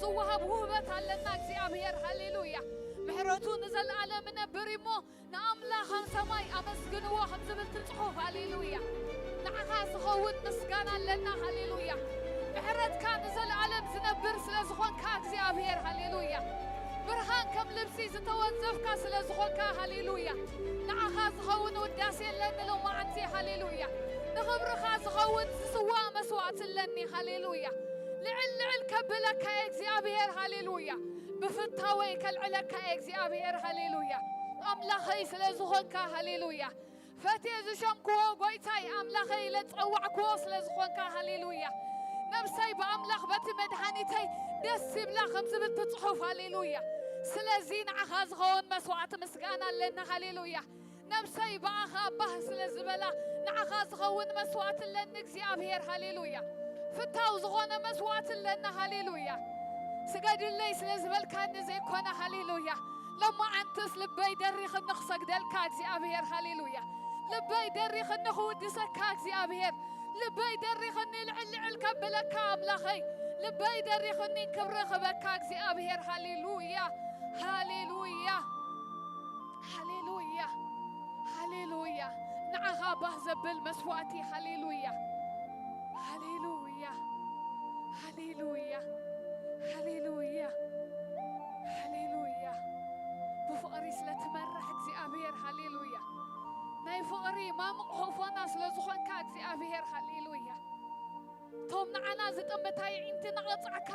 ዝወሃብ ውህበት ኣለና እግዚኣብሔር። ሃሌሉያ። ምሕረቱ ንዘለኣለም ይነብር እሞ ንኣምላኽ ሰማይ ኣመስግንዎ ከም ዝብል እቲ ጽሑፍ። ሃሌሉያ። ንዓኻ ዝኸውን ምስጋና ኣለና። ሃሌሉያ። ምሕረትካ ንዘለኣለም ዝነብር ስለ ዝኾንካ እግዚኣብሔር። ሃሌሉያ። ብርሃን ከም ልብሲ ዝተወንዘፍካ ስለ ዝኾንካ። ሃሌሉያ። ንዓኻ ዝኸውን ውዳሴ ኣለኒ ሎማዓንቲ። ሃሌሉያ። ንኽብርኻ ዝኸውን ዝስዋእ መስዋዕቲ ኣለኒ። ሃሌሉያ። ልዕል ልዕል ከብለካ እየ እግዚኣብሔር። ሃሌሉያ። ብፍታወይ ከልዕለካ እየ እግዚኣብሔር። ሃሌሉያ። ኣምላኸይ ስለ ዝኾንካ። ሃሌሉያ። ፈትየ ዝሸምክዎ ጎይታይ ኣምላኸይ ኢለ ዝጸዋዕክዎ ስለ ዝኾንካ። ሃሌሉያ። ነብሰይ ብኣምላኽ በቲ መድሃኒተይ ደስ ይብላ ከም ዝብል ትጽሑፍ። ሃሌሉያ። ስለዚ ንዓኻ ዝኸውን መስዋዕቲ ምስጋና ኣለና። ሃሌሉያ። ነብሰይ ብኣኻ ባህ ስለ ዝበላ ንዓኻ ዝኸውን መስዋዕቲ ኣለኒ እግዚኣብሔር። ሃሌሉያ። ፍታው ዝኾነ መስዋዕቲ ኣለና። ሃሌሉያ። ስገድለይ ስለ ዝበልካኒ ዘይኮነ። ሃሌሉያ። ሎማዓንትስ ልበይ ደሪኽኒ ክሰግደልካ እግዚኣብሔር። ሃሌሉያ። ልበይ ደሪኽኒ ክውድሰካ እግዚኣብሔር። ልበይ ደሪኽኒ ልዕል ልዕል ከብለካ ኣምላኸይ። ልበይ ደሪኽኒ ክብሪ ክበካ እግዚኣብሔር። ሃሌሉያ። ሃሌሉያ። ሃሌሉያ። ሃሌሉያ። ንዓኻ ባህ ዘብል መስዋዕቲ። ሃሌሉያ። ሃሌሉያ። ሃሌሉያ። ሃሌሉያ። ሃሌሉያ። ብፍቕሪ ስለ ትመርሕ እግዚኣብሔር። ሃሌሉያ። ናይ ፍቕሪ ማሙቕ ሆፎና ስለ ዝኾንካ እግዚኣብሔር። ሃሌሉያ። እቶም ንዓና ዝጥምት ኣዒንቲ እናቐጻዕካ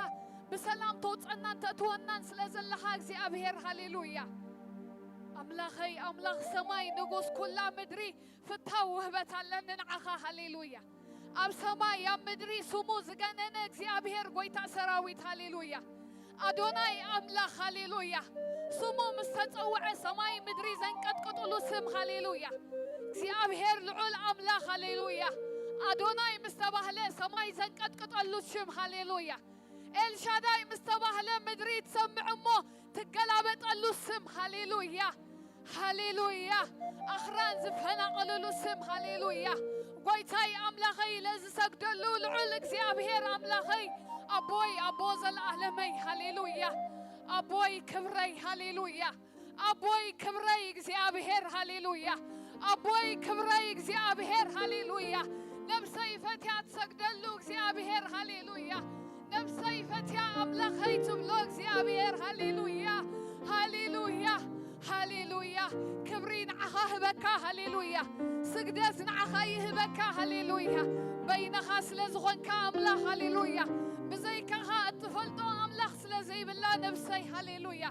ብሰላም ተውጸናን ተእትወናን ስለ ዘለኻ እግዚኣብሔር። ሃሌሉያ። ኣምላኸይ ኣምላኽ ሰማይ ንጉስ ኩላ ምድሪ ፍታው ውህበት ኣለኒ ንዓኻ። ሃሌሉያ። ኣብ ሰማይ ኣብ ምድሪ ስሙ ዝገነነ እግዚኣብሔር ጎይታ ሰራዊት። ሃሌሉያ። ኣዶናይ ኣምላኽ። ሃሌሉያ። ስሙ ምስ ተጸውዐ ሰማይ ምድሪ ዘንቀጥቅጥሉ ስም። ሃሌሉያ። እግዚኣብሔር ልዑል ኣምላኽ። ሃሌሉያ። ኣዶናይ ምስ ተባህለ ሰማይ ዘንቀጥቅጠሉ ሽም። ሃሌሉያ። ኤልሻዳይ ምስ ተባህለ ምድሪ ትሰምዕ እሞ ትገላበጠሉ ስም። ሃሌሉያ። ሃሌሉያ። ኣኽራን ዝፈናቐልሉ ስም። ሃሌሉያ። ጎይታይ ኣምላኸይ ኢለ ዝሰግደሉ ልዑል እግዚኣብሔር ኣምላኸይ ኣቦይ ኣቦ ዘለኣለመይ። ሃሌሉያ። ኣቦይ ክብረይ። ሃሌሉያ። ኣቦይ ክብረይ እግዚኣብሔር። ሃሌሉያ። ኣቦይ ክብረይ እግዚኣብሔር። ሃሌሉያ። ነብሰይ ፈትያ ትሰግደሉ እግዚኣብሔር። ሃሌሉያ። ነብሰይ ፈትያ ኣምላኸይ ትብሎ እግዚኣብሔር። ሃሌሉያ። ሃሌሉያ። ሃሌሉያ። ክብሪ ንዓኻ ህበካ። ሃሌሉያ። ስግደት ንዓኻ ይህበካ። ሃሌሉያ። በይንኻ ስለ ዝኾንካ ኣምላኽ። ሃሌሉያ። ብዘይካኻ እትፈልጦ ኣምላኽ ስለ ዘይብላ ነብሰይ። ሃሌሉያ።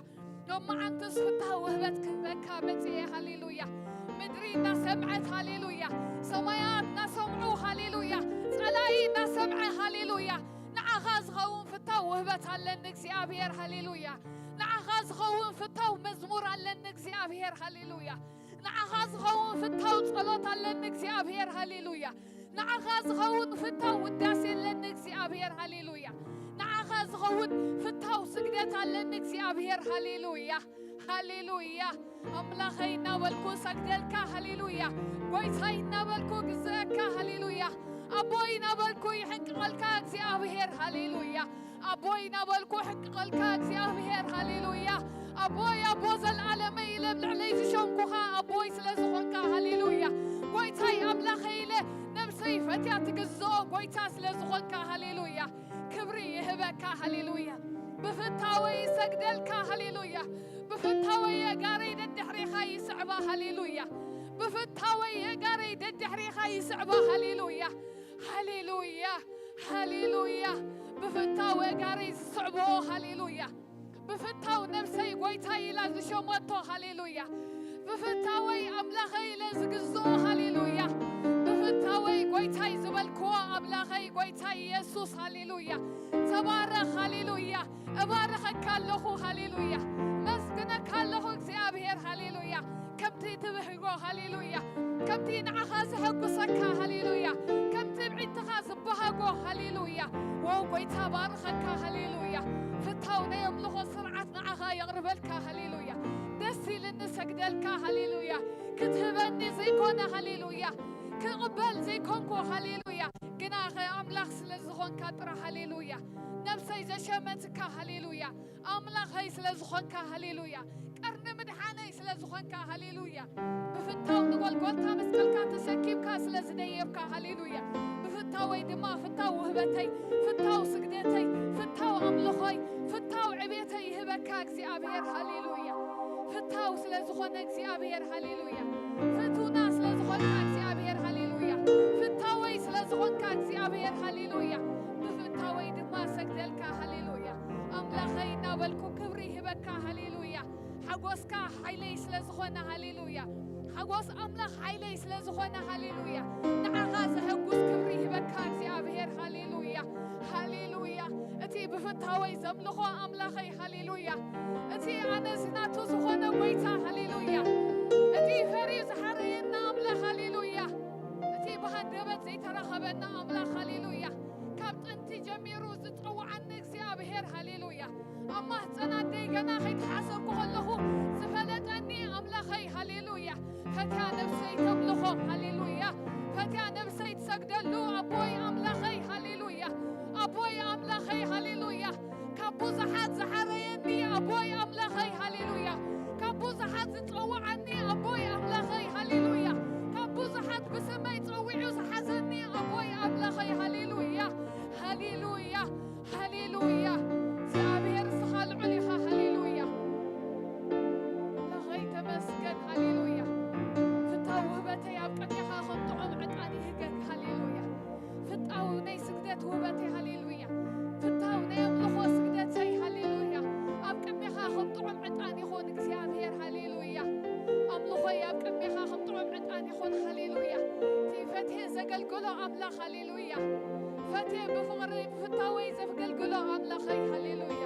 ሎማዓንትስ ፍታው ውህበት ክህበካ መጽኤ። ሃሌሉያ። ምድሪ እናሰምዐት። ሃሌሉያ። ሰማያት እናሰምዑ። ሃሌሉያ። ጸላኢ እናሰምዐ። ሃሌሉያ። ንዓኻ ዝኸውን ፍታው ውህበት ኣለኒ እግዚኣብሔር። ሃሌሉያ። ንዓኻ ዝኸውን ፍታው መዝሙር ኣለኒ እግዚኣብሔር። ሃሌሉያ። ንዓኻ ዝኸውን ፍታው ጸሎት ኣለኒ እግዚኣብሔር። ሃሌሉያ። ንዓኻ ዝኸውን ፍታው ውዳሴ ኣለኒ እግዚኣብሔር። ሃሌሉያ። ንዓኻ ዝኸውን ፍታው ስግደት ኣለኒ እግዚኣብሔር። ሃሌሉያ። ሃሌሉያ። ኣምላኸይ እናበልኩ ሰግደልካ። ሃሌሉያ። ጎይታይ እናበልኩ ግዝአካ። ሃሌሉያ። ኣቦይ እናበልኩ ይሕንቅቐልካ እግዚኣብሔር። ሃሌሉያ። ኣቦይ እናበልኩ ሕንቅቐልካ እግዚኣብሔር። ሃሌሉያ። ኣቦይ ኣቦ ዘለኣለመይ ኢለ ኣብ ልዕለይ ዝሸምኩኻ ኣቦይ ስለ ዝኾንካ። ሃሌሉያ። ጎይታይ ኣምላኸይ ኢለ ነብሰይ ፈትያ ትግዝኦ ጎይታ ስለ ዝኾንካ። ሃሌሉያ። ክብሪ ይህበካ። ሃሌሉያ። ብፍታወይ ይሰግደልካ። ሃሌሉያ። ብፍታወይ የጋረይ ደድሕሬኻ ይስዕባ። ሃሌሉያ። ብፍታወይ የጋረይ ደድሕሬኻ ይስዕባ። ሃሌሉያ። ሃሌሉያ። ሃሌሉያ። ብፍታው ኣጋረይ ዝስዕብኦ። ሃሌሉያ። ብፍታው ነብሰይ ጎይታ ኢላ ዝሸመቶ። ሃሌሉያ። ብፍታወይ ኣምላኸይ ኢለ ዝግዝኦ። ሃሌሉያ። ብፍታወይ ጎይታይ ዝበልክዎ ኣምላኸይ ጎይታ ኢየሱስ። ሃሌሉያ። ተባረኽ። ሃሌሉያ። እባርኸካ ኣለኹ። ሃሌሉያ። መስግነካ ኣለኹ እግዚኣብሔር። ሃሌሉያ። ከምቲ ትብህጎ። ሃሌሉያ። ከምቲ ንዓኻ ዘሐጉሰካ። ሃሌሉያ። ከምቲ ብዒትኻ ዝበሃጎ። ሃሌሉያ። ወው ጎይታ ባርኸካ። ሃሌሉያ። ፍታው ናይ ኣምልኾ ስርዓት ንዓኻ የቕርበልካ። ሃሌሉያ። ደስ ኢልኒ ሰግደልካ። ሃሌሉያ። ክትህበኒ ዘይኮነ። ሃሌሉያ። ክቕበል ዘይኮንኩ፣ ሃሌሉያ፣ ግና ኣምላኽ ስለ ዝኾንካ ጥራ፣ ሃሌሉያ፣ ነብሰይ ዘሸመትካ፣ ሃሌሉያ፣ ኣምላኸይ ስለ ዝኾንካ፣ ሃሌሉያ፣ ቀርኒ ምድሓነይ ስለ ዝኾንካ፣ ሃሌሉያ፣ ብፍታው ንጎልጎልታ መስቀልካ ተሰኪምካ ስለ ዝደየብካ፣ ሃሌሉያ፣ ብፍታወይ ድማ ፍታው ውህበተይ፣ ፍታው ስግደተይ፣ ፍታው ኣምልኾይ፣ ፍታው ዕቤተይ ይህበካ እግዚኣብሔር፣ ሃሌሉያ። ፍታው ስለ ዝኾነ እግዚኣብሔር፣ ሃሌሉያ። ፍቱና ስለ ዝኾንካ እግዚኣብሔር፣ ሃሌሉያ። ፍታወይ ስለ ዝኾንካ እግዚኣብሔር፣ ሃሌሉያ። ብፍታወይ ድማ ሰግደልካ፣ ሃሌሉያ። ኣምላኸይ እናበልኩ ክብሪ ይህበካ፣ ሃሌሉያ። ሓጎስካ ሓይለይ ስለ ዝኾነ፣ ሃሌሉያ። ሓጎስ ኣምላኽ ሓይለይ ስለ ዝኾነ፣ ሃሌሉያ። ንዓኻ ዘሐጉስ ክብሪ ይህበካ እግዚኣብሔር፣ ሃሌሉያ፣ ሃሌሉያ። እቲ ብፍታወይ ዘምልኾ ኣምላኸይ፣ ሃሌሉያ። እቲ ኣነ ዝናቱ ዝኾነ ጎይታ፣ ሃሌሉያ። እቲ ፈርዩ ዝሓረየና ኣምላኽ፣ ሃሌሉያ። እቲ ብሃንደበት ዘይተረኸበና ኣምላኽ፣ ሃሌሉያ። ካብ ጥንቲ ጀሚሩ ዝጸውዓኒ እግዚኣብሔር፣ ሃሌሉያ። ኣብ ማህፀን ኣደይ ገና ከይተሓሰብኩ ከለኹ ዝፈለጠኒ ኣምላኸይ፣ ሃሌሉያ። ፈትያ ነብሰይ ተምልኾ፣ ሃሌሉያ። ፈትያ ነብሰይ ትሰግደሉ ኣቦይ ኣምላኸይ፣ ሃሌሉያ። ኣቦይ ኣምላኸይ፣ ሃሌሉያ። ካብ ብዙሓት ዝሓረየኒ ኣቦይ ኣምላኸይ፣ ሃሌሉያ። ካብ ብዙሓት ዝጸውዓኒ ኣቦይ ኣምላኸይ፣ ሃሌሉያ። ካብ ብዙሓት ብስመይ ጸዊዑ ዝሓዘኒ ኣቦይ ኣምላኸይ፣ ሃሌሉያ፣ ሃሌሉያ፣ ሃሌሉያ። እግዚኣብሔር ንስኻ ልዑል ኢኻ፣ ሃሌሉያ። ኣምላኸይ ተመስገን፣ ሃሌሉያ። ፍታው ውህበተይ ኣብ ቅድሜኻ ከም ጥዑም ዕጣን ይህገግ፣ ሃሌሉያ። ፍታው ናይ ስግደት ውህበተይ፣ ሃሌሉያ። ፍታው ናይ ኣምልኾ ስግደተይ፣ ሃሌሉያ። ኣብ ቅድሜኻ ከም ጥዑም ዕጣን ይኹን እግዚኣብሔር፣ ሃሌሉያ። ኣምልኾይ ኣብ ቅድሜኻ ከም ጥዑም ዕጣን ይኹን፣ ሃሌሉያ። እቲ ፈትየ ዘገልግሎ ኣምላኽ፣ ሃሌሉያ። ፈትየ ብፍቕሪ ብፍታወይ ዘገልግሎ ኣምላኸይ፣ ሃሌሉያ።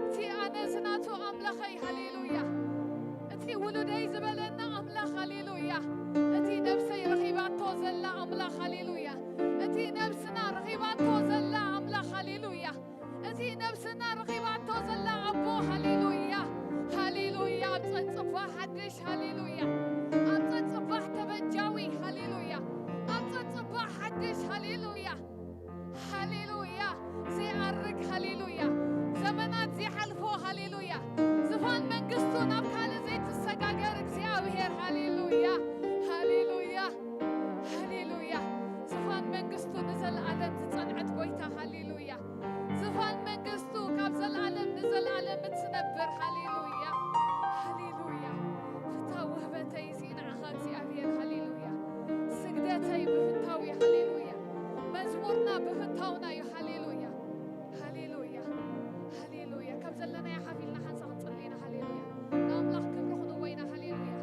እቲ ኣነ ዝናቱ ኣምላኸይ፣ ሃሌሉያ። እቲ ውሉደይ ዝበለና ኣምላኽ፣ ሃሌሉያ። እቲ ነብሰይ ረኺባቶ ዘላ ኣምላኽ፣ ሃሌሉያ። እቲ ነብስና ረኺባቶ ዘላ ኣምላኽ፣ ሃሌሉያ። እቲ ነብስና ረኺባቶ ዘላ ኣቦ፣ ሃሌሉያ፣ ሃሌሉያ። ኣብ ጸጽባ ሓድሽ፣ ሃሌሉያ። ኣብ ጸጽባ ተበጃዊ፣ ሃሌሉያ። ኣብ ጸጽባ ሓድሽ፣ ሃሌሉያ፣ ሃሌሉያ። ዘይኣርግ፣ ሃሌሉያ። ዘመናት ዘይሓልፎ፣ ሃሌሉያ። ዝፋን መንግስቱ ናብ ካልእ ዘይትሰጋገር እግዚኣብሔር፣ ሃሌሉያ፣ ሃሌሉያ፣ ሃሌሉያ። ዝፋን መንግስቱ ንዘለኣለም ዝጸንዐት ጎይታ፣ ሃሌሉያ። ዝፋን መንግስቱ ካብ ዘለኣለም ንዘለኣለም እትነብር፣ ሃሌሉያ፣ ሃሌሉያ። ፍታው ውህበተይ እዚ ንዓኻ እግዚኣብሔር፣ ሃሌሉያ። ስግደተይ ብፍታው እዩ፣ ሃሌሉያ። መዝሙርና ብፍታውና እዩ፣ ሃሌሉያ፣ ሃሌሉያ፣ ሃሌሉያ። ካብ ዘለናዮ ሓፍ ኢልና ሓንሳእ ክንጽሊ ኢና፣ ሃሌሉያ። ንኣምላኽ ክብሪ ክንህቦ ኢና፣ ሃሌሉያ፣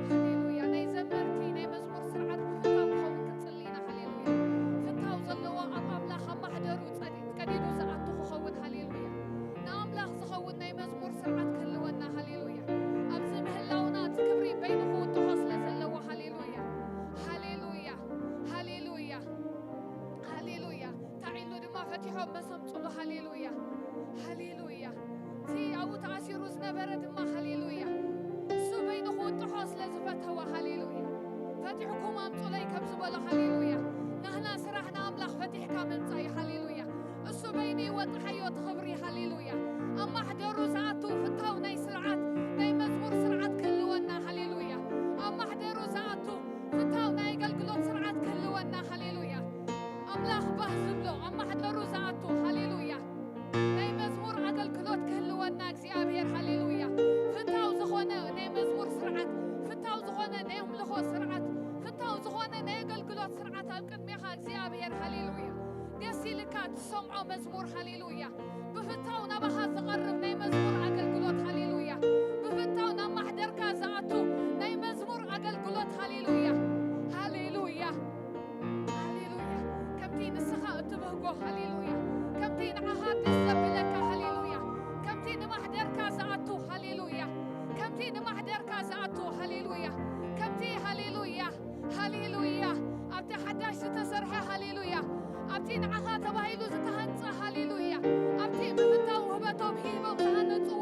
ሃሌሉያ። ናይ ዘመርቲ ናይ መዝሙር ስርዓት ብፍታው ክኸውን ክንጽሊ ኢና፣ ሃሌሉያ። ፍታው ዘለዎ ኣብ ኣምላኽ ኣብ ማሕደሩ ጸዲ-፣ ቀዲዱ ዝኣቱ ክኸውን፣ ሃሌሉያ። ንኣምላኽ ዝኸውን ናይ መዝሙር ስርዓት ክህልወና፣ ሃሌሉያ። ኣብዚ ምህላውና እቲ ክብሪ በይኑ ክውጥሖ ስለ ዘለዎ፣ ሃሌሉያ፣ ሃሌሉያ፣ ሃሌሉያ፣ ሃሌሉያ። ታዒሉ ድማ ፈቲሖም መሰምጽሉ፣ ሃሌሉያ፣ ሃሌሉያ። እቲ ኣብኡ ተኣሲሩ ዝነበረ ድማ፣ ሃሌሉያ፣ እሱ በይኑ ክውጥሖ ስለ ዝፈተወ፣ ሃሌሉያ። ፈቲሕኩም ኣምጹለይ ከም ዝበሎ፣ ሃሌሉያ። ናህና ስራሕ ንኣምላኽ ፈቲሕካ ምምጻእ እዩ፣ ሃሌሉያ። እሱ በይኑ ይወጥሓዮ እቲ ኽብሪ፣ ሃሌሉያ። ኣብ ማሕደሩ ዝኣቱ ፍታው ናይ ስርዓት፣ ናይ መዝሙር ስርዓት ክህልወና፣ ሃሌሉያ። ኣብ ማሕደሩ ዝኣቱ ፍታው ናይ ኣገልግሎት ስርዓት ክህልወና፣ ሃሌሉያ። ኣምላኽ ባህ ዝብሎ ኣብ ማሕደሩ ዝኣቱ፣ ሃሌሉያ። ናይ መዝሙር ኣገልግሎት ክህልወና እግዚኣብሔር፣ ሃሌሉያ። ፍታው ዝኾነ ናይ መዝሙር ስርዓት፣ ፍታው ዝኾነ ናይ ኣምልኾ ስርዓት፣ ፍታው ዝኾነ ናይ ኣገልግሎት ስርዓት ኣብ ቅድሜኻ እግዚኣብሔር፣ ሃሌሉያ። ደስ ኢልካ ትሰምዖ መዝሙር፣ ሃሌሉያ። ብፍታው ናባኻ ዝቐርብ ናይ መዝሙር ኣገልግሎት፣ ሃሌሉያ። ብፍታው ናብ ማሕደርካ ዝኣቱ ናይ መዝሙር ኣገልግሎት፣ ሃሌሉያ፣ ሃሌሉያ፣ ሃሌሉያ። ከምቲ ንስኻ እትብህጎ፣ ሃሌሉያ። ከምቲ ንዓኻ ደስ ዘብለካ፣ ሃሌሉያ። ከምቲ ንማሕደርካ ዝኣቱ፣ ሃሌሉያ። ከምቲ ንማሕደርካ ዝኣቱ፣ ሃሌሉያ። ከምቲ፣ ሃሌሉያ፣ ሃሌሉያ። ኣብቲ ሓዳሽ ዝተሰርሐ፣ ሃሌሉያ። ኣብቲ ንዓኻ ተባሂሉ ዝተሃንጸ፣ ሃሌሉያ። ኣብቲ ብፍታው ውህበቶም ሂቦም ዝሃነጽዎ፣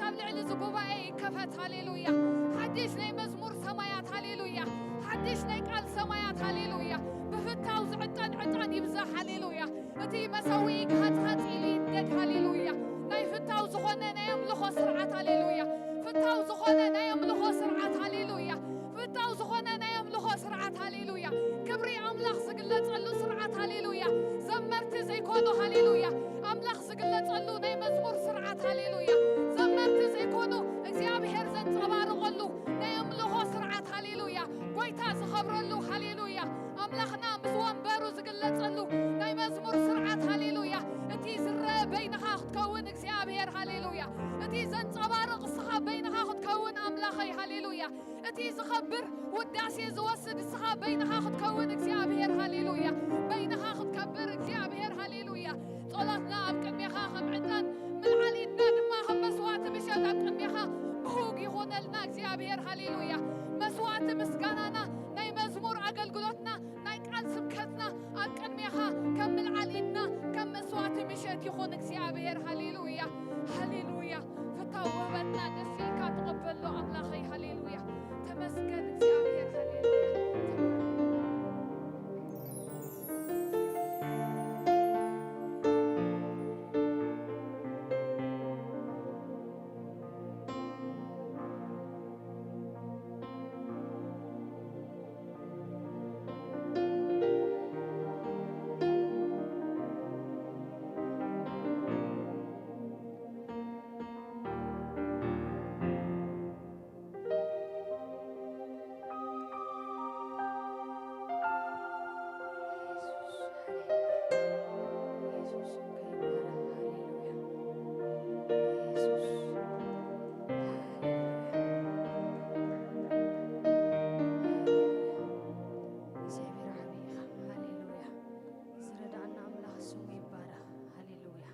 ኣብ ልዕሊ እዚ ጉባኤ ይከፈት። ሃሌሉያ። ሓድሽ ናይ መዝሙር ሰማያት። ሃሌሉያ። ሓድሽ ናይ ቃል ሰማያት። ሃሌሉያ። ብፍታው ዝዕጠን ዕጣን ይብዛሕ። ሃሌሉያ። እቲ መሰውኢ ሃጽ ሃጽ ኢሉ ይንደድ። ሃሌሉያ። ናይ ፍታው ዝኾነ ናይ ኣምልኾ ስርዓት። ሃሌሉያ። ፍታው ዝኾነ ናይ ኣምልኾ ስርዓት። ሃሌሉያ። ፍታው ዝኾነ ናይ ኣምልኾ ስርዓት። ሃሌሉያ። ክብሪ ኣምላኽ ዝግለጸሉ ስርዓት። ሃሌሉያ። ዘመርቲ ዘይኮኑ። ሃሌሉያ። ኣምላኽ ዝግለጸሉ ናይ መዝሙር ስርዓት። ሃሌሉያ። ዘመርቲ ዘይኮኑ እግዚኣብሔር ዘንጸባርቐሉ ናይ ኣምልኾ ስርዓት። ሃሌሉያ። ጎይታ ዝኸብረሉ። ሃሌሉያ። ኣምላኽና ምስ ወንበሩ ዝግለጸሉ ናይ መዝሙር ስርዓት። ሃሌሉያ። እቲ ዝረአ በይንኻ ክትከውን እግዚኣብሔር። ሃሌሉያ። እቲ ዘንጸባርቕ እስኻ በይንኻ ክትከውን ኣምላኸይ። ሃሌሉያ። እቲ ዝኸብር ውዳሴ ዝወስድ እስኻ በይንኻ ክትከውን እግዚኣብሔር። ሃሌሉያ። በይንኻ ክትከብር እግዚኣብሔር። ሃሌሉያ። ጸሎትና ኣብ ቅድሜኻ ከም ዕጣን፣ ምልዓል ኢድና ድማ ከም መስዋዕቲ ምሸት ኣብ ቅድሜኻ ብሁግ ይኹነልና እግዚኣብሔር። ሃሌሉያ። መስዋዕቲ ምስጋናና፣ ናይ መዝሙር ኣገልግሎትና፣ ናይ ቃል ስብከትና ኣብ ቅድሜኻ ከም ምልዓል ኢድና ከም መስዋዕቲ ምሸት ይኹን እግዚኣብሔር። ሃሌሉያ። ሃሌሉያ። ፍታው ውህበትና ደስ ኢልካ ተቐበሎ ኣምላኸይ። ሃሌሉያ። ተመስገን እግዚኣብሔር። ሃሌሉያ። እግዚኣብሔር ዓብዪ ኢኻ። ሃሌሉያ። ዝረዳእና ኣምላኽ ስሙ ይባረኽ። ሃሌሉያ።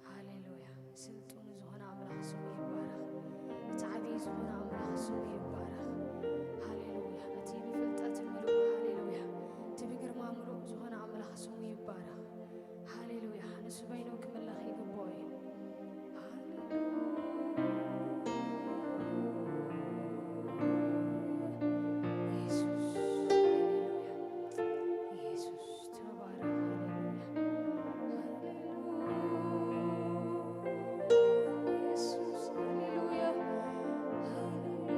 ሃሌሉያ። ስልጡን ዝኾነ ኣምላኽ ስሙ ይባረኽ። እቲ ዓብዪ ዝኾነ ኣምላኽ ስሙ ይባረኽ። ሃሌሉያ። እቲ ብፍልጠት ምሉእ፣ ሃሌሉያ፣ እቲ ብግርማ ምሉእ ዝኾነ ኣምላኽ ስሙ ይባረኽ። ሃሌሉያ። ንሱ በይኑ ክምለኽ ይግብኦ እዩ። ሃሌሉያ። ኢየሱስ፣ ሃሌሉያ። ኢየሱስ ተባረክ። ሃሌሉያ። ሃሌሉያ። ኢየሱስ፣ ሃሌሉያ። ሃሌሉያ።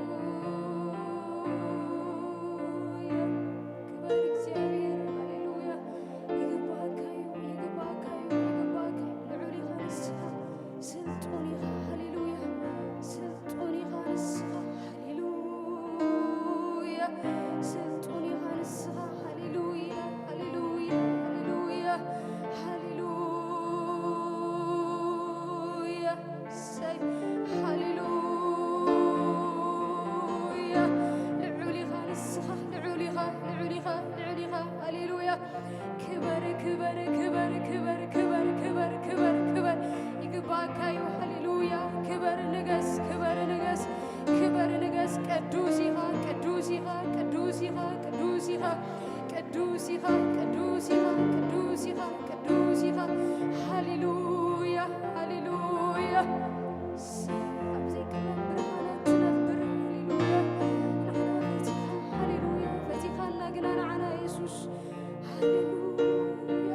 ክበር እግዚኣብሔር። ሃሌሉያ። ይግባእካ እዩ፣ ይግባእካ እዩ፣ ይግባእካ እዩ። ልዑል ኢኻ ንስኻ፣ ስልጡን ኢኻ። ሃሌሉያ። ስልጡን ኢኻ ንስኻ። ሃሌሉያ። ስልጡን ኢኻ ንስኻ። ሃሌሉያ፣ ሃሌሉያ፣ ሃሌሉያ፣ ሃሌሉያ። እሰይ፣ ሃሌሉያ። ልዑል ኢኻ ንስኻ፣ ልዑል ኢኻ፣ ልዑል ኢኻ፣ ልዑል ኢኻ። ሃሌሉያ። ክበር፣ ክበር፣ ክበር፣ ክበር፣ ክበር፣ ክበር፣ ክበር፣ ክበር። ይግባእካ እዩ። ሃሌሉያ። ክበር፣ ንገስ፣ ክበር፣ ንገስ፣ ክበር፣ ንገስ። ቅዱስ ኢኻ፣ ቅዱስ ኢኻ፣ ቅዱስ ኢኻ፣ ቅዱስ ኢኻ፣ ቅዱስ ኢኻ፣ ቅዱስ ኢኻ፣ ቅዱስ ኢኻ፣ ቅዱስ ኢኻ። ሃሌሉያ፣ ሃሌሉያ። እሰይ፣ ኣብ ዘይቅረብ ብርሃናት ትነብር። ሃሌሉያ። ንዓና ፈቲኻ፣ ሃሌሉያ፣ ፈቲኻና ግና ንዓና የሱስ። ሃሌሉያ።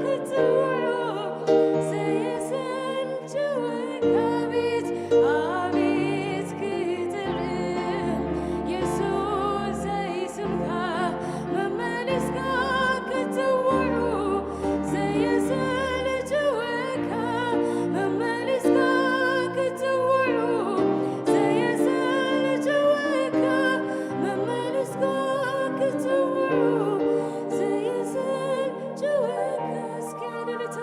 ክትጽውዑ ዘየሰልችወካ ቤት ኣቤት ክጥዕም የሱስ ዘይስምካ መመሊስካ ክትጽውዑ ዘየሰልችወካ መመሊስካ ክትጽውዑ ዘየሰልችወካ መመሊስካ ክትጽውዑ ዘየሰልችወካ እስኪ እልልታ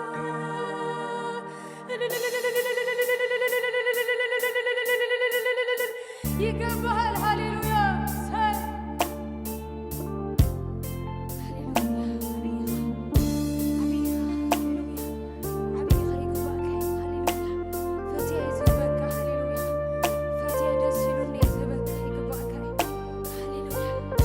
ይገባሃል። ሃሌሉያ። ሰ- ሃሌሉያ። ኣሜን። ኣሜን። ሃሌሉያ። ኣሜን። ይገባካ እዩ። ሃሌሉያ። ፈትየ ዝህበካ። ሃሌሉያ። ፈትየ ደስ ኢሉኒ ዝህበካ ይገባካ እዩ። ሃሌሉያ።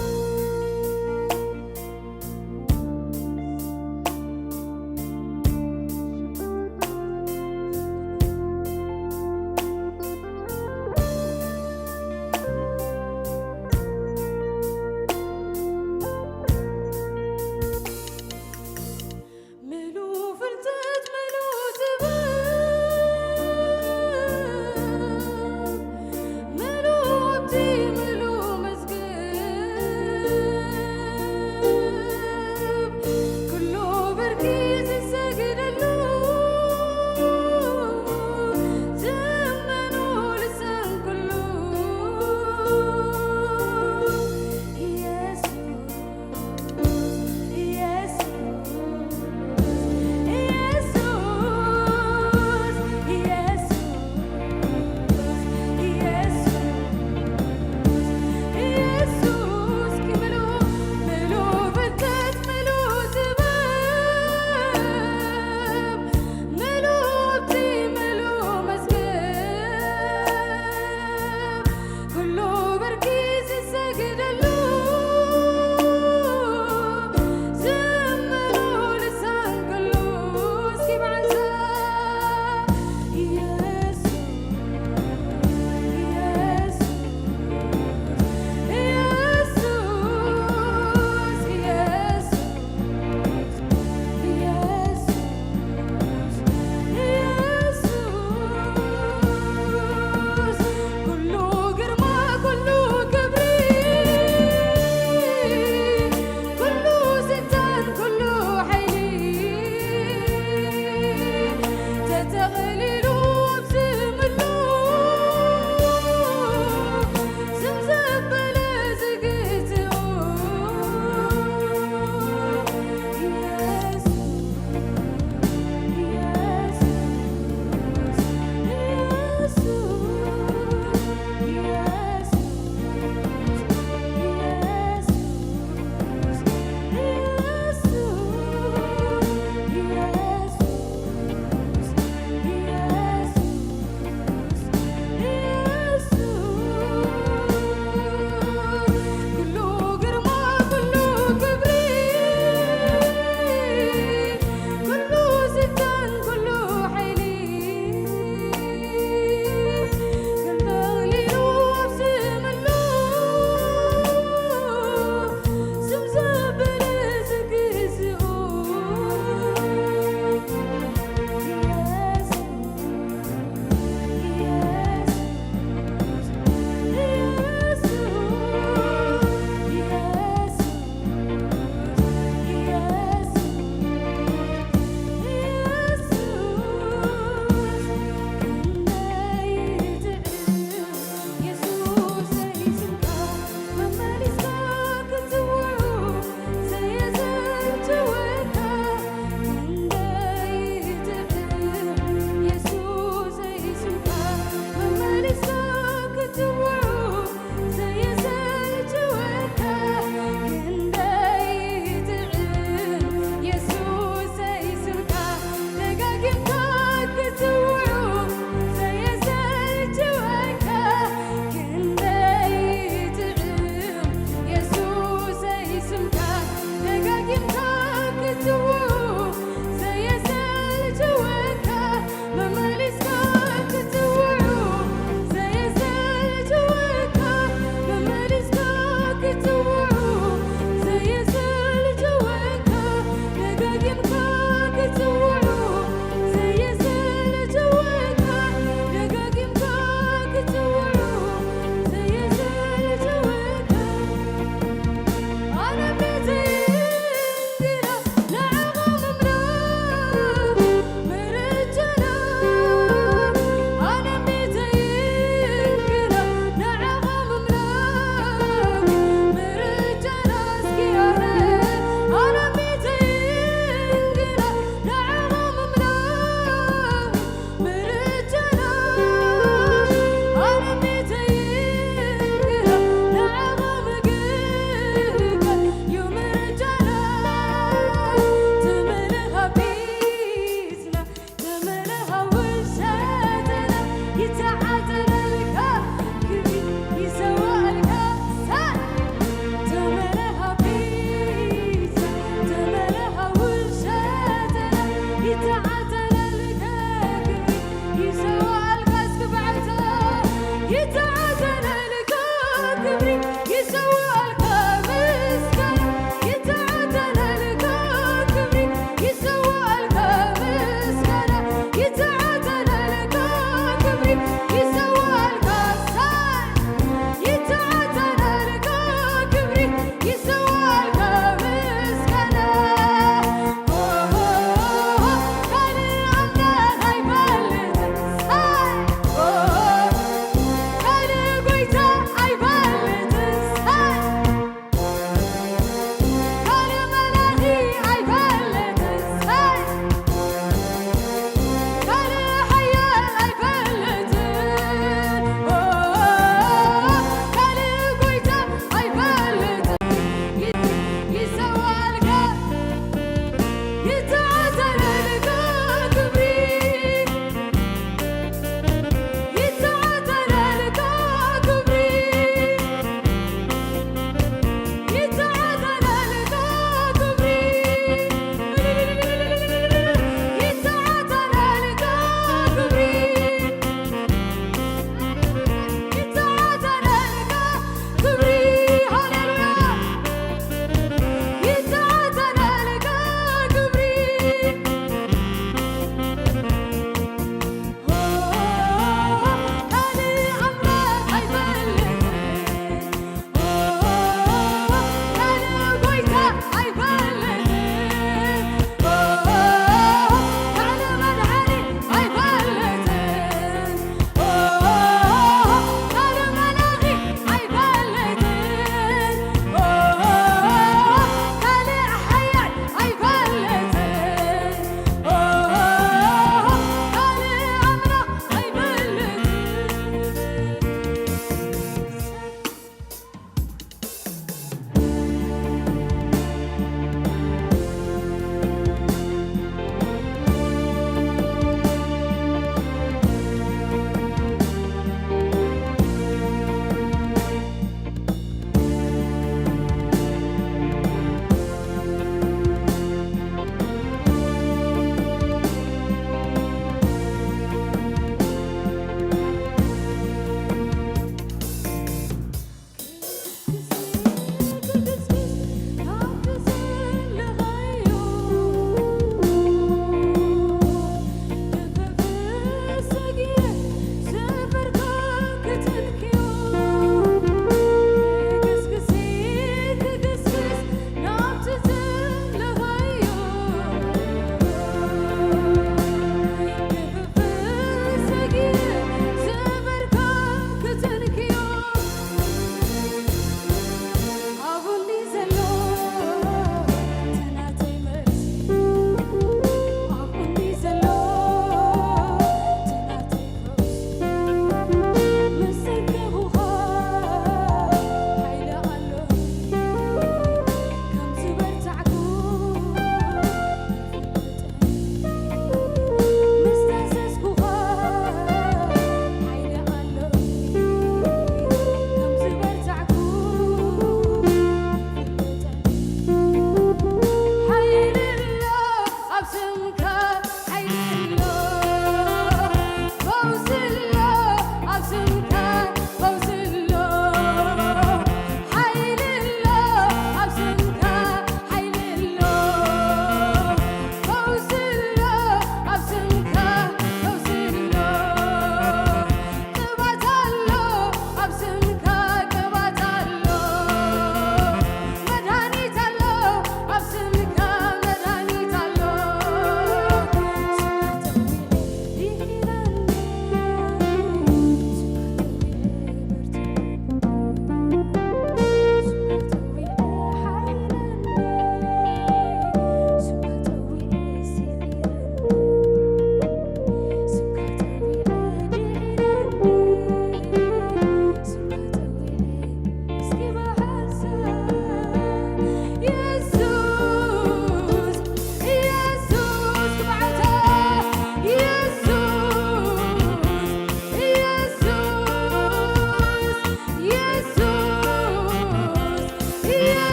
ይተዓደለልካ ክብሪ ይሰዋልካ እስኪ ብዕልልታ። ይተዓደለልካ ክብሪ ይሰዋልካ ምስጋና። ይተዓደለልካ ክብሪ ይሰዋልካ ምስጋና። ይተዓደለልካ ክብሪ ይሰዋልካ ሳይ። ይተዓደለልካ ክብሪ ይሰዋልካ ምስጋና።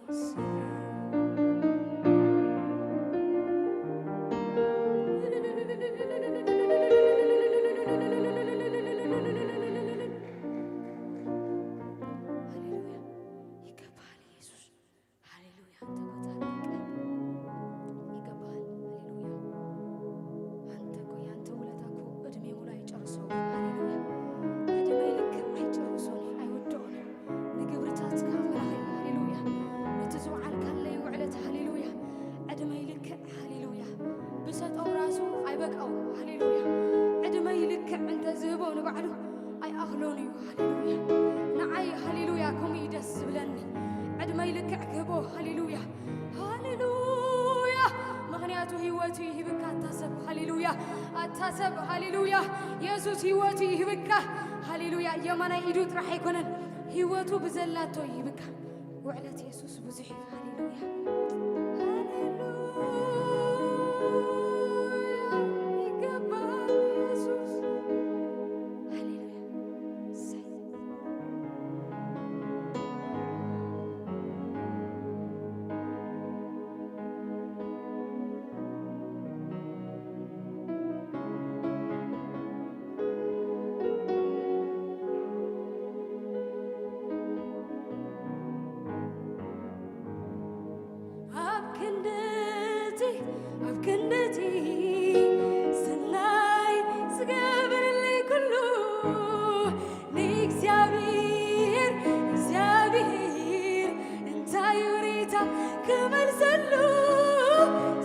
ሃሌሉያ። ይገባሃል ኢየሱስ። ሃሌሉያ። አንተ እኮ ጻድቅ ነህ። ይገባሃል። ሃሌሉያ። አንተ እኮ ያንተ ውለታ እኮ እድሜ ሙሉ አይጨርሰውም። ሃሌሉያ። እድሜ ልክ አይጨርሰውም፣ አይወደውም። ንግብርታትካ ኣምላኸይ፣ ሃሌሉያ። ነቲ ዝወዓልካለይ ውዕለት፣ ሃሌሉያ። ዕድመይ ልክዕ፣ ሃሌሉያ። ብሰጠው ራሱ ኣይበቃው፣ ሃሌሉያ። ዕድመይ ልክዕ እንተ ዝህቦ ንባዕሉ ኣይኣኽሎን እዩ፣ ሃሌሉያ። ንዓይ፣ ሃሌሉያ፣ ከምኡ እዩ ደስ ዝብለኒ። ዕድመይ ልክዕ ክህቦ፣ ሃሌሉያ፣ ሃሌሉያ። ምኽንያቱ ህይወቱ ይህብካ፣ ኣታ ሰብ፣ ሃሌሉያ። ኣታ ሰብ፣ ሃሌሉያ። የሱስ ህይወቱ ይህብካ፣ ሃሌሉያ። የማናይ ኢዱ ጥራሕ ኣይኮነን፣ ህይወቱ ብዘላቶ ይህብካ። ውዕለት የሱስ ብዙሕ እዩ። ሃሌሉያ። ሃሌሉያ። ይገባል የሱስ። ሃሌሉያ። እሰይ። ኣብ ክንድቲ፣ ኣብ ክንድቲ ሰናይ ዝገበረለይ ኩሉ ንእግዚኣብሔር፣ እግዚኣብሔር እንታይ ውሬታ ክመልሰሉ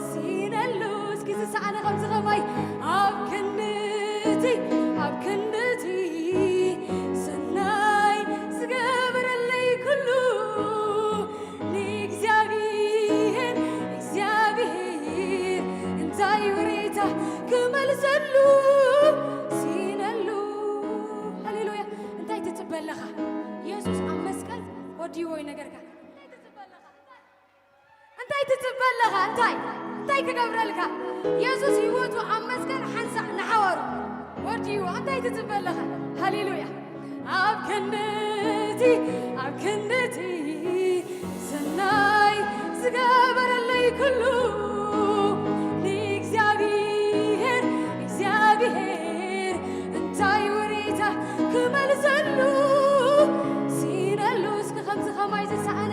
ሲነሉ። እስኪ ዝሰኣነ ከምዚ ኸማይ ኣብ ክንድቲ፣ ኣብ ክንድቲ ሰናይ ዝገበረለይ ኩሉ ንእግዚኣብሔር፣ እግዚኣብሔር እንታይ ውሬታ ክመልሰሉ ሲነሉ። ሃሌሉያ። እንታይ ትጽበ ኣለኻ? የሱስ ኣብ መስቀል ወዲዎ እዩ ነገርካ። እንታይ ትጽበ ኣለኻ? እንታይ፣ እንታይ ክገብረልካ? የሱስ ህይወቱ ኣብ መስቀል ሓንሳእ ንሓዋሩ ወዲዎ። እንታይ ትጽበ ኣለኻ? ሃሌሉያ። ኣብ ክንድቲ፣ ኣብ ክንድቲ ሰናይ ዝገበረለይ ኩሉ ንእግዚኣብሔር፣ እግዚኣብሔር እንታይ ውሬታ ክመልሰሉ ሲነሉ። እስኪ ከምዚ ኸማይ ዝሰኣነ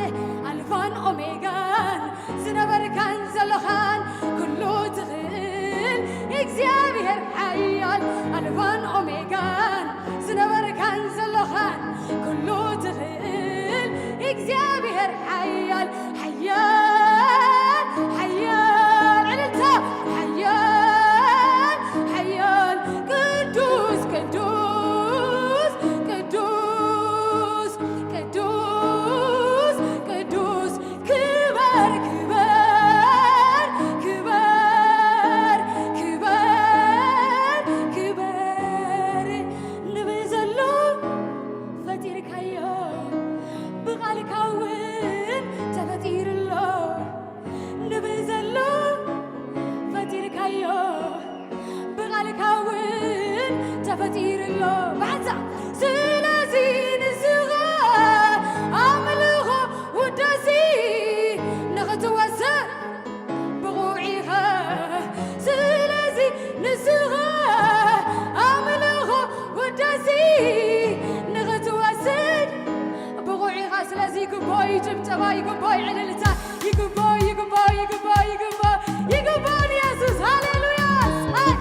ኣልፋን ኦሜጋን ዝነበርካን ዘለኻን ኩሉ ትኽእል እግዚኣብሔር ሓያል ኣልፋን ኦሜጋን ዝነበርካን ዘለኻን ኩሉ ትኽእል እግዚኣብሔር ሓያል ሓያል ሓያል ዕልልታ ሓያል ሓያል ቅዱስ ቅዱስ ቅዱስ ቅዱስ ቅዱስ ክበር ክበር ክበር ክበር ክበር ንብዘሎ ፈጢርካዮ ብቓልካ እውን ተፈጢሩ ኣሎ። ንብዘሎ ፈጢርካዮ ብቓልካ እውን ተፈጢሩ ኣሎ። ብሓንሳእ ስለዚ ንስኻ ኣምልኾ ውዳሴ ንኽትወስድ ብቑዕ ኢኻ። ስለዚ ንስኻ ኣምልኾ ውዳሴ ንኽትወስድ ብቑዕ ኢኻ። ስለዚ ይግብኦ እዩ ጭብጨባ፣ ይግብኦ እዩ ዕልልታ፣ ይግብኦ፣ ይግብኦ፣ ይግብኦ፣ ይግብኦ፣ ይግብኦ ንየሱስ። ሃሌሉያ። ኣይ!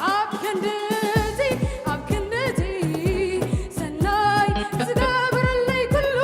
ኣብ ክንድቲ፣ ኣብ ክንድቲ ሰናይ ዝገበረለይ ኩሉ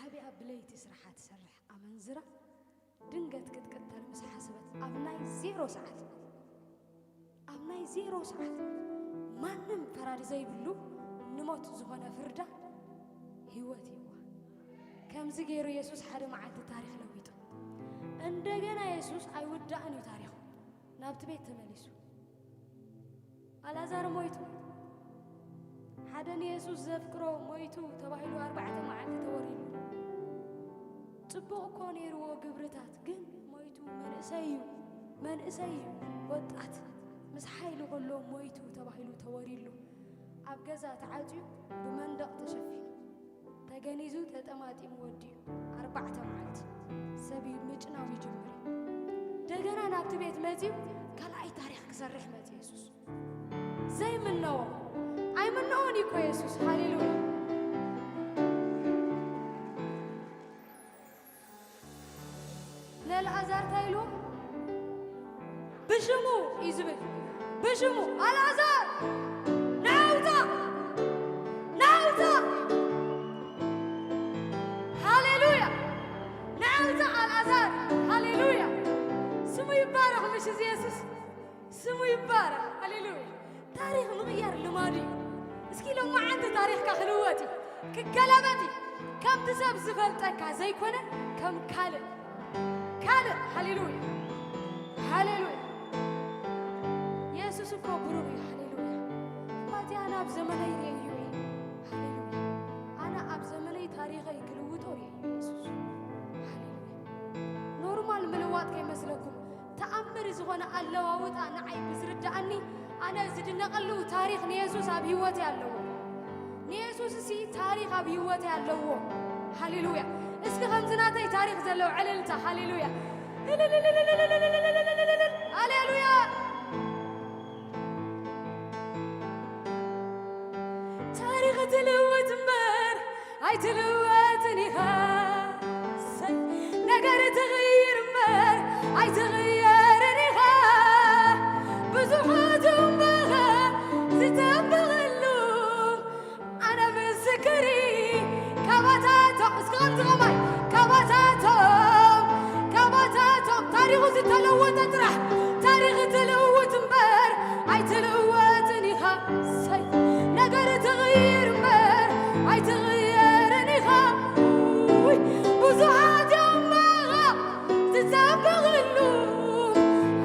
ዓብያ ብለይቲ ስራሓ ትሰርሕ ኣመንዝራ ድንገት ክትቅተል ምስ ሓሰበት፣ ኣብ ናይ ዜሮ ሰዓት፣ ኣብ ናይ ዜሮ ሰዓት፣ ማንም ፈራዲ ዘይብሉ ንሞት ዝኾነ ፍርዳ ህይወት ይህዋ። ከምዚ ገይሩ የሱስ ሓደ መዓልቲ ታሪኽ ለዊጡ። እንደገና የሱስ ኣይውዳእን እዩ ታሪኹ። ናብቲ ቤት ተመሊሱ። ኣልኣዛር ሞይቱ። ሓደ ንየሱስ ዘፍቅሮ ሞይቱ ተባሂሉ ኣርባዕተ መዓልቲ ተወሪሉ። ጽቡቕ እኮ ነይርዎ ግብርታት፣ ግን ሞይቱ። መንእሰይ እዩ፣ መንእሰይ እዩ፣ ወጣት፣ ምስ ሓይሊ ከሎ ሞይቱ ተባሂሉ ተወሪሉ። ኣብ ገዛ ተዓጽዩ ብመንደቕ ተሸፊኑ። ተገኒዙ ተጠማጢሙ ወዲኡ። ኣርባዕተ መዓልቲ ሰብ ምጭናው ይጅምር። እንደገና ናብቲ ቤት መጺኡ ካልኣይ ታሪኽ ክሰርሕ መጺኡ የሱስ። ዘይምነዎ ኣይምነዎን እዩ እኮ የሱስ። ሃሌሉያ። ንኣልኣዛር እንታይ ኢልዎ? ብሽሙ እዩ ዝብል። ብሽሙ፣ ኣልኣዛር ንዓ ውጻእ፣ ንዓ ውጻእ። ሃሌሉያ። ንዓ ውጻእ ኣልኣዛር። ሃሌሉያ። ስሙ ይባረኽ። ምሽ እዚ የሱስ ስሙ ይባረኽ። ሃሌሉያ። ታሪኽ ምቕያር ልማዱ እዩ። እስኪ ሎማዓንቲ ታሪኽካ ክልወጥ እዩ፣ ክገለበጥ እዩ። ከምቲ ሰብ ዝፈልጠካ ዘይኮነ ከም ካልእ፣ ካልእ። ሃሌሉያ፣ ሃሌሉያ። የሱስ እኮ ብሩር እዩ። ሃሌሉያ። እማቲ ኣነ ኣብ ዘመነይ ርእየዮ እዩ። ሃሌሉያ። ኣነ ኣብ ዘመነይ ታሪኸይ ክልውጦ ርእየዮ የሱስ። ሃሌሉያ። ኖርማል ምልዋጥ ከይመስለኩም። ተኣምር ዝኾነ ኣለዋውጣ ንዓይ ብዝርድኣኒ፣ ኣነ ዝድነቐሉ ታሪኽ ንየሱስ ኣብ ህይወተይ ኣለዎ። ንየሱስ እሲ ታሪኽ ኣብ ህይወተይ ኣለዎ። ሃሌሉያ። እስኪ ከምዚ ናተይ ታሪኽ ዘለዎ ዕልልታ፣ ሃሌሉያ። ሃሌሉያ። ታሪኽ ትልውጥ እምበር ኣይትልወጥን ኢኻ። እሰይ። ነገር ትቕይር እምበር ኣይትቕየርን ኢኻ። ብዙሓት እምበኻ ዝጠበቐሉ ኣነ ምስክሪ ካባታቶም፣ እስኪ ከምዚ ከማይ፣ ካባታቶም፣ ካባታቶም ታሪኹ ዝተለወጠ ጥራሕ ታሪኽ ትልውጥ እምበር ኣይትልወጥን ኢኻ። እሰይ። ነገር ትቕይር እምበር ኣይትቕየርን ኢኻ። ውይ፣ ብዙሓት እዮም መኻ ዝጸበቐሉ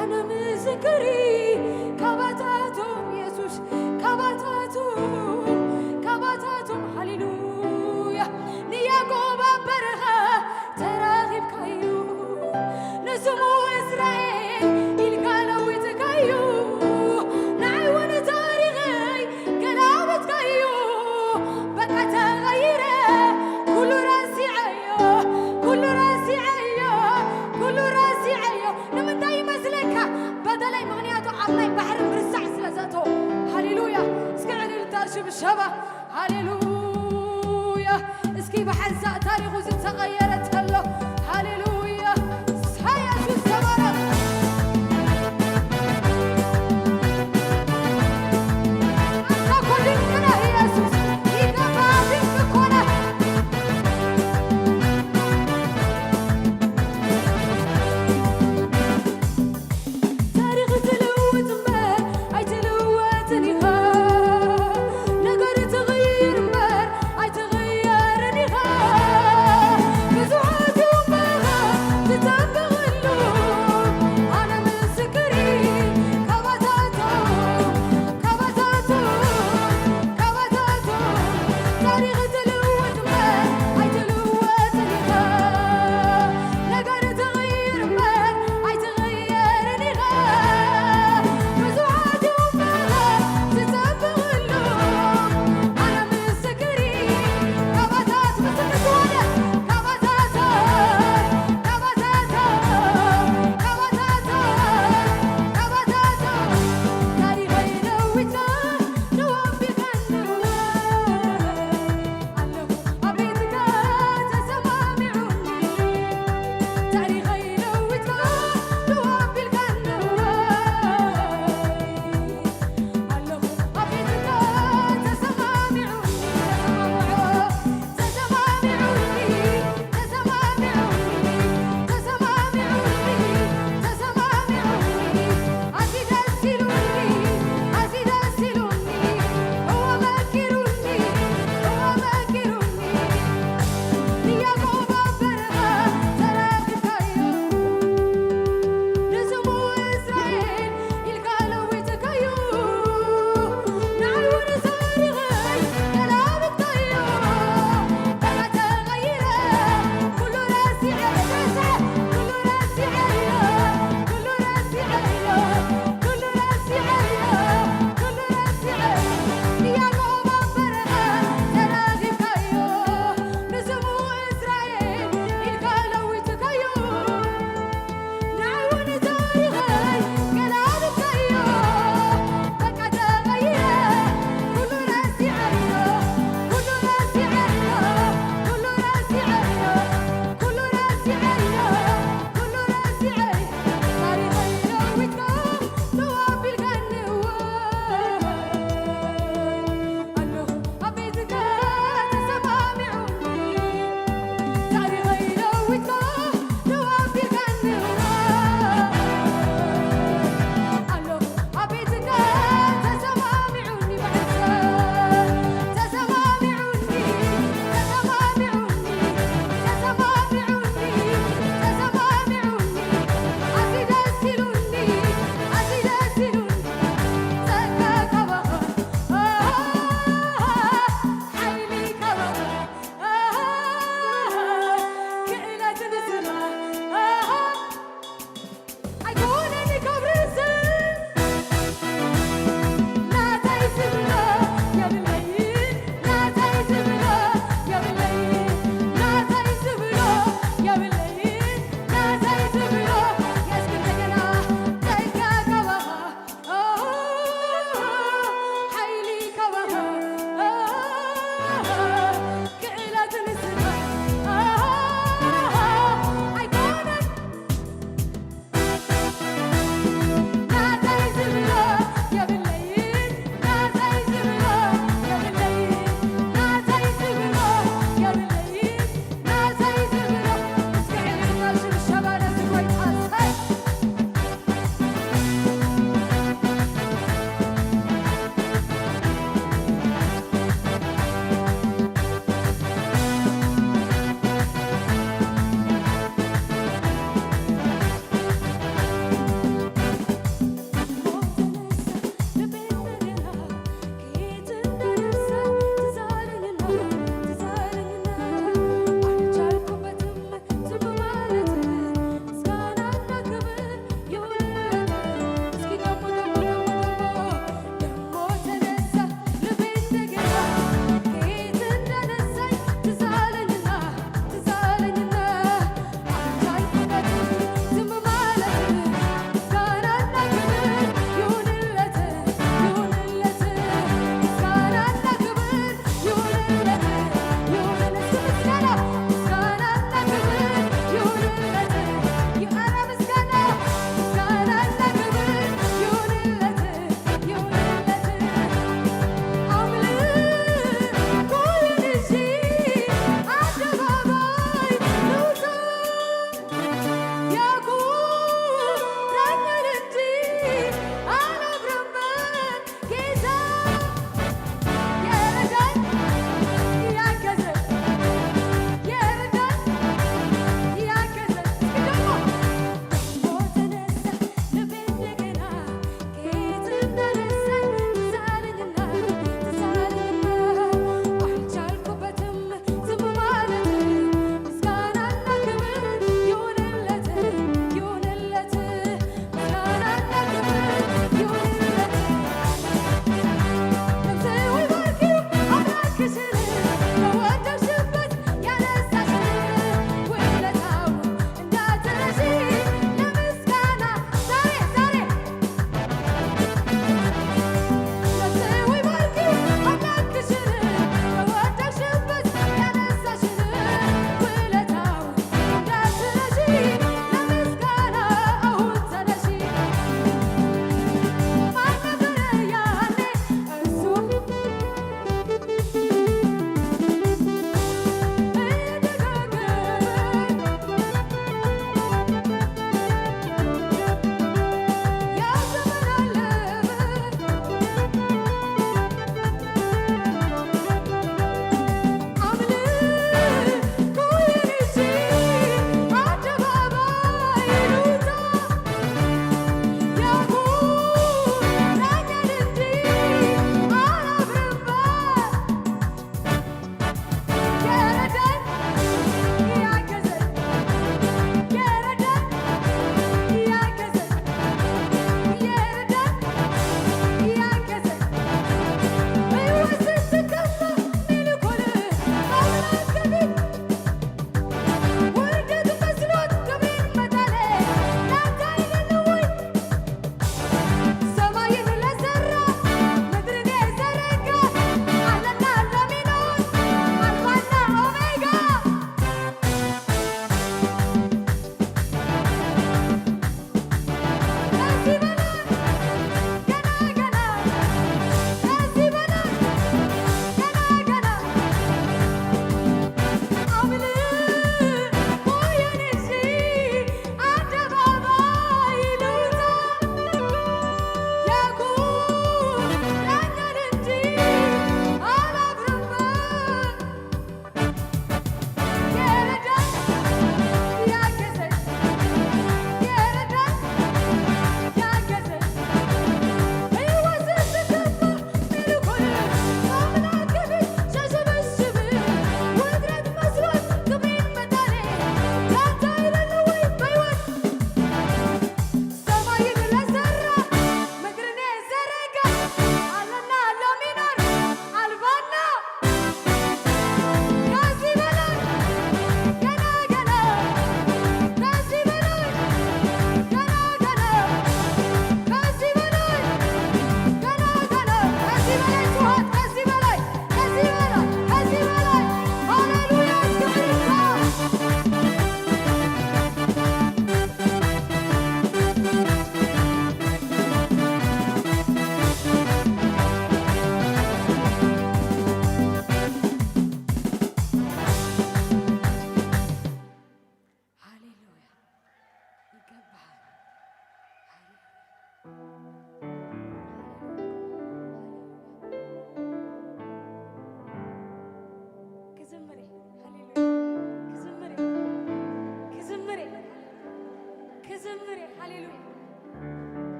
ኣነ ምስክሪ ካባታቶም የሱስ ካባታቶም ካባታቶም ሃሌሉያ ንያዕቆብ ኣብ በረኻ ተራኺብካዩ ንስሙ እስራኤል ኢልካ ለዊጥካዩ ንዓይ እውን ታሪኸይ ገላበጥካዩ በቃ ተቐይረ ኩሉ ረሲዐዮ ኩሉ ረሲዐዮ ኩሉ ረሲዐዮ ንምንታይ ይመስለካ በደለይ ምኽንያቱ ኣብ ናይ ባሕሪ ምርሳዕ ስለ ዘእተዎ ሃሌሉያ እስኪ ዕልልታ ሽብሸባ ሃሌሉያ እስኪ ብሓንሳእ ታሪኹ ዝተቐየረ ተሎ ሃሌሉያ ሳይ የሱስ ተባረኽ ኣንታ እኮ ድንቅ ነህ የሱስ ይገባ ድንቅ እኮ ነህ ታሪኽ ትልውጥ እምበር ኣይትልወጥን ኢኻ ነገር ትቕይር እምበር ኣይትቕየርን ኢኻ ብዙሓ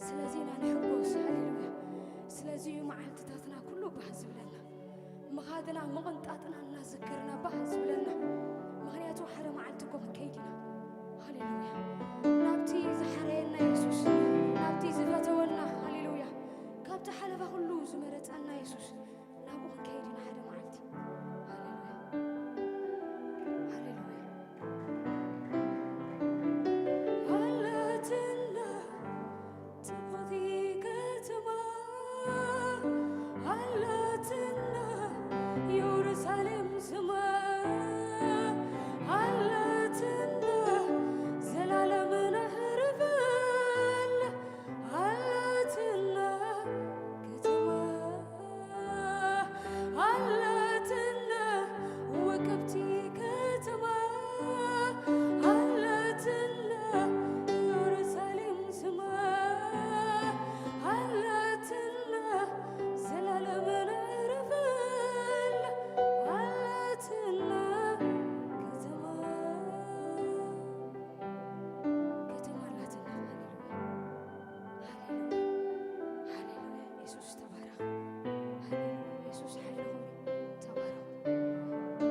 ስለዚ ኢና ንሕጎስ። ሃሌሉያ። ስለዚ እዩ መዓልትታትና ኩሉ ባህ ዝብለና። ምኻድና ምቕንጣጥና እናዘከርና ባህ ዝብለና። ምኽንያቱ ሓደ መዓልቲ እኮ ክንከይድ ኢና። ሃሌሉያ። ናብቲ ዝሓረየና የሱስ፣ ናብቲ ዝፈተወና፣ ሃሌሉያ፣ ካብቲ ሓለፋ ኩሉ ዝመረጸና የሱስ፣ ናብኡ ክንከይድ ኢና ሓደ መዓልቲ። ሃሌሉያ። ሃሌሉያ። ኣላትና ጽብቕቲ ከተማ፣ ኣላትና የሩሳሌም ስማ፣ ኣላትና ዘላለም ነዕርፈላ፣ ኣላትና ከተማ፣ ኣላትና ውቅብቲ ከተማ፣ ኣላትና የሩሳሌም ስማ፣ ኣላትና ዘላለም ነዕርፈላ፣ ኣላትና ከተማ፣ ከተማ ኣላትና። ሃሌሉያ። ሃሌሉያ። ሃሌሉያ። የሱስ ተባረኽ። ሃሌሉያ። የሱስ ሓይልኹም እዩ። ተባረኽ።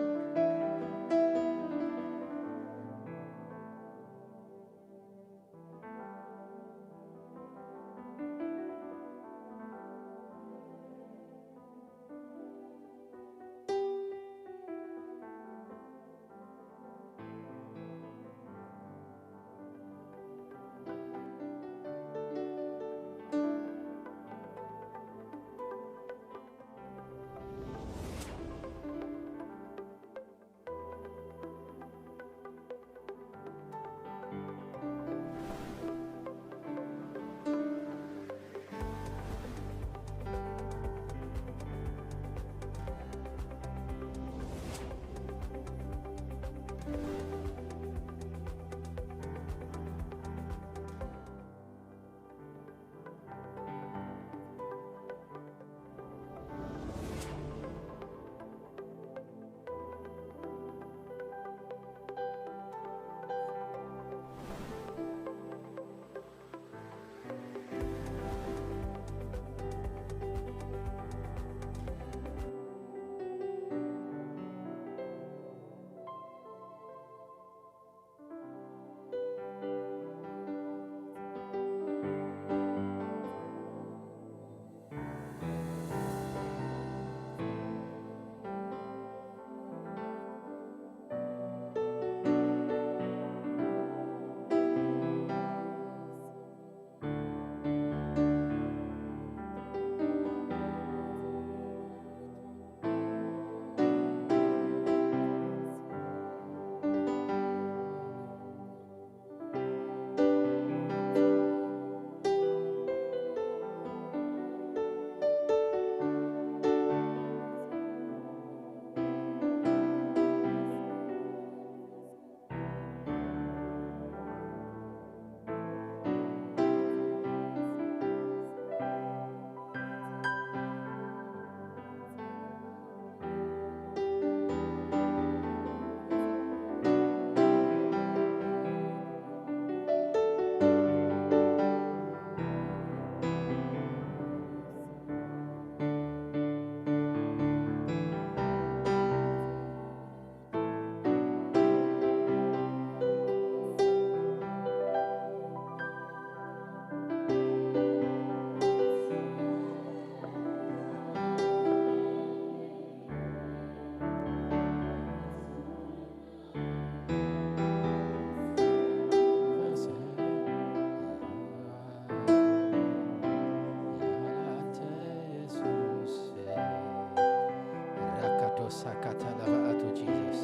ራካቶሳ ካታላባኣቶ ጂዘስ።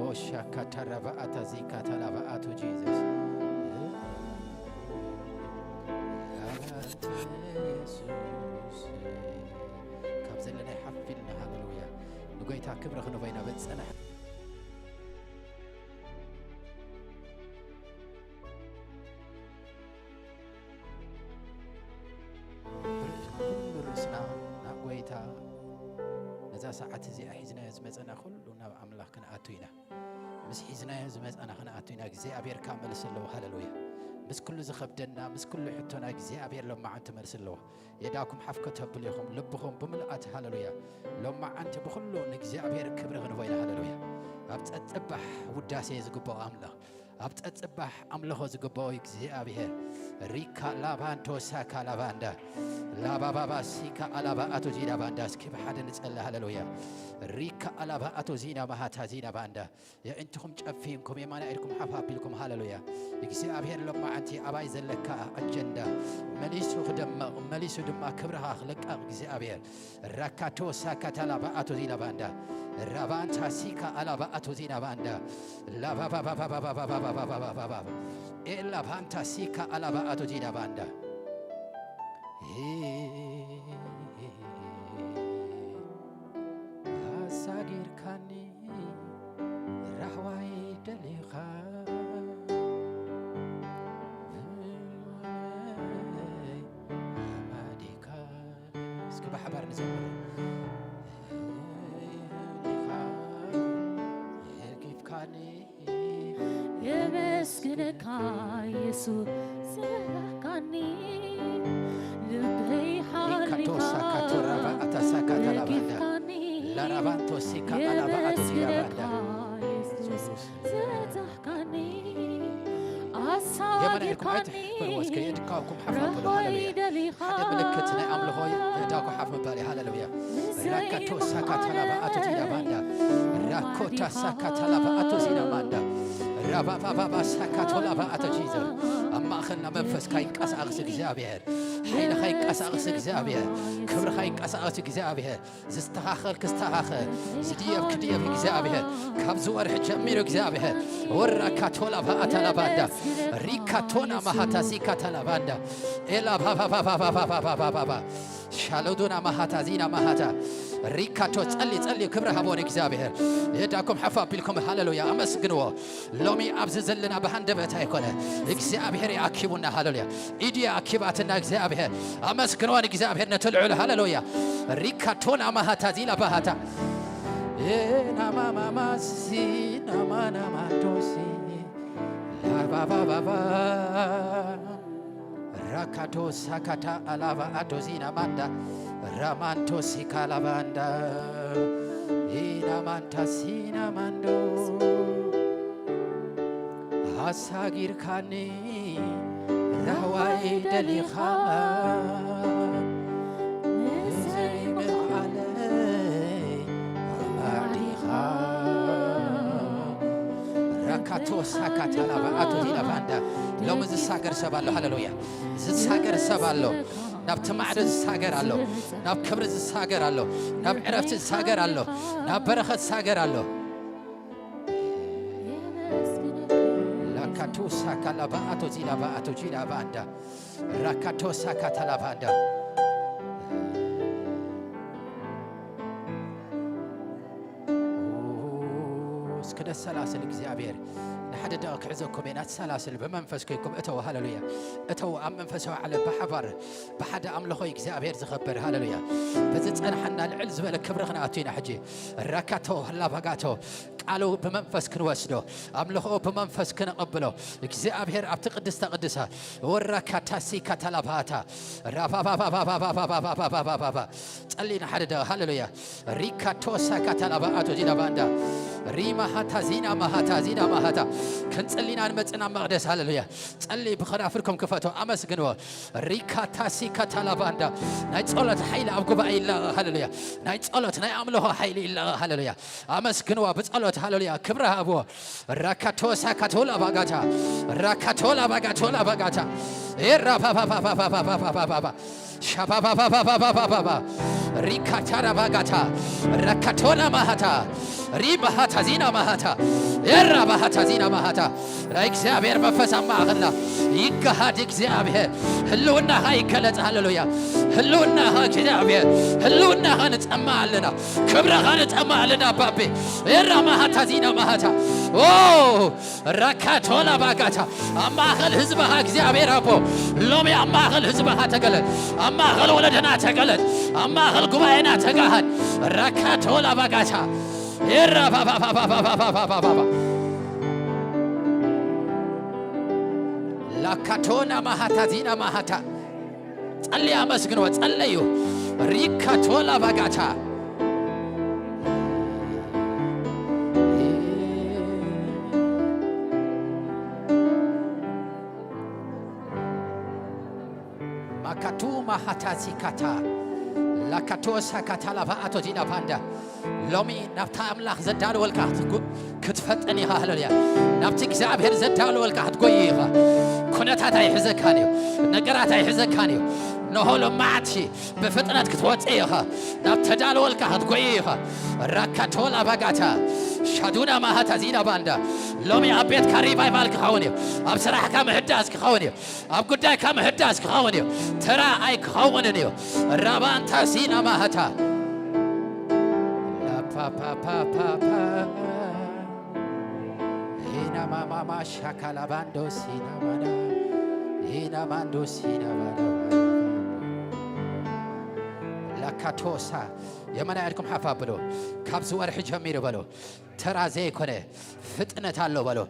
ኦሻ ካታራባኣታ ዚካታላባኣቶ ጂዘስ። ያላንተ ኢየሱስ። ካብ ዘለናይ ሓፍ ኢልና፣ ሃሌሉያ፣ ንጎይታ ክብሪ ክንቦ ኢና በጸናሕ። ብርዕትና ኩሉ ርእስና ናብ ጎይታ፣ ነዛ ሰዓት እዚኣ ሒዝናዮ ዝመጸና ኩሉ ናብ ኣምላኽ ክንኣቱ ኢና። ምስ ሒዝናዮ ዝመጸና ክንኣቱ ኢና። እግዚኣብሔር ከኣ መልሲ ኣለዎ። ሃሌሉያ። ምስ ኩሉ ዝኸብደና፣ ምስ ኩሉ ሕቶና እግዚኣብሔር ሎማዓንቲ መልሲ ኣለዎ። የዳኩም ሓፍ ከተብሉ ኢኹም፣ ልብኹም ብምልኣት፣ ሃለሉያ። ሎማዓንቲ ብኹሉ ንእግዚኣብሔር ክብሪ ክንቦ ኢና፣ ሃለሉያ። ኣብ ጸጽባሕ ውዳሴ ዝግብኦ ኣምላኽ፣ ኣብ ጸጽባሕ ኣምልኾ ዝግብኦ እግዚኣብሔር። ሪካ ላባንቶ ሳካ ላባንዳ፣ ላባባባ ሲካ ኣላባ ኣቶ ዚና ባንዳ። እስኪ ብሓደ ንጸሊ፣ ሃለሉያ። ሪካ ኣላባ ኣቶ ዚና ማሃታ ዚና ባንዳ። የእንትኹም ጨፊንኩም የማና ኢድኩም ሓፍ ኣቢልኩም፣ ሃለሉያ። እግዚኣብሔር ሎማዓንቲ ኣባይ ዘለካ ኣጀንዳ መሊሱ ክደምቕ፣ መሊሱ ድማ ክብርኻ ክልቀቕ እግዚኣብሔር። ራካቶ ሳካታ ላባ ኣቶ ዚና ባንዳ። ራባንታ ሲካ ኣላባ ኣቶ ዚና ባንዳ። ላባባባባባባባባባባባባ። ኤላባንታ ሲካ ኣላባ ኣቶ ዚና ባንዳ። ኣሳጊርካኒ ራህዋይ ደሊኻ ኣማዲካ። እስኪ ብሓባር ንዘምር። ደሊኻ የርጊፍካኒ የመስግነካ ኢየሱስ ስላካኒ ልበይ ሓሊኻ ካቶሳ ካቶራባ ኣታሳ ካታላባንዳ ረጊፍካኒ ላራባንቶ ሲካ ኣላባ ኣቶ የመስግነካ ዲራባንዳ ኢየሱስ ዘታሕካኒ ኣሳጊርካኒ በልዎ እስከ የድካውኩም ሓፍ ኣበሉ። ሃሌሉያ። ሓደ ምልክት ናይ ኣምልኾ የእዳውካ ሓፍ ምባል እዩ። ሃሌሉያ። ራካቶ ሳካታ ላባ ኣቶ ቲዳ ባንዳ። ራኮታ ሳካታ ላባ ኣቶ ዚና ማንዳ። ራባባባባ ሳካቶ ላባ ኣቶ ጂዘ። ኣብ ማእኸልና መንፈስካ ይንቀሳቐስ እግዚኣብሔር። ሓይልኻ ይንቀሳቐስ እግዚኣብሔር። ክብርኻ ይንቀሳቐስ እግዚኣብሔር። ዝስተኻኸል ክስተኻኸል፣ ዝድየብ ክድየብ እግዚኣብሔር። ካብዚ ወርሒ ጀሚሩ እግዚኣብሔር ወራካ ቶላ ባኣታ ላባንዳ፣ ሪካ ቶና ማሃታ ዚካ ታላባንዳ፣ ኤላ ባባባባባባባባባባ፣ ሻሎዱና ማሃታ ዚና ማሃታ፣ ሪካቶ ጸሊ ጸሊ ክብሪ ሃቦን እግዚኣብሔር። የዳኩም ሓፍ ኣቢልኩም ሃሌሉያ ኣመስግንዎ። ሎሚ ኣብዚ ዘለና ብሃንደበት ኣይኮነ፣ እግዚኣብሔር ይኣኪቡና። ሃሌሉያ። ኢድያ ኣኪባትና እግዚኣብሔር። ኣመስግንዎ ንእግዚኣብሔር ነቲ ልዑል። ሃሌሉያ። ሪካቶና ማሃታ ዚላ ባሃታ። ኤናማማማሲ ናማናማንዶሲ ላባባባባ ራካቶ ሳካታ ኣላባ ኣዶዚና ማንዳ ራማንቶ ሲካላባንዳ ኢናማንታ ሲናማንዶ ኣሳጊርካኒ ራዋይ ደሊኻ ንዘይምኽኣለይ ኣማዕዲኻ ራካቶ ሳካታ ላባ ኣቶ ዲና ባንዳ ሎሚ ዝሳገር ሰብ ኣሎ። ሃሌሉያ። ዝሳገር ሰብ ኣሎ። ናብቲ ማዕዶ ዝሳገር ኣሎ። ናብ ክብሪ ዝሳገር ኣሎ። ናብ ዕረፍቲ ዝሳገር ኣሎ። ናብ በረኸት ዝሳገር ኣሎ። ላካቱ ሳካ ላባ ኣቶ ዚላ ባኣቶ ጂላ ባንዳ ራካቶ ሳካ ታላባንዳ እስከ ነሰላስል እግዚኣብሔር ንሓደ ደቂ ክሕዘኩም እየ። ናትሰላስል ብመንፈስ ኮይንኩም እተው። ሃሌሉያ። እተው ኣብ መንፈሳዊ ዓለም ብሓባር ብሓደ ኣምልኾ እግዚኣብሔር ዝኸበር። ሃሌሉያ። በዚ ጸንሓና ልዕል ዝበለ ክብሪ ክንኣቱ ኢና። ሕጂ ራካቶ ላባጋቶ ቃሉ ብመንፈስ ክንወስዶ ኣምልኾ ብመንፈስ ክንቕብሎ እግዚኣብሔር ኣብቲ ቅድስተ ቅዱሳ ወራካታሲ ካታላባታ ራባባባባባባባባባ ጸሊና ሓደ ደ ሃሌሉያ ሪካቶሳ ካታላባ ኣቶ ዚና ባንዳ ሪማሃታ ዚና ማሃታ ዚና ማሃታ ክንጽሊና ንመጽና መቕደስ ሃሌሉያ ጸሊ ብኸናፍርኩም ክፈቶ ኣመስግንዎ ሪካታሲ ካታላባንዳ ናይ ጸሎት ሓይሊ ኣብ ጉባኤ ይለቐቕ ሃሌሉያ ናይ ጸሎት ናይ ኣምልኾ ሓይሊ ይለቐቕ ሃሌሉያ ኣመስግንዋ ብጸሎት ሃሌሉያ ክብሪ ሃብዎ ራካቶሳ ካቶላ ባጋታ ራካቶላ ባጋቶላ ባጋታ ኤራባባባባባባባባባባ ሻባባባባባባባ ሪካታራ ባጋታ ራካቶላ ማሃታ ሪባሃታ ዚና ማሃታ ኤራባሃታ ዚና ማሃታ ናይ እግዚኣብሔር መንፈስ ኣብ ማእኸልና ይገሃድ እግዚኣብሔር ህልውናኻ ይገለጽ ሃሌሉያ ህልውናኻ እግዚኣብሔር ህልውናኻ ንጸማ ኣለና ክብርኻ ንጸማ ኣለና ኣባቤ ኤራ ማሃታ ዚና ማሃታ ኦ ራካቶላ ባጋታ ኣብ ማእኸል ህዝብኻ እግዚኣብሔር ኣቦ ሎሚ ኣብ ማእኸል ህዝብኻ ተገለጥ ኣብ ማእኸል ወለደና ተገለጥ ኣብ ማእኸል ጉባኤና ተጋሃድ ራካቶላ ባጋታ ኤራ ባባባባባባባባባ ኣካቶና ማሃታ ዚና ማሃታ። ጸልይ ኣመስግንዎ፣ ጸለዩ። ሪካቶላ ባጋታ። ማካቱ ማሃታ ዚካታ። ላካቶ ሳካታ ላባ ኣቶ ዚና ባንዳ። ሎሚ ናብታ ኣምላኽ ዘዳለወልካ ክትጉ-፣ ክትፈጥን ኢኻ። ሃሌሉያ። ናብቲ እግዚኣብሔር ዘዳለወልካ ክትጎይ ኢኻ። ኩነታት ኣይሕዘካን እዩ። ነገራት ኣይሕዘካን እዩ። ነሆ ሎማዓቲ ብፍጥነት ክትወጽእ ኢኻ። ናብ ተዳለወልካ ክትጎይ ኢኻ። ራካቶላ ባጋታ ሻዱና ማሃታ ዚና ባንዳ። ሎሚ ኣብ ቤትካ ሪቫይቫል ክኸውን እዩ። ኣብ ስራሕካ ምህዳስ ክኸውን እዩ። ኣብ ጉዳይካ ምህዳስ ክኸውን እዩ። ተራ ኣይክኸውንን እዩ። ራባንታ ሲና ማሃታ ላፓፓፓፓፓ ሂና ማማማ ሻካላ ባንዶ ሲና ማና ሂና ማንዶ ሲና ማና ላካቶሳ የመና ያድኩም ሓፋ ብሎ ካብዚ ወርሒ ጀሚሩ በሎ ተራ ዘይኮነ ፍጥነት ኣሎ በሎ።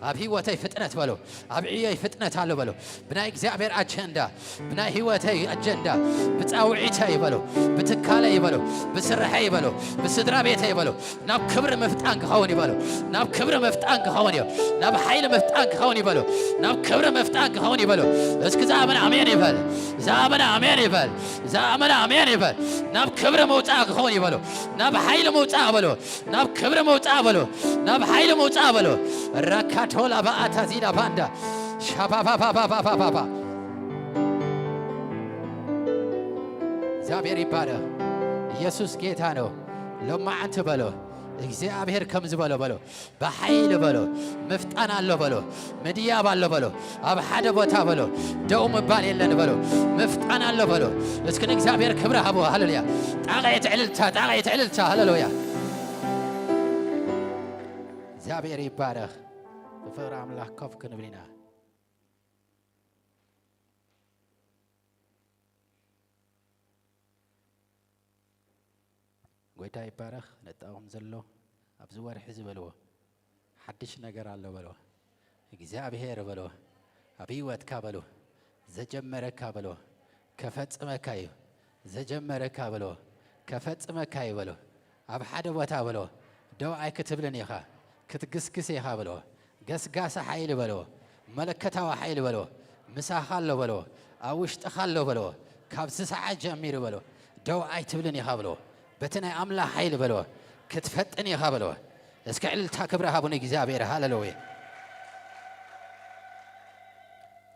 ኣብ ህይወተይ ፍጥነት በሎ። ኣብ ዕየይ ፍጥነት ኣሎ በሎ። ብናይ እግዚኣብሔር ኣጀንዳ፣ ብናይ ህይወተይ ኣጀንዳ፣ ብጻውዒተይ በሎ፣ ብትካለይ በሎ፣ ብስርሐይ በሎ፣ ብስድራ ቤተይ በሎ። ናብ ክብሪ ምፍጣን ክኸውን ይበሎ። ናብ ክብሪ ምፍጣን ክኸውን እዩ። ናብ ሓይሊ ምፍጣን ክኸውን ይበሎ። ናብ ክብሪ ምፍጣን ክኸውን ይበሎ። እስኪ ዝኣመነ ኣሜን ይበል። ዝኣመነ ኣሜን ይበል። ዝኣመነ ኣሜን ይበል። ናብ ክብሪ ምውጻእ ክኸውን ይበሎ። ናብ ሓይሊ ምውጻእ በሎ። ናብ ክብሪ ምውጻእ በሎ። ናብ ሓይሊ ምውጻእ በሎ። ራካቶላ ባኣታ ዚዳ ባንዳ ሻባባባባባባባ እግዚኣብሔር ይባረኽ። ኢየሱስ ጌታ ነው። ሎማዓንቲ በሎ። እግዚኣብሔር ከም ዝበሎ በሎ። ብሓይሊ በሎ። ምፍጣን ኣሎ በሎ። ምድያብ ኣሎ በሎ። ኣብ ሓደ ቦታ በሎ። ደው ምባል የለን በሎ። ምፍጣን ኣሎ በሎ። እስኪ ንእግዚኣብሔር ክብሪ ሃቦ። ሃሌሉያ። ጣቕዒት ዕልልታ፣ ጣቕዒት ዕልልታ። ሃሌሉያ። እግዚኣብሔር ይባረኽ። ብፍቕሪ ኣምላኽ ኮፍ ክንብል ኢና። ጎይታ ይባረኽ። ነጣቕም ዘሎ ኣብዚ ወርሒ ዝበልዎ ሓድሽ ነገር ኣሎ በልዎ። እግዚኣብሔር በልዎ። ኣብ ህይወትካ በልዎ። ዘጀመረካ በልዎ። ከፈጽመካ እዩ። ዘጀመረካ በልዎ። ከፈጽመካ እዩ በልዎ። ኣብ ሓደ ቦታ በልዎ። ደው ኣይክትብልን ኢኻ። ክትግስግስ ኢኻ በልዎ። ገስጋሲ ሓይሊ በልዎ። መለከታዊ ሓይሊ በልዎ። ምሳኻ ኣሎ በልዎ። ኣብ ውሽጥኻ ኣሎ በልዎ። ካብዚ ሰዓት ጀሚሩ በልዎ። ደው ኣይትብልን ኢኻ በልዎ። በቲ ናይ ኣምላኽ ሓይሊ በልዎ። ክትፈጥን ኢኻ በልዎ። እስኪ ዕልልታ ክብሪ ሃቡ ንእግዚኣብሔር። ሃሌሉያ።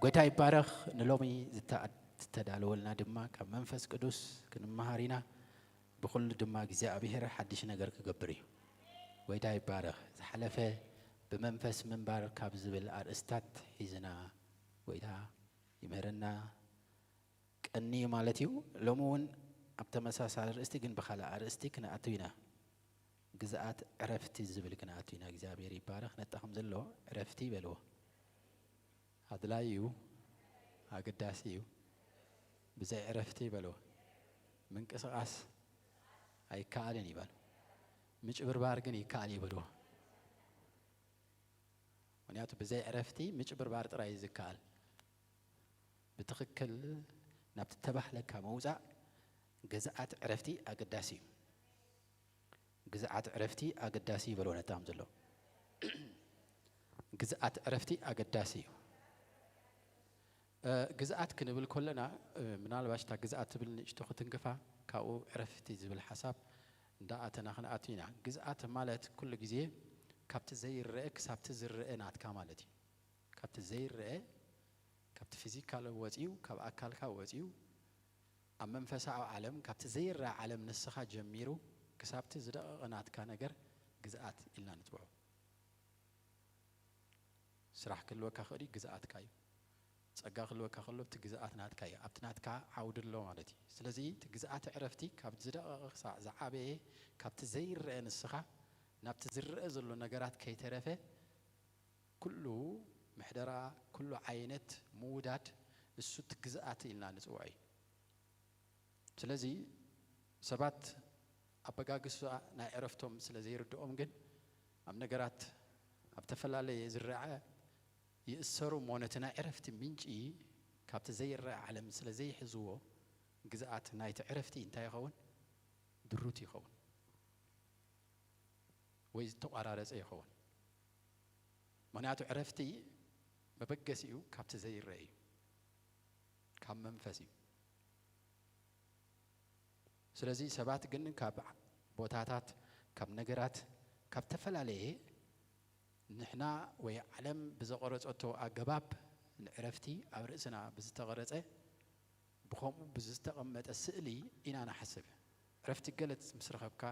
ጎይታ ይባረኽ። ንሎሚ ዝተኣ-፣ ዝተዳለወልና ድማ ካብ መንፈስ ቅዱስ ክንመሃር ኢና። ብኹሉ ድማ እግዚኣብሔር ሓድሽ ነገር ክገብር እዩ። ጎይታ ይባረኽ። ዝሓለፈ ብመንፈስ ምንባር ካብ ዝብል ኣርእስታት ሒዝና ጎይታ ይምህረና ቀኒ ማለት እዩ። ሎሚ እውን ኣብ ተመሳሳሊ ኣርእስቲ ግን ብኻልእ ኣርእስቲ ክንኣቱ ኢና። ግዝኣት ዕረፍቲ ዝብል ክንኣቱ ኢና። እግዚኣብሔር ይባረኽ። ነጣ ከም ዘሎ ዕረፍቲ ይበልዎ። ኣድላዪ እዩ፣ ኣገዳሲ እዩ። ብዘይ ዕረፍቲ ይበልዎ። ምንቅስቓስ ኣይከኣልን ይበል። ምጭብርባር ግን ይከኣል ይበልዎ። ምኽንያቱ ብዘይ ዕረፍቲ ምጭብርባር ጥራይ እዩ ዝከኣል። ብትኽክል ናብቲ ተባህለካ ምውጻእ ግዝኣት ዕረፍቲ ኣገዳሲ እዩ። ግዝኣት ዕረፍቲ ኣገዳሲ ይበልዎ ነታም ዘሎ። ግዝኣት ዕረፍቲ ኣገዳሲ እዩ። እ፣ ግዝኣት ክንብል ከለና፣ እ፣ ምናልባሽ እታ ግዝኣት ትብል ንእሽቶ ክትንክፋ፣ ካብኡ ዕረፍቲ ዝብል ሓሳብ እንዳኣተና ክንኣቱ ኢና። ግዝኣት ማለት ኩሉ ግዜ ካብቲ ዘይረአ ክሳብቲ ዝረአ ናትካ ማለት እዩ። ካብቲ ዘይረአ፣ ካብቲ ፊዚካል ወፂኡ፣ ካብ ኣካልካ ወፂኡ፣ ኣብ መንፈሳዊ ዓለም ካብቲ ዘይረአ ዓለም ንስኻ ጀሚሩ ክሳብቲ ዝደቐቐ ናትካ ነገር ግዝኣት ኢልና ንፅውዖ። ስራሕ ክህልወካ ክእል እዩ፣ ግዝኣትካ እዩ። ጸጋ ክህልወካ ከሎ፣ እቲ ግዝኣት ናትካ እዩ። ኣብቲ ናትካ ዓውዲ ኣሎ ማለት እዩ። ስለዚ፣ እቲ ግዝኣት ዕረፍቲ ካብ ዝደቐቐ ክሳዕ ዝዓበየ፣ ካብቲ ዘይረአ ንስኻ ናብቲ ዝረአ ዘሎ ነገራት ከይተረፈ፣ ኩሉ ምሕደራ፣ ኩሉ ዓይነት ምውዳድ፣ እሱ እቲ ግዝኣት ኢልና ንጽውዖ እዩ። ስለዚ፣ ሰባት ኣበጋግሳ ናይ ዕረፍቶም ስለ ዘይርድኦም ግን፣ ኣብ ነገራት፣ ኣብ ተፈላለየ ዝረዐ ይእሰሩ እሞ ነቲ ናይ ዕረፍቲ ምንጪ ካብቲ ዘይረኣ ዓለም ስለ ዘይሕዝዎ፣ ግዝኣት ናይቲ ዕረፍቲ እንታይ ይኸውን? ድሩት ይኸውን ወይ ዝተቋራረጸ ይኸውን። ምኽንያቱ ዕረፍቲ መበገሲኡ ካብቲ ዘይረአ እዩ፣ ካብ መንፈስ እዩ። ስለዚ ሰባት ግን ካብ ቦታታት፣ ካብ ነገራት፣ ካብ ዝተፈላለየ ንሕና ወይ ዓለም ብዘቐረጸቶ ኣገባብ ንዕረፍቲ ኣብ ርእስና ብዝተቐረጸ፣ ብኸምኡ ብዝተቐመጠ ስእሊ ኢና ንሓስብ። ዕረፍቲ ገለጽ ምስ ረኸብካ፣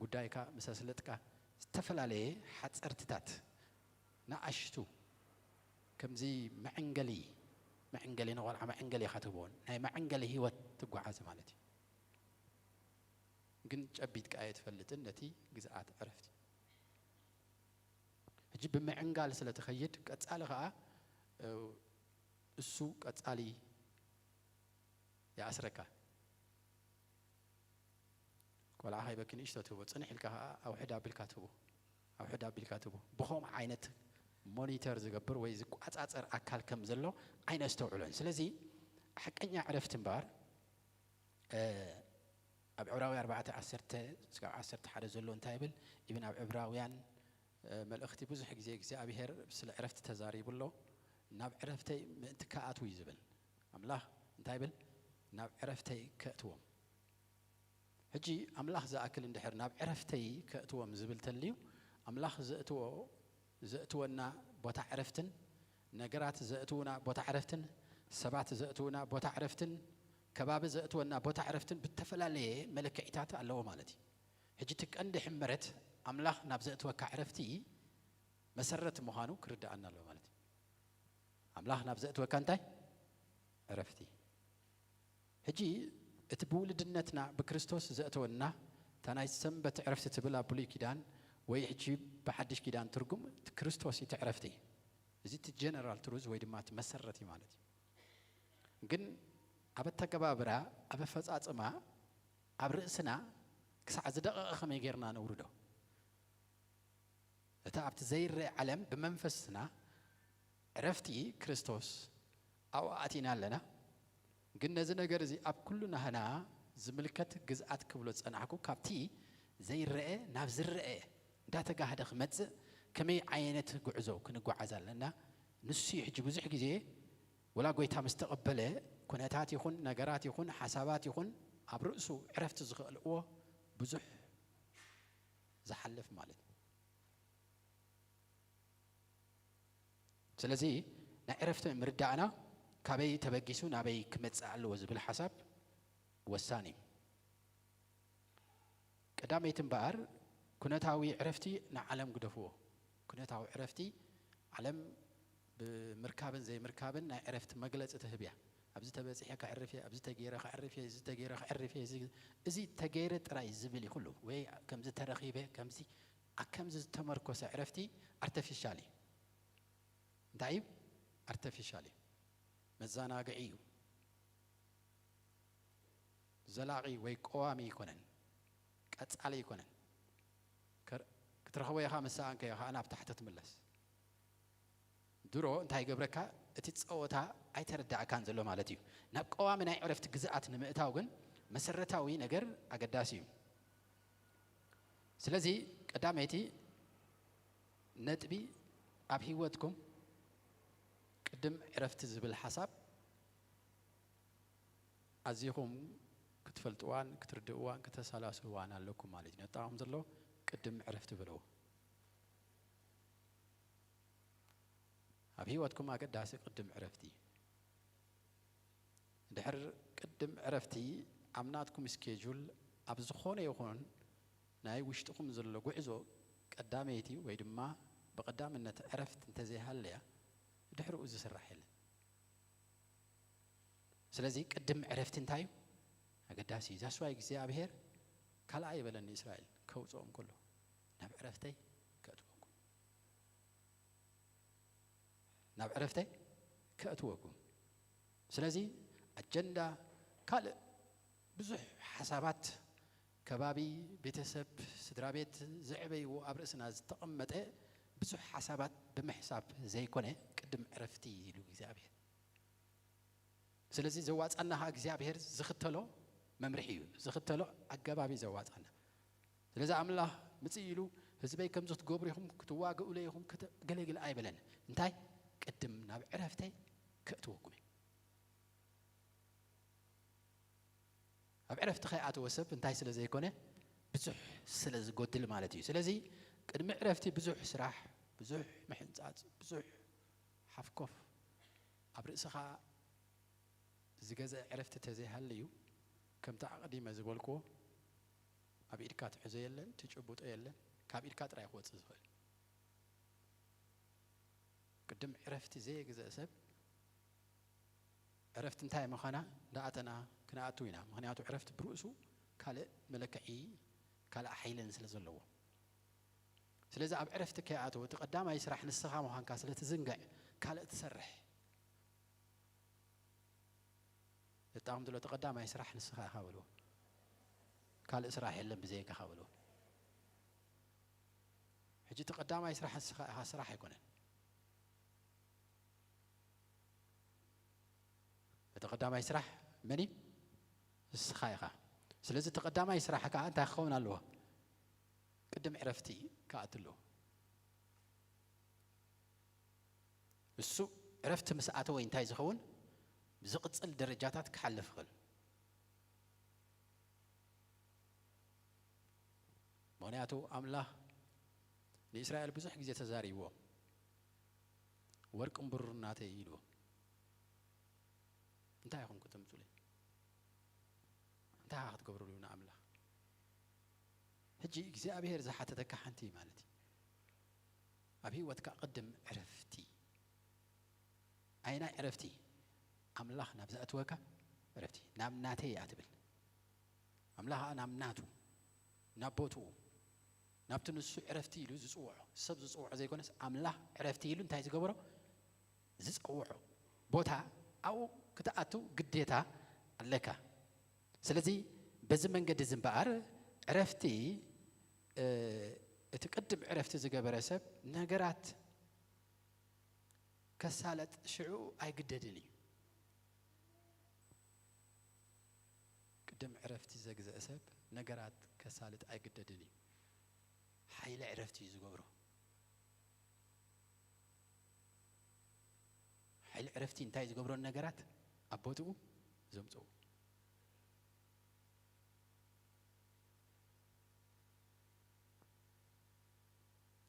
ጉዳይካ ምስ ኣስለጥካ፣ ዝተፈላለየ ሓጸርትታት ንኣሽቱ ከምዚ መዐንገሊ፣ መዐንገሊ ንቖልዓ መዐንገሊ ኢኻ ትህቦ፣ ናይ መዐንገሊ ህይወት ትጓዓዝ ማለት እዩ። ግን ጨቢጥካ ኣይትፈልጥን ነቲ ግዝኣት ዕረፍቲ። ሕጂ ብምዕንጋል ስለ ትኸይድ፣ ቀጻሊ ኸኣ፣ እ፣ እሱ ቀጻሊ ይኣስረካ። ቆልዓ ከይበኪ ንእሽቶ ትህቦ፣ ጽንሕ ኢልካ ኸኣ ኣውሕድ ኣቢልካ ትህቦ፣ ኣውሕድ ኣቢልካ ትህቦ። ብኸምኡ ዓይነት ሞኒተር ዝገብር ወይ ዝቋጻጸር ኣካል ከም ዘሎ ኣይነስተውዕሎን። ስለዚ ሓቀኛ ዕረፍቲ እምበኣር፣ እ፣ ኣብ ዕብራውያን ኣርባዕተ ዓሰርተ እስካብ ዓሰርተ ሓደ ዘሎ እንታይ ይብል? ኢብን ኣብ ዕብራውያን፣ እ፣ መልእኽቲ ብዙሕ ግዜ እግዚኣብሔር ስለ ዕረፍቲ ተዛሪቡ ኣሎ። "ናብ ዕረፍተይ ምእንቲ ከኣትዉ" እዩ ዝብል። ኣምላኽ እንታይ ይብል? "ናብ ዕረፍተይ ከእትዎም።" ሕጂ ኣምላኽ ዝኣክል እንድሕር "ናብ ዕረፍተይ ከእትዎም" ዝብል ተልዩ፣ ኣምላኽ ዘእትዎ፣ ዘእትወና ቦታ ዕረፍትን፣ ነገራት ዘእትውና ቦታ ዕረፍትን፣ ሰባት ዘእትውና ቦታ ዕረፍትን፣ ከባቢ ዘእትወና ቦታ ዕረፍትን ብተፈላለየ መለክዒታት ኣለዎ ማለት እዩ። ሕጂ እቲ ቀንዲ ሕመረት ኣምላኽ ናብ ዘእትወካ ዕረፍቲ መሰረት ምዃኑ ክርድኣና ኣለዎ ማለት እዩ። ኣምላኽ ናብ ዘእትወካ እንታይ? ዕረፍቲ። ሕጂ እቲ ብውልድነትና ብክርስቶስ ዘእተወና፣ እታ ናይ ሰንበት ዕረፍቲ ትብል ኣብ ብሉይ ኪዳን፣ ወይ ሕጂ ብሓድሽ ኪዳን ትርጉም፣ እቲ ክርስቶስ እዩ እቲ ዕረፍቲ። እዚ እቲ ጀነራል ትሩዝ ወይ ድማ እቲ መሰረት እዩ ማለት እዩ። ግን ኣብ ኣተገባብራ፣ ኣብ ኣፈጻጽማ፣ ኣብ ርእስና ክሳዕ ዝደቐቐ ከመይ ጌርና ነውርዶ? እቲ ኣብቲ ዘይረአ ዓለም ብመንፈስና ዕረፍቲ ክርስቶስ ኣብኡ ኣቲና ኣለና። ግን ነዚ ነገር እዚ ኣብ ኩሉ ናህና ዝምልከት ግዝኣት ክብሎ ዝጸናሕኩ፣ ካብቲ ዘይረአ ናብ ዝረአ እንዳተጋህደ ክመጽእ ከመይ ዓይነት ጉዕዞ ክንጓዓዝ ኣለና? ንሱ እዩ ሕጂ ብዙሕ ግዜ ወላ ጎይታ ምስ ተቐበለ፣ ኩነታት ይኹን፣ ነገራት ይኹን፣ ሓሳባት ይኹን፣ ኣብ ርእሱ ዕረፍቲ ዝኸልእዎ ብዙሕ ዝሓልፍ ማለት እዩ። ስለዚ ናይ ዕረፍቲ ምርዳእና ካበይ ተበጊሱ ናበይ ክመጽእ ኣለዎ ዝብል ሓሳብ ወሳኒ እዩ። ቀዳመይቲ እምበኣር፣ ኩነታዊ ዕረፍቲ ንዓለም ግደፍዎ። ኩነታዊ ዕረፍቲ፣ ዓለም ብምርካብን ዘይምርካብን ናይ ዕረፍቲ መግለጺ ትህብ እያ። ኣብዚ ተበጺሐ ከዕርፍ እየ፣ ኣብዚ ተገይረ ከዕርፍ እየ፣ እዚ ተገይረ ከዕርፍ እየ፣ እዚ፣ እዚ ተገይረ ጥራይ ዝብል እዩ ኩሉ። ወይ ከምዚ ተረኺበ፣ ከምዚ፣ ኣብ ከምዚ ዝተመርኮሰ ዕረፍቲ ኣርተፊሻል እዩ። እንታይ እዩ? ኣርተፊሻል እዩ። መዘናግዒ እዩ። ዘላቒ ወይ ቀዋሚ ኣይኮነን። ቀጻሊ ኣይኮነን። ከር-፣ ክትረኽቦ ኢኻ፣ ምስ ሰኣንካዮ ኸኣ ናብ ታሕቲ ትምለስ። ድሮ እንታይ ይገብረካ? እቲ ጸወታ ኣይተረዳእካን ዘሎ ማለት እዩ። ናብ ቀዋሚ ናይ ዕረፍቲ ግዝኣት ንምእታው ግን መሰረታዊ ነገር ኣገዳሲ እዩ። ስለዚ ቀዳመይቲ ነጥቢ፣ ኣብ ህይወትኩም ቅድም ዕረፍቲ ዝብል ሓሳብ ኣዚኹም ክትፈልጥዋን ክትርድእዋን ከተሰላስልዋን ኣለኩም ማለት እዩ። ነጣቕም ዘሎ ቅድም ዕረፍቲ ብለዎ። ኣብ ህይወትኩም ኣገዳሲ ቅድም ዕረፍቲ። ድሕር ቅድም ዕረፍቲ ኣብ ናትኩም ስኬጁል ኣብ ዝኾነ ይኹን ናይ ውሽጥኹም ዘሎ ጉዕዞ ቀዳመይቲ ወይ ድማ ብቐዳምነት ዕረፍቲ እንተዘይሃለያ ድሕርኡ ዝስራሕ የለን። ስለዚ ቅድም ዕረፍቲ እንታይ እዩ? ኣገዳሲ እዩ። ዛስዋይ እግዚኣብሔር ካልኣ ይበለኒ እስራኤል ከውፅኦም ከሎ ናብ ዕረፍተይ ከእትወኩም፣ ናብ ዕረፍተይ ከእትወኩም። ስለዚ ኣጀንዳ ካልእ ብዙሕ ሓሳባት ከባቢ፣ ቤተሰብ፣ ስድራ ቤት ዘዕበይዎ ኣብ ርእስና ዝተቐመጠ ብዙሕ ሓሳባት ብምሕሳብ ዘይኮነ ቅድም ዕረፍቲ ኢሉ እግዚኣብሔር። ስለዚ ዘዋጻና ኸኣ እግዚኣብሔር ዝኽተሎ መምርሒ እዩ፣ ዝኽተሎ ኣገባብ እዩ ዘዋጻና። ስለዚ ኣምላኽ ምጽእ ኢሉ ህዝበይ ከምዚ ክትገብሩ ኢኹም፣ ክትዋግኡለይ ኢኹም፣ ክተ-፣ ገለግል ኣይበለን። እንታይ? ቅድም ናብ ዕረፍተይ ከእትወኩም እየ። ኣብ ዕረፍቲ ከይኣተወ ሰብ እንታይ ስለ ዘይኮነ? ብዙሕ ስለ ዝጎድል ማለት እዩ። ስለዚ ቅድሚ ዕረፍቲ ብዙሕ ስራሕ፣ ብዙሕ ምሕንጻጽ፣ ብዙሕ ሓፍኮፍ ኣብ ርእስኻ ዝገዝአ ዕረፍቲ ተዘይሃልዩ፣ ከምቲ ኣቕዲመ ዝበልክዎ፣ ኣብ ኢድካ ትሕዞ የለን፣ ትጭብጦ የለን፣ ካብ ኢድካ ጥራይ ክወጽእ ዝኽእል። ቅድም ዕረፍቲ ዘየግዘእ ሰብ፣ ዕረፍቲ እንታይ ምዃና እንዳኣተና ክንኣቱ ኢና። ምኽንያቱ ዕረፍቲ ብርእሱ ካልእ መለክዒ፣ ካልእ ሓይልን ስለ ዘለዎ። ስለዚ ኣብ ዕረፍቲ ከይኣተወ፣ እቲ ቀዳማይ ስራሕ ንስኻ ምዃንካ ስለ ትዝንግዕ፣ ካልእ ትሰርሕ። እጣቕም ዝሎ፣ እቲ ቀዳማይ ስራሕ ንስኻ ኢኻ በልዎ። ካልእ ስራሕ የለን ብዘይካኻ በልዎ። ሕጂ እቲ ቀዳማይ ስራሕ ንስኻ ኢኻ፣ ስራሕ ኣይኮነን። እቲ ቀዳማይ ስራሕ መን እዩ? ንስኻ ኢኻ። ስለዚ እቲ ቀዳማይ ስራሕ ከኣ እንታይ ክኸውን ኣለዎ? ቅድም ዕረፍቲ ክኣቱ ኣለዎ። እሱ ዕረፍቲ ምስ ኣተወ እንታይ ዝኸውን? ብዝቕጽል ደረጃታት ክሓልፍ ይኽእል። ምኽንያቱ ኣምላኽ ንእስራኤል ብዙሕ ግዜ ተዛሪብዎ፣ "ወርቅን ብሩርን ናተይ" ኢልዎ። "እንታይ ኢኹም ክተምጹለይ? እንታይ ኢኻ ክትገብሩሉ ንኣምላኽ?" ሕጂ እግዚኣብሔር ዝሓተተካ ሓንቲ ማለት እዩ። ኣብ ህይወትካ ቅድም ዕረፍቲ። ኣይናይ ዕረፍቲ? ኣምላኽ ናብ ዘእትወካ ዕረፍቲ። "ናብ ናተይ እያ" ትብል። ኣምላኽ ከኣ ናብ ናቱ፣ ናብ ቦትኡ፣ ናብቲ ንሱ ዕረፍቲ ኢሉ ዝጽውዖ፣ ሰብ ዝጽውዖ ዘይኮነስ፣ ኣምላኽ ዕረፍቲ ኢሉ እንታይ ዝገበሮ? ዝጸውዖ ቦታ፣ ኣብኡ ክትኣቱ ግዴታ ኣለካ። ስለዚ በዚ መንገዲ እዚ እምበኣር ዕረፍቲ፣ እ፣ እቲ ቅድም ዕረፍቲ ዝገበረ ሰብ ነገራት ከሳለጥ ሽዑ ኣይግደድን እዩ። ቅድም ዕረፍቲ ዘግዘአ ሰብ ነገራት ከሳልጥ ኣይግደድን እዩ። ሓይሊ ዕረፍቲ እዩ ዝገብሮ። ሓይሊ ዕረፍቲ እንታይ ዝገብሮ ነገራት ኣብ ቦትኡ ዘምጽኡ።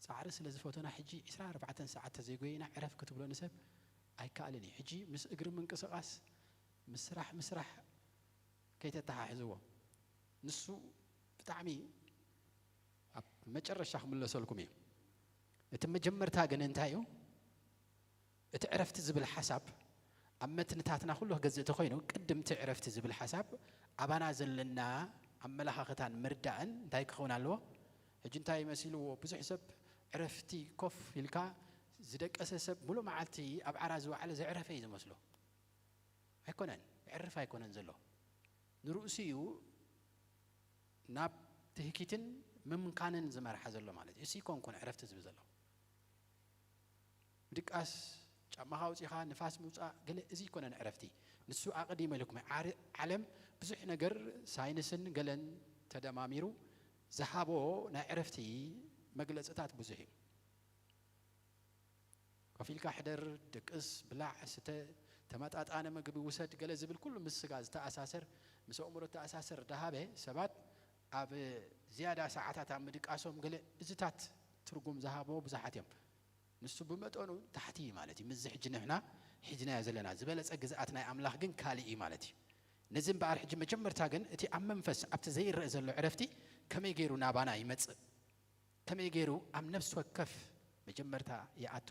ጻዕሪ ስለ ዝፈተና ሕጂ ዕስራን ኣርባዕተን ሰዓት ተዘይጎይና ዕረፍ ክትብሎ ንሰብ ኣይከኣልን እዩ። ሕጂ ምስ እግሪ ምንቅስቓስ፣ ምስ ስራሕ ምስራሕ ከይተተሓሕዝዎ። ንሱ ብጣዕሚ ኣብ መጨረሻ ክምለሰልኩም እዩ። እቲ መጀመርታ ግን እንታይ እዩ? እቲ ዕረፍቲ ዝብል ሓሳብ ኣብ መትንታትና ኩሉ ክገዝእ ተኾይኑ፣ ቅድም እቲ ዕረፍቲ ዝብል ሓሳብ ኣባና ዘለና ኣመለኻኽታን ምርዳእን እንታይ ክኸውን ኣለዎ? ሕጂ እንታይ መሲልዎ? ብዙሕ ሰብ ዕረፍቲ ኮፍ ኢልካ ዝደቀሰ ሰብ፣ ሙሉእ መዓልቲ ኣብ ዓራት ዝወዓለ ዘዕረፈ እዩ ዝመስሎ። ኣይኮነን፣ የዕርፍ ኣይኮነን ዘሎ። ንርእሱ እዩ ናብ ትህኪትን ምምካንን ዝመርሓ ዘሎ ማለት እዩ። እሱ ይኮንኩን ዕረፍቲ ዝብል ዘሎ። ምድቃስ፣ ጫማኻ ኣውጺኻ ንፋስ ምውጻእ፣ ገለ እዚ ይኮነን ዕረፍቲ። ንሱ ኣቐዲመ ኢልኩም፣ ዓር-፣ ዓለም ብዙሕ ነገር ሳይንስን ገለን ተደማሚሩ ዝሃቦ ናይ ዕረፍቲ መግለጽታት ብዙሕ እዩ። ኮፍ ኢልካ ሕደር፣ ድቅስ፣ ብላዕ፣ ስተ፣ ተመጣጣነ ምግቢ ውሰድ፣ ገለ ዝብል ኩሉ ምስ ስጋ ዝተኣሳሰር፣ ምስ ኣእምሮ ዝተኣሳሰር ዳሃበ ሰባት ኣብ ዝያዳ ሰዓታት ኣብ ምድቃሶም ገለ እዝታት ትርጉም ዝሃብዎ ብዙሓት እዮም። ንሱ ብመጠኑ ታሕቲ ማለት እዩ። ምስዚ ሕጂ ንሕና ሒዝናዮ ዘለና ዝበለጸ ግዝኣት ናይ ኣምላኽ ግን ካልእ እዩ ማለት እዩ። ነዚ እምበኣር ሕጂ መጀመርታ ግን እቲ ኣብ መንፈስ ኣብቲ ዘይረአ ዘሎ ዕረፍቲ ከመይ ገይሩ ናባና ይመጽእ? ከመይ ገይሩ ኣብ ነፍሲ ወከፍ መጀመርታ ይኣቱ?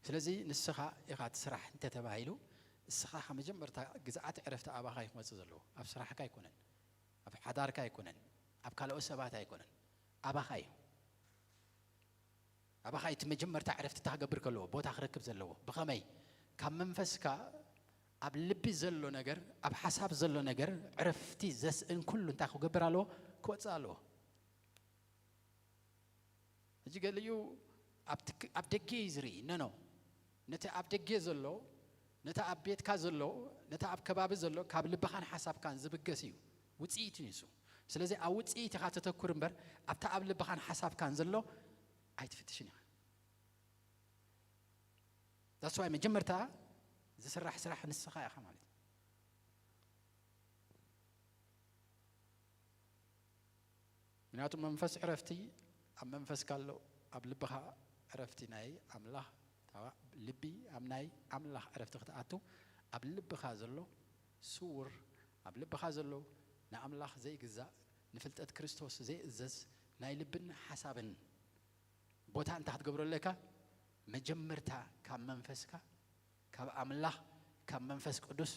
ስለዚ ንስኻ ኢኻ እቲ ስራሕ እንተተባሂሉ፣ እስኻ ካብ መጀመርታ ግዝኣት ዕረፍቲ ኣባኻ እዩ ክመጽእ ዘለዎ። ኣብ ስራሕካ ኣይኮነን፣ ኣብ ሓዳርካ ኣይኮነን፣ ኣብ ካልኦት ሰባት ኣይኮነን፣ ኣባኻ እዩ። ኣባኻ እቲ መጀመርታ ዕረፍቲ እታ ክገብር ከለዎ ቦታ ክረክብ ዘለዎ። ብኸመይ? ካብ መንፈስካ ኣብ ልቢ ዘሎ ነገር፣ ኣብ ሓሳብ ዘሎ ነገር ዕረፍቲ ዘስእን ኩሉ እንታይ ክገብር ኣለዎ? ክወጽእ ኣለዎ። ሕጂ ገሊኡ ኣብ ትክ- ኣብ ደገ እዩ ዝርኢ። ነኖ፣ ነቲ ኣብ ደገ ዘሎ፣ ነቲ ኣብ ቤትካ ዘሎ፣ ነቲ ኣብ ከባቢ ዘሎ ካብ ልብኻን ሓሳብካን ዝብገስ እዩ። ውፅኢት እዩ ንሱ። ስለዚ ኣብ ውፅኢት ኢኻ ተተኩር እምበር ኣብታ ኣብ ልብኻን ሓሳብካን ዘሎ ኣይትፍትሽን ኢኻ። ዳስዋይ መጀመርታ ዝስራሕ ስራሕ ንስኻ ኢኻ ማለት እዩ። ምክንያቱ መንፈስ ዕረፍቲ ኣብ መንፈስካ ኣሎ። ኣብ ልብኻ ዕረፍቲ ናይ ኣምላኽ፣ ልቢ ኣብ ናይ ኣምላኽ ዕረፍቲ ክትኣቱ፣ ኣብ ልብኻ ዘሎ ስውር፣ ኣብ ልብኻ ዘሎ ንኣምላኽ ዘይግዛእ፣ ንፍልጠት ክርስቶስ ዘይእዘዝ ናይ ልብን ሓሳብን ቦታ እንታይ ክትገብሮ ኣለካ? መጀመርታ ካብ መንፈስካ፣ ካብ ኣምላኽ፣ ካብ መንፈስ ቅዱስ፣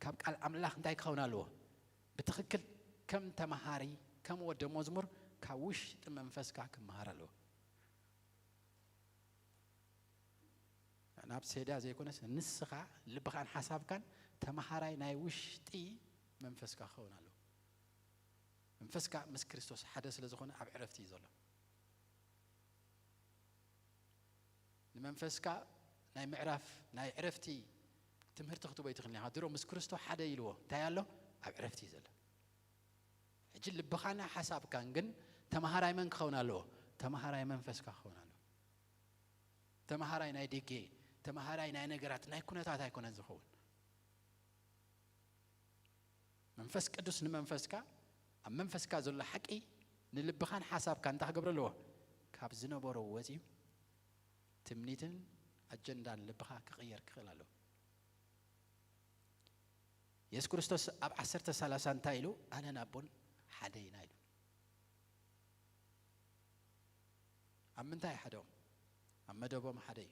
ካብ ቃል ኣምላኽ እንታይ ክኸውን ኣለዎ? ብትኽክል ከም ተምሃሪ፣ ከም ወደ መዝሙር ካብ ውሽጢ መንፈስካ ክመሃር ኣለዎ። ናብ ሴዳ ዘይኮነስ ንስኻ ልብኻን ሓሳብካን ተምሃራይ ናይ ውሽጢ መንፈስካ ክኸውን ኣለዎ። መንፈስካ ምስ ክርስቶስ ሓደ ስለ ዝኾነ ኣብ ዕረፍቲ እዩ ዘሎ። ንመንፈስካ ናይ ምዕራፍ ናይ ዕረፍቲ ትምህርቲ ክትቦይ ትኽእል ኢኻ። ድሮ ምስ ክርስቶ ሓደ ኢልዎ እንታይ ኣሎ? ኣብ ዕረፍቲ እዩ ዘሎ። ሕጂ ልብኻን ሓሳብካን ግን ተምሃራይ መን ክኸውን ኣለዎ? ተምሃራይ መንፈስካ ክኸውን ኣለዎ። ተምሃራይ ናይ ደጌ፣ ተምሃራይ ናይ ነገራት ናይ ኩነታት ኣይኮነን ዝኸውን። መንፈስ ቅዱስ ንመንፈስካ፣ ኣብ መንፈስካ ዘሎ ሓቂ ንልብኻን ሓሳብካ እንታይ ክገብሮ ኣለዎ? ካብ ዝነበሮ ወፂኡ ትምኒትን ኣጀንዳን ልብኻ ክቕየር ክኽእል ኣለዎ። የሱስ ክርስቶስ ኣብ ዓሰርተ ሰላሳ እንታይ ኢሉ? ኣነን ኣቦን ሓደ ኢና ኢሉ። ኣብ ምንታይ ሓደኦም? ኣብ መደቦም ሓደ እዩ።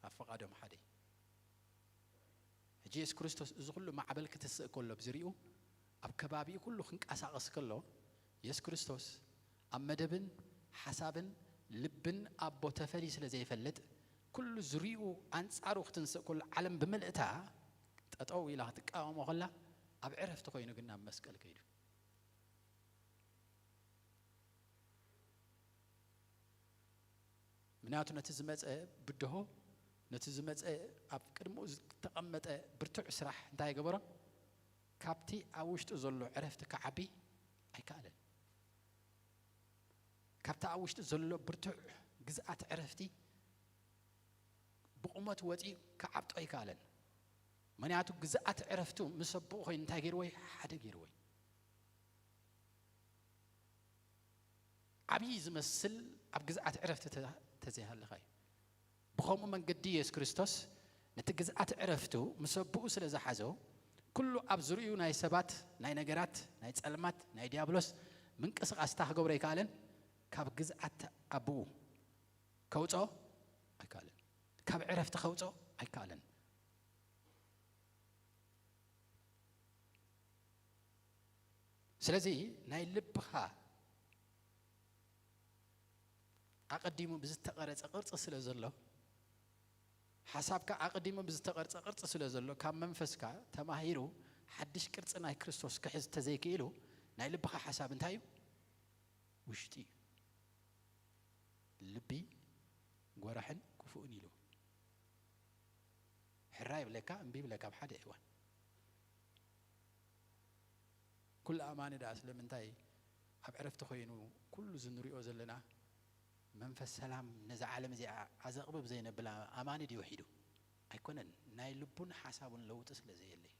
ኣብ ፍቓዶም ሓደ እዩ። ሕጂ የሱስ ክርስቶስ እዚ ኩሉ ማዕበል ክትስእ ከሎ ብዝሪኡ ኣብ ከባቢኡ ኩሉ ክንቀሳቐስ ከሎ የሱስ ክርስቶስ ኣብ መደብን ሓሳብን ልብን ኣቦ ተፈልዩ ስለ ዘይፈልጥ ኩሉ ዝሪኡ ኣንጻሩ ክትንስእ ከሎ ዓለም ብምልእታ ጠጠው ኢላ ክትቃወሞ ከላ ኣብ ዕረፍቲ ኮይኑ ግን ናብ መስቀል ከይዱ። ምክንያቱ ነቲ ዝመፀ ብድሆ ነቲ ዝመፀ ኣብ ቅድሚኡ ዝተቐመጠ ብርቱዕ ስራሕ እንታይ ገበሮ? ካብቲ ኣብ ውሽጡ ዘሎ ዕረፍቲ ክዓቢ ኣይከኣለን። ካብቲ ኣብ ውሽጡ ዘሎ ብርቱዕ ግዝኣት ዕረፍቲ ብቑመት ወፂኡ ክዓብጦ ኣይከኣለን። ምክንያቱ ግዝኣት ዕረፍቱ ምስ ኣቦኡ ኮይኑ እንታይ ገይርዎ እዩ? ሓደ ገይርዎ እዩ። ዓብዪ ዝመስል ኣብ ግዝኣት ዕረፍቲ ተ- ተዘይሃለኻ እዩ። ብኸምኡ መንገዲ የሱስ ክርስቶስ ነቲ ግዝኣት ዕረፍቱ ምስ ኣቦኡ ስለ ዝሓዞ ኩሉ ኣብ ዙሪኡ ናይ ሰባት ናይ ነገራት ናይ ጸልማት ናይ ዲያብሎስ ምንቅስቓስታ ክገብሮ ኣይከኣለን። ካብ ግዝኣት ኣቦኡ ከውፅኦ ኣይከኣለን። ካብ ዕረፍቲ ከውፅኦ ኣይከኣለን። ስለዚ ናይ ልብኻ ኣቐዲሙ ብዝተቐረጸ ቅርጺ ስለ ዘሎ ሓሳብካ ኣቐዲሙ ብዝተቐርጸ ቅርጺ ስለ ዘሎ ካብ መንፈስካ ተማሂሩ ሓድሽ ቅርጺ ናይ ክርስቶስ ክሕዝ ተዘይክኢሉ ናይ ልብኻ ሓሳብ እንታይ እዩ? ውሽጢ እዩ። ልቢ ጎራሕን ክፉእን ኢሉ ሕራ ይብለካ እምቢ ይብለካ ኣብ ሓደ እዋን። ኩሉ ኣማኒ ደኣ ስለምንታይ ኣብ ዕረፍቲ ኮይኑ ኩሉ ዝንሪኦ ዘለና መንፈስ ሰላም ነዛ ዓለም እዚኣ ኣዘቕብብ ዘይነብላ ኣማኒ ድዩ ሒዱ? ኣይኮነን። ናይ ልቡን ሓሳቡን ለውጢ ስለ ዘየለ እዩ።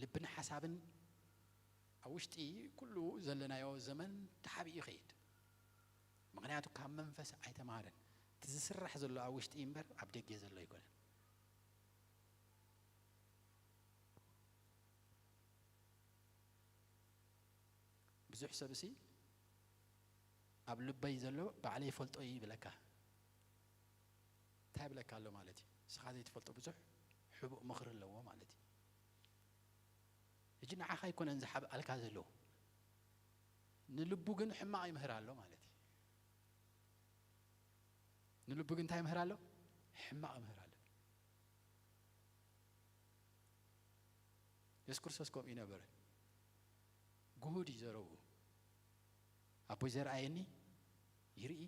ልብን ሓሳብን ኣብ ውሽጢ ኩሉ ዘለናዮ ዘመን ተሓቢኡ ይኸይድ። ምክንያቱ ካብ መንፈስ ኣይተማሃረን። እቲ ዝስራሕ ዘሎ ኣብ ውሽጢ እምበር ኣብ ደገ ዘሎ ኣይኮነን። ብዙሕ ሰብ እሲ ኣብ ልበይ ዘሎ ባዕለይ ይፈልጦ እዩ ይብለካ። እንታይ ይብለካ ኣሎ ማለት እዩ? ንስኻ ዘይትፈልጦ ብዙሕ ሕቡእ ምኽሪ ኣለዎ ማለት እዩ። ሕጂ ንዓኻ ኣይኮነን ዝሓብኣልካ ዘለዎ፣ ንልቡ ግን ሕማቕ ይምህር ኣሎ ማለት እዩ። ንልቡ ግን እንታይ ይምህር ኣሎ? ሕማቕ ይምህር ኣሎ። የሱስ ክርስቶስ ከምኡ ይነበረ። ግሁድ እዩ ዘረብኡ። ኣቦይ ዘርኣየኒ ይርኢ፣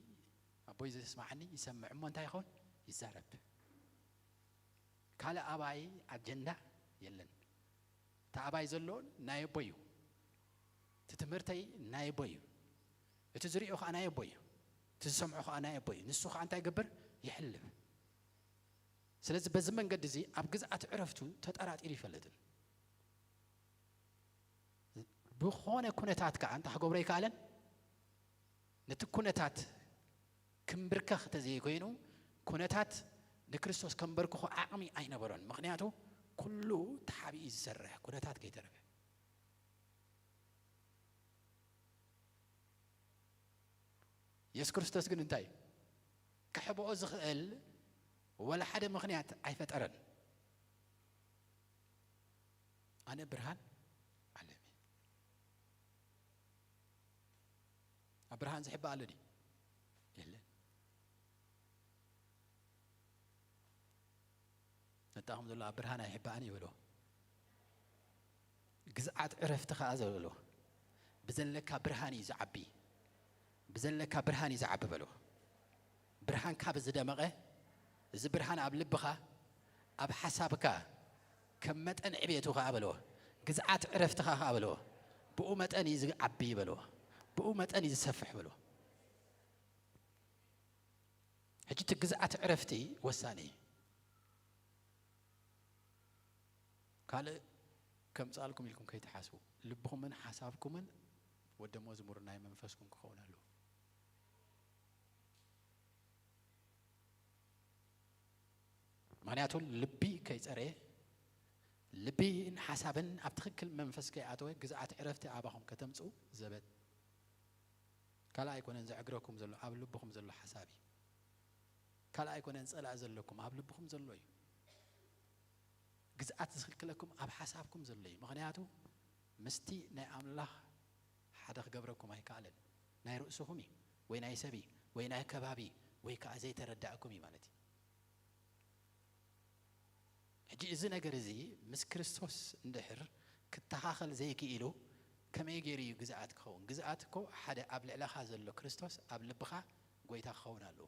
ኣቦይ ዘስማዓኒ ይሰምዕ እሞ እንታይ ይኸውን? ይዛረብ። ካልእ ኣባይ ኣጀንዳ የለን። እቲ ኣባይ ዘሎ ናይ ኣቦይ እዩ። እቲ ትምህርተይ ናይ ኣቦይ እዩ። እቲ ዝሪኦ ኸዓ ናይ ኣቦይ እዩ። እቲ ዝሰምዖ ኸዓ ናይ ኣቦይ እዩ። ንሱ ኸዓ እንታይ ይገብር? ይሕልብ። ስለዚ በዚ መንገዲ እዚ ኣብ ግዝኣት ዕረፍቱ ተጠራጢሩ ይፈልጥን። ብኾነ ኩነታት ከኣ እንታይ ክገብሮ ኣይከኣለን? ነቲ ኩነታት ክምብርከኽ እንተዘይኮይኑ፣ ኩነታት ንክርስቶስ ከንበርክኾ ዓቕሚ ኣይነበሮን። ምኽንያቱ ኩሉ ተሓቢኡ ዝሰርሕ ኩነታት ከይተረፈ። የሱስ ክርስቶስ ግን እንታይ? ክሕብኦ ዝኽእል ወላ ሓደ ምኽንያት ኣይፈጠረን። ኣነ ብርሃን ዓለም እየ። ኣብ ብርሃን ዝሕባእ ኣሎ ድዩ? የለን። ነጣኹም ዘሎ ኣብ ብርሃን ኣይሕባእን ይበሎ። ግዝኣት ዕረፍቲ ኸኣ ዝበሎ። ብዘለካ ብርሃን እዩ ዝዓቢ። ብዘለካ ብርሃን እዩ ዝዓቢ በሎ። ብርሃንካ ብዝደመቐ፣ እዚ ብርሃን ኣብ ልብኻ፣ ኣብ ሓሳብካ፣ ከም መጠን ዕቤቱ ኸኣ በሎ። ግዝኣት ዕረፍትኻ ኸኣ በሎ። ብኡ መጠን እዩ ዝዓቢ በሎ። ብኡ መጠን እዩ ዝሰፍሕ በሎ። ሕጂ እቲ ግዝኣት ዕረፍቲ ወሳኒ እዩ። ካልእ ከምጽኣልኩም ኢልኩም ከይትሓስቡ፣ ልብኹምን ሓሳብኩምን ወደ መዝሙር ናይ መንፈስኩም ክኸውን ኣለዎ። ምኽንያቱ ልቢ ከይጸረየ፣ ልብን ሓሳብን ኣብ ትኽክል መንፈስ ከይኣተወ፣ ግዝኣት ዕረፍቲ ኣባኹም ከተምጽኡ ዘበት። ካልእ ኣይኮነን ዘዕግረኩም ዘሎ፣ ኣብ ልብኹም ዘሎ ሓሳብ እዩ። ካልእ ኣይኮነን ጸላኢ ዘለኩም፣ ኣብ ልብኹም ዘሎ እዩ። ግዝኣት ዝኽልክለኩም ኣብ ሓሳብኩም ዘሎ እዩ። ምኽንያቱ ምስቲ ናይ ኣምላኽ ሓደ ክገብረኩም ኣይከኣለን። ናይ ርእስኹም እዩ፣ ወይ ናይ ሰብ እዩ፣ ወይ ናይ ከባቢ፣ ወይ ከኣ ዘይተረዳእኩም እዩ ማለት እዩ። ሕጂ እዚ ነገር እዚ ምስ ክርስቶስ እንድሕር ክተኻኸል ዘይክኢሉ ከመይ ገይሩ እዩ ግዝኣት ክኸውን? ግዝኣት እኮ ሓደ ኣብ ልዕለኻ ዘሎ ክርስቶስ ኣብ ልብኻ ጎይታ ክኸውን ኣለዎ።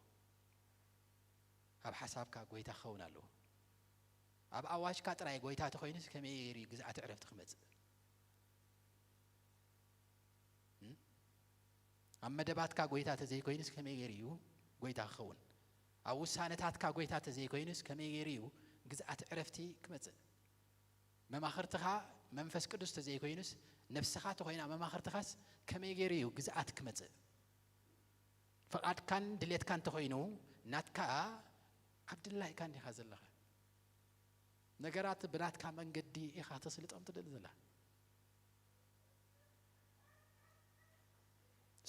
ኣብ ሓሳብካ ጎይታ ክኸውን ኣለዎ። ኣብ ኣዋጅካ ጥራይ ጎይታ ተኾይኑስ ከመይ ገይሩ እዩ ግዝኣት ዕረፍቲ ክመጽእ? እም? ኣብ መደባትካ ጎይታ ተዘይኮይኑስ ከመይ ገይሩ እዩ ጎይታ ክኸውን? ኣብ ውሳነታትካ ጎይታ ተዘይኮይኑስ ከመይ ገይሩ እዩ ግዝኣት ዕረፍቲ ክመጽእ? መማኽርትኻ መንፈስ ቅዱስ ተዘይኮይኑስ፣ ነፍስኻ ተኾይና መማኽርትኻስ ከመይ ገይሩ እዩ ግዝኣት ክመጽእ? ፍቓድካን ድሌትካን እንተኾይኑ፣ ናትካ ኣብ ድላይካ እንዲኻ ዘለኻ። ነገራት ብናትካ መንገዲ ኢኻ ተስልጦም ትደሊ ዘላ።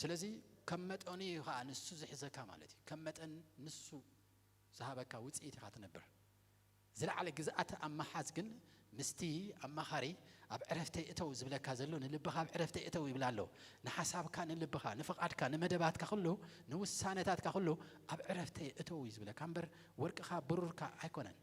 ስለዚ ከም መጠኑ እዩ ኸዓ ንሱ ዝሕዘካ ማለት እዩ። ከም መጠን ንሱ ዝሃበካ ውጽኢት ኢኻ ትነብር። ዝለዓለ ግዝኣት ኣብ ምሓዝ ግን ምስቲ ኣማኻሪ ኣብ ዕረፍተይ እተው ዝብለካ ዘሎ፣ ንልብኻ ኣብ ዕረፍተይ እተው ይብል ኣሎ። ንሓሳብካ፣ ንልብኻ፣ ንፍቓድካ፣ ንመደባትካ ኩሉ፣ ንውሳነታትካ ኩሉ ኣብ ዕረፍተይ እተው እዩ ዝብለካ እምበር ወርቅኻ ብሩርካ ኣይኮነን።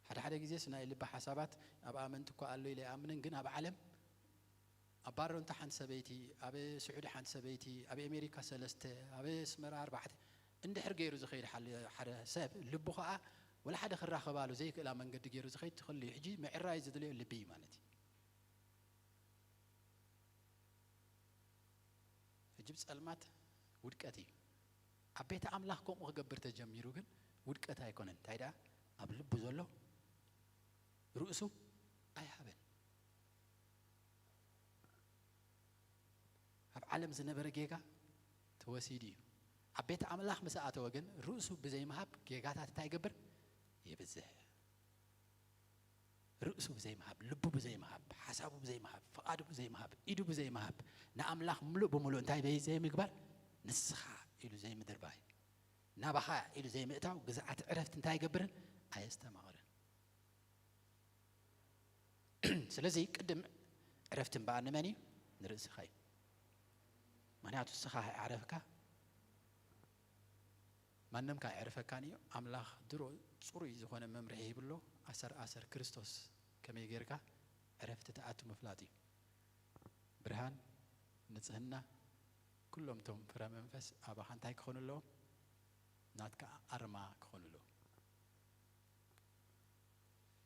ሓደ ሓደ ግዜስ ናይ ልቢ ሓሳባት ኣብ ኣመንቲ እኳ ኣሎ ኢለ ኣይኣምንን፣ ግን ኣብ ዓለም ኣብ ባሮንታ ሓንቲ ሰበይቲ፣ ኣብ ስዑዲ ሓንቲ ሰበይቲ፣ ኣብ ኣሜሪካ ሰለስተ፣ ኣብ ኣስመራ ኣርባዕተ እንድሕር ገይሩ ዝኸይድ ሓል-፣ ሓደ ሰብ ልቡ ኸዓ ወላ ሓደ ክራኸባሉ ዘይክእላ መንገዲ ገይሩ ዝኸይድ ትኽእል እዩ። ሕጂ ምዕራይ ዝድልዮ ልቢ እዩ ማለት እዩ። ሕጂ ብጸልማት ውድቀት እዩ። ኣብ ቤተ ኣምላኽ ከምኡ ክገብር ተጀሚሩ ግን ውድቀት ኣይኮነን። እንታይ ደኣ ኣብ ልቡ ዘሎ ርእሱ ኣይሃበን። ኣብ ዓለም ዝነበረ ጌጋ ተወሲዱ እዩ። ኣብ ቤተ ኣምላኽ ምስ ኣተወ ግን ርእሱ ብዘይምሃብ ጌጋታት እንታይ ይገብር? የብዝሕ። ርእሱ ብዘይምሃብ፣ ልቡ ብዘይምሃብ፣ ሓሳቡ ብዘይምሃብ፣ ፍቓዱ ብዘይምሃብ፣ ኢዱ ብዘይምሃብ፣ ንኣምላኽ ምሉእ ብምሉእ እንታይ በይ ዘይምግባር? ንስኻ ኢሉ ዘይምድርባይ፣ ናባኻ ኢሉ ዘይምእታው ግዝኣት ዕረፍቲ እንታይ ኣይገብርን? ኣየስተማቕርን። ስለዚ ቅድም ዕረፍቲ እምበኣር ንመን እዩ? ንርእስኻ እዩ። ምኽንያቱ ንስኻ ዓረፍካ ማንም ከ ኣየዕርፈካን እዩ። ኣምላኽ ድሮ ጽሩይ ዝኾነ መምርሒ ሂብሎ። ኣሰር ኣሰር ክርስቶስ ከመይ ጌርካ ዕረፍቲ ትኣቱ ምፍላጥ እዩ። ብርሃን፣ ንጽህና፣ ኩሎም እቶም ፍረ መንፈስ ኣባኻ እንታይ ክኾኑ ኣለዎም? ናትካ ኣርማ ክኾኑ ኣለዎም።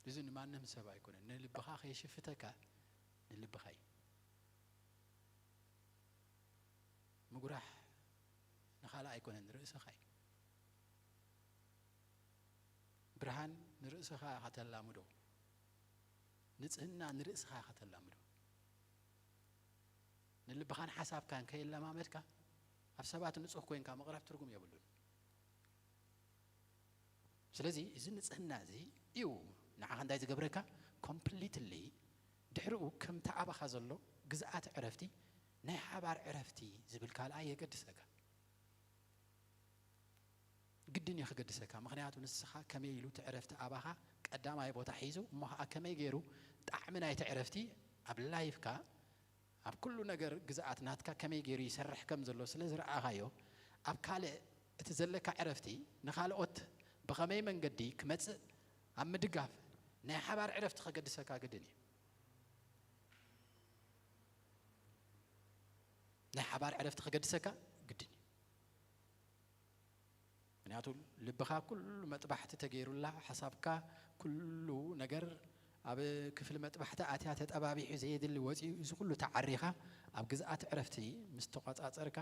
እዚ ንማንም ሰብ ኣይኮነን። ንልብኻ ከይሽፍተካ ንልብኻ እዩ። ምጉራሕ ንኻልእ ኣይኮነን፣ ንርእስኻ እዩ። ብርሃን ንርእስኻ ኢኻ ተላምዶ። ንጽህና ንርእስኻ ኢኻ ተላምዶ። ንልብኻን ሓሳብካን ከየለማመድካ ኣብ ሰባት ንጹህ ኮይንካ ምቕራብ ትርጉም የብሉን። ስለዚ እዚ ንጽህና እዚ እዩ ንዓኻ እንታይ ዝገብረካ? ኮምፕሊትሊ ድሕሪኡ ከምቲ ኣባኻ ዘሎ ግዝኣት ዕረፍቲ፣ ናይ ሓባር ዕረፍቲ ዝብል ካልኣ የገድሰካ። ግድን እዩ ክገድሰካ። ምኽንያቱ ንስኻ ከመይ ኢሉ እቲ ዕረፍቲ ኣባኻ ቀዳማይ ቦታ ሒዙ፣ እሞ ኸዓ ከመይ ገይሩ ጣዕሚ ናይቲ ዕረፍቲ ኣብ ላይፍካ፣ ኣብ ኩሉ ነገር ግዝኣት ናትካ ከመይ ገይሩ ይሰርሕ ከም ዘሎ ስለ ዝረኣኻዮ፣ ኣብ ካልእ እቲ ዘለካ ዕረፍቲ ንኻልኦት ብኸመይ መንገዲ ክመጽእ ኣብ ምድጋፍ ናይ ሓባር ዕረፍቲ ከገድሰካ ግድን እዩ። ናይ ሓባር ዕረፍቲ ከገድሰካ ግድን እዩ። ምኽንያቱ ልብኻ ኩሉ መጥባሕቲ ተገይሩላ፣ ሓሳብካ ኩሉ ነገር ኣብ ክፍሊ መጥባሕቲ ኣትያ ተጠባቢሑ ዘየድሊ ወፂኡ፣ እዚ ኩሉ ተዓሪኻ ኣብ ግዝኣት ዕረፍቲ ምስ ተቋፃፀርካ፣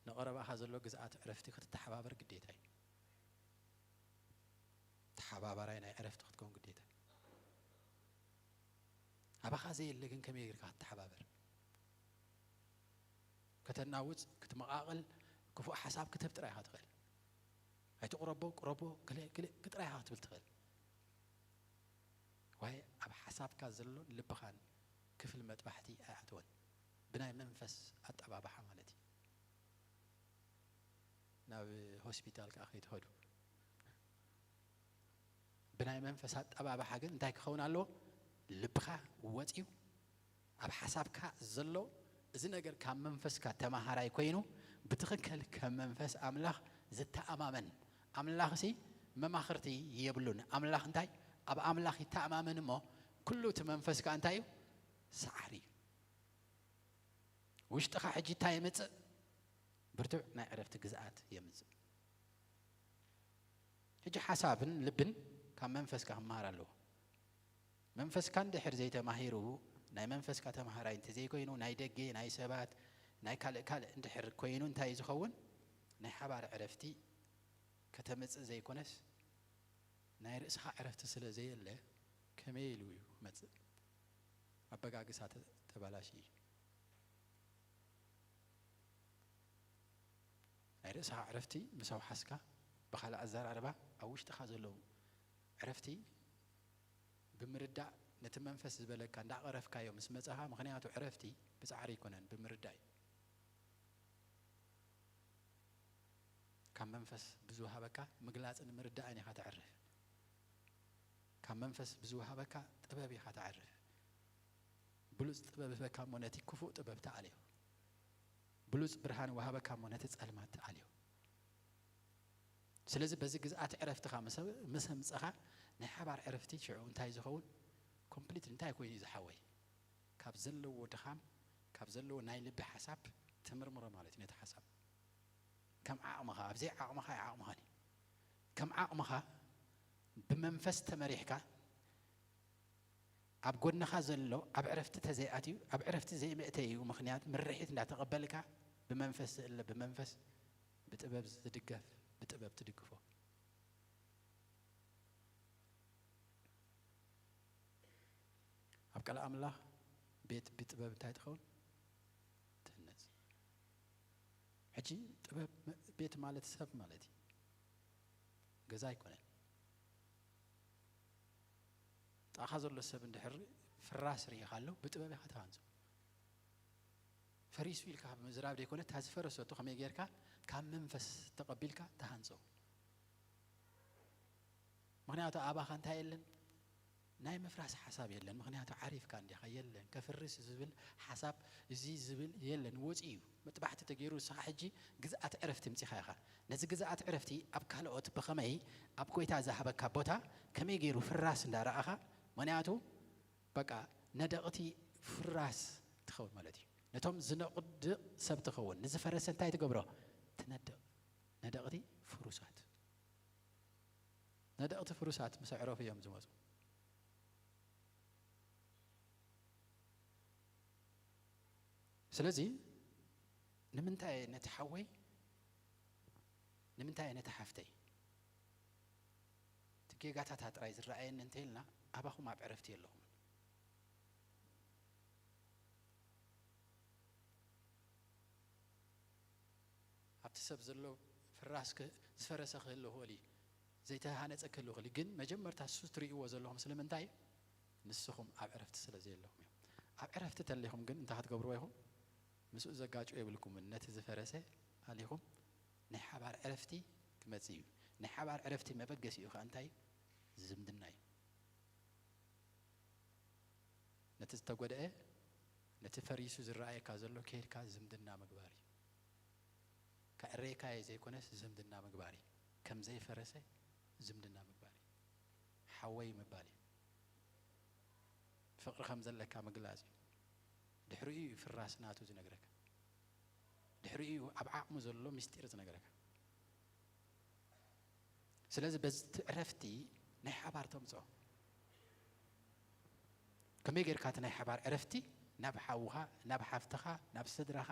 ንቐረባኻ ዘሎ ግዝኣት ዕረፍቲ ክትተሓባበር ግዴታ እዩ። ተሓባባራይ ናይ ዕረፍቲ ክትከውን ግዴታ እዩ። ኣባኻ ዘየለ ግን ከመይ ጌርካ ክትተሓባበር? ከተናውጽ፣ ክትመቓቕል፣ ክፉእ ሓሳብ ክትህብ ጥራይ ኢኻ ትኽእል። ኣይትቕረቦ፣ ቅረቦ፣ ክልእ፣ ክልእ ጥራይ ኢኻ ክትብል ትኽእል። ዋይ ኣብ ሓሳብካ ዘሎን ልብኻን ክፍሊ መጥባሕቲ ኣይኣተወን። ብናይ መንፈስ ኣጠባብሓ ማለት እዩ። ናብ ሆስፒታል ከኣ ከይትኸዱ። ብናይ መንፈስ ኣጠባብሓ ግን እንታይ ክኸውን ኣለዎ? ልብኻ ወጺኡ ኣብ ሓሳብካ ዘሎ እዚ ነገር ካብ መንፈስካ ተማሃራይ ኮይኑ ብትኽክል ከም መንፈስ ኣምላኽ ዝተኣማመን። ኣምላኽሲ መማኽርቲ የብሉን። ኣምላኽ እንታይ? ኣብ ኣምላኽ ይተኣማመን እሞ ኩሉ እቲ መንፈስካ እንታይ እዩ? ሰዓሪ እዩ። ውሽጥኻ ሕጂ እንታይ የምጽእ? ብርቱዕ ናይ ዕረፍቲ ግዝኣት የምጽእ። ሕጂ ሓሳብን ልብን ካብ መንፈስካ ክመሃር ኣለዎ። መንፈስካ እንድሕር ዘይተማሂሩ፣ ናይ መንፈስካ ተማሃራይ እንተዘይኮይኑ፣ ናይ ደገ፣ ናይ ሰባት፣ ናይ ካልእ ካልእ እንድሕር ኮይኑ እንታይ እዩ ዝኸውን? ናይ ሓባር ዕረፍቲ ከተምጽእ ዘይኮነስ፣ ናይ ርእስኻ ዕረፍቲ ስለ ዘየለ፣ ከመይ ኢሉ እዩ ክመጽእ? ኣበጋግሳ ተ-፣ ተባላሽዩ እዩ። ናይ ርእስኻ ዕረፍቲ ምስ ኣውሓስካ፣ ብኻልእ ኣዘራርባ፣ ኣብ ውሽጥኻ ዘለዉ ዕረፍቲ ብምርዳእ፣ ነቲ መንፈስ ዝበለካ እንዳቐረፍካዮ ምስ መጻኻ፣ ምኽንያቱ ዕረፍቲ ብጻዕሪ ኣይኮነን፣ ብምርዳእ እዩ። ካብ መንፈስ ብዝወሃበካ ምግላጽን ምርዳእን ኢኻ ተዕርፍ። ካብ መንፈስ ብዝወሃበካ ጥበብ ኢኻ ተዕርፍ። ብሉጽ ጥበብ ህበካ እሞ ነቲ ክፉእ ጥበብ ተኣልዮ። ብሉጽ ብርሃን ወሃበካ እሞ ነቲ ጸልማት ተኣልዮ። ስለዚ በዚ ግዝኣት ዕረፍትኻ ምስ፣ ምስ ኣምጸኻ ናይ ሓባር ዕረፍቲ ሽዑ እንታይ ዝኸውን? ኮምፕሊት እንታይ ኮይኑ እዩ ዝሓወይ? ካብ ዘለዎ ድኻም፣ ካብ ዘለዎ ናይ ልቢ ሓሳብ ትምርምሮ ማለት እዩ ነቲ ሓሳብ። ከም ዓቕምኻ፣ ኣብ ዘይዓቕምኻ ኣይዓቕምኻን እዩ። ከም ዓቕምኻ ብመንፈስ ተመሪሕካ ኣብ ጎድንኻ ዘሎ ኣብ ዕረፍቲ ተዘይኣትዩ፣ ኣብ ዕረፍቲ ዘይመእተዩ ምኽንያት ምርሒት እንዳተቐበልካ ብመንፈስ ዝእለ ብመንፈስ ብጥበብ ዝድገፍ ብጥበብ ትድግፎ። ኣብ ቃል ኣምላኽ ቤት ብጥበብ እንታይ ትኸውን? ትህነጽ። ሕጂ ጥበብ መ-፣ ቤት ማለት ሰብ ማለት እዩ። ገዛ ኣይኮነን። ጥቓኻ ዘሎ ሰብ እንድሕር ፍራስ ርኢኻ ኣሎ፣ ብጥበብ ኢኻ ትሃንጾ። ፈሪሱ ኢልካ ካብ ምዝራብ ዘይኮነ፣ እታ ዝፈረሰቶ ከመይ ጌርካ ካብ መንፈስ ተቐቢልካ ትሃንጾ። ምኽንያቱ ኣባኻ እንታይ የለን? ናይ ምፍራስ ሓሳብ የለን። ምኽንያቱ ዓሪፍካ እንዲኻ፣ የለን። ከፍርስ ዝብል ሓሳብ፣ እዚ ዝብል የለን፣ ወፂኡ እዩ። መጥባሕቲ ተገይሩ፣ ንስኻ ሕጂ ግዝኣት ዕረፍቲ ምፂኻ ኢኻ። ነዚ ግዝኣት ዕረፍቲ ኣብ ካልኦት ብኸመይ፣ ኣብ ጎይታ ዝሃበካ ቦታ ከመይ ገይሩ ፍራስ እንዳረኣኻ፣ ምኽንያቱ በቃ ነደቕቲ ፍራስ ትኸውን ማለት እዩ። ነቶም ዝነቕድቕ ሰብ ትኸውን። ንዝፈረሰ እንታይ ትገብሮ? ትነድቕ። ነደቕቲ ፍሩሳት። ነደቕቲ ፍሩሳት ምስ ኣዕረፉ እዮም ዝመፁ። ስለዚ ንምንታይ ነቲ ሓወይ፣ ንምንታይ ነቲ ሓፍተይ እቲ ጌጋታታ ጥራይ ዝረኣየኒ እንተኢልና፣ ኣባኹም ኣብ ዕረፍቲ የለኹምን። ኣብቲ ሰብ ዘሎ ፍራስ ክ-፣ ዝፈረሰ ክህሉ ይኽእል እዩ፣ ዘይተሃነፀ ክህሉ ይኽእል እዩ። ግን መጀመርታ እሱ ትርእይዎ ዘለኹም ስለምንታይ እዩ? ንስኹም ኣብ ዕረፍቲ ስለ ዘየለኹም እዮም። ኣብ ዕረፍቲ ተሊኹም ግን እንታይ ክትገብርዎ ኢኹም? ምስኡ ዘጋጭው የብልኩምን። ነቲ ዝፈረሰ ኣሊኹም ናይ ሓባር ዕረፍቲ ክመጽእ እዩ። ናይ ሓባር ዕረፍቲ መበገሲኡ ከኣ እንታይ እዩ? ዝምድና እዩ። ነቲ ዝተጎድአ፣ ነቲ ፈሪሱ ዝረኣየካ ዘሎ ከይድካ ዝምድና ምግባር እዩ። ከዕረየካ እየ ዘይኮነስ ዝምድና ምግባር እዩ። ከም ዘይፈረሰ ዝምድና ምግባር እዩ። ሓወይ ምባል እዩ። ፍቕሪ ከም ዘለካ ምግላጽ እዩ። ድሕሪኡ እዩ ፍራስ ናቱ ዝነግረካ። ድሕሪኡ እዩ ኣብ ዓቕሙ ዘሎ ምስጢር ዝነግረካ። ስለዚ በዚ ዕረፍቲ ናይ ሓባር ተምጽኦ። ከመይ ጌርካ እቲ ናይ ሓባር ዕረፍቲ ናብ ሓውኻ፣ ናብ ሓፍትኻ፣ ናብ ስድራኻ፣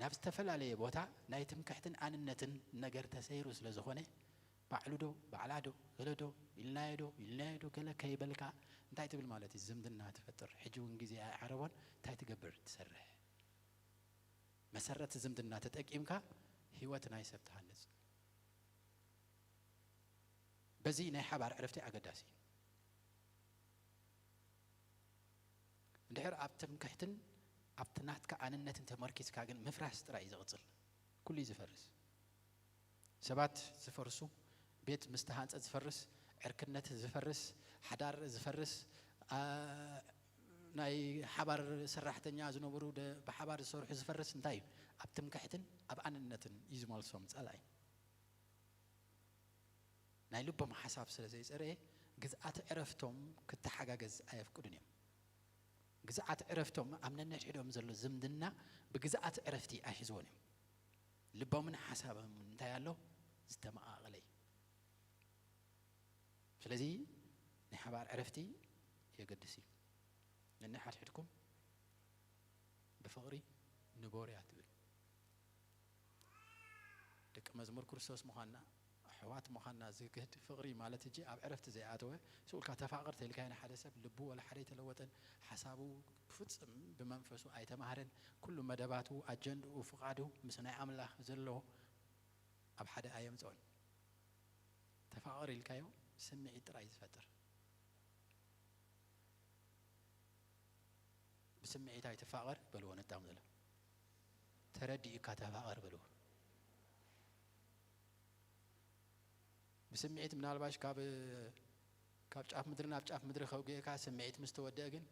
ናብ ዝተፈላለየ ቦታ ናይ ትምክሕትን ኣንነትን ነገር ተሰይሩ ስለ ዝኾነ፣ ባዕሉ ዶ፣ ባዕላ ዶ፣ ገለ ዶ፣ ኢልናዮ ዶ፣ ኢልናዮ ዶ፣ ገለ ከይበልካ እንታይ ትብል ማለት እዩ? ዝምድና ትፈጥር። ሕጂ እውን ግዜ ኣይዓረቦን። እንታይ ትገብር? ትሰርሕ። መሰረት ዝምድና ተጠቂምካ ህይወት ናይ ሰብ ትሃንጽ። በዚ ናይ ሓባር ዕረፍቲ ኣገዳሲ እዩ። እንድሕር ኣብ ትምክሕትን ኣብቲ ናትካ ኣንነትን ተመርኪዝካ ግን ምፍራስ ጥራይ እዩ ዝቕጽል። ኩሉ እዩ ዝፈርስ። ሰባት ዝፈርሱ፣ ቤት ምስ ተሃንጸ ዝፈርስ፣ ዕርክነት ዝፈርስ፣ ሓዳር ዝፈርስ፣ ኣ-፣ ናይ ሓባር ሰራሕተኛ ዝነበሩ ደ-፣ ብሓባር ዝሰርሑ ዝፈርስ እንታይ እዩ? ኣብ ትምክሕትን ኣብ ኣንነትን እዩ ዝመልሶም ጸላኢ። ናይ ልቦም ሓሳብ ስለ ዘይጸረየ፣ ግዝኣት ዕረፍቶም ክተሓጋገዝ ኣየፍቅዱን እዮም። ግዝኣት ዕረፍቶም ኣብ ነንሕድሕዶም ዘሎ ዝምድና ብግዝኣት ዕረፍቲ ኣይሕዝዎን እዮም። ልቦምን ሓሳቦምን እንታይ ኣሎ? ዝተመቓቐለ እዩ። ስለዚ ናይ ሓባር ዕረፍቲ የገድስ እዩ። ነንሓድሕድኩም ብፍቕሪ ንበሩ እያ ትብል። ደቂ መዝሙር ክርስቶስ ምዃንና፣ ኣሕዋት ምዃንና ዝግህድ ፍቕሪ ማለት፣ ሕጂ ኣብ ዕረፍቲ ዘይኣተወ፣ ስኡልካ ተፋቐር ተልካዮ ንሓደ ሰብ፣ ልቡ ወላ ሓደ ኣይተለወጠን፣ ሓሳቡ ፍጹም ብመንፈሱ ኣይተማህረን፣ ኩሉ መደባቱ፣ ኣጀንድኡ፣ ፍቓዱ ምስ ናይ ኣምላኽ ዘለዎ ኣብ ሓደ ኣየምጽኦን። ተፋቐር ኢልካዮ ስምዒት ጥራይ ዝፈጥር። ብስምዒት ኣይትፋቐር በልዎ ነጣም ዘሎ። ተረዲኡካ ተፋቐር በልዎ። ብስምዒት ምናልባሽ ካብ፣ ካብ ጫፍ ምድሪ ናብ ጫፍ ምድሪ ከውግኤካ ስምዒት ምስ ተወደአ ግን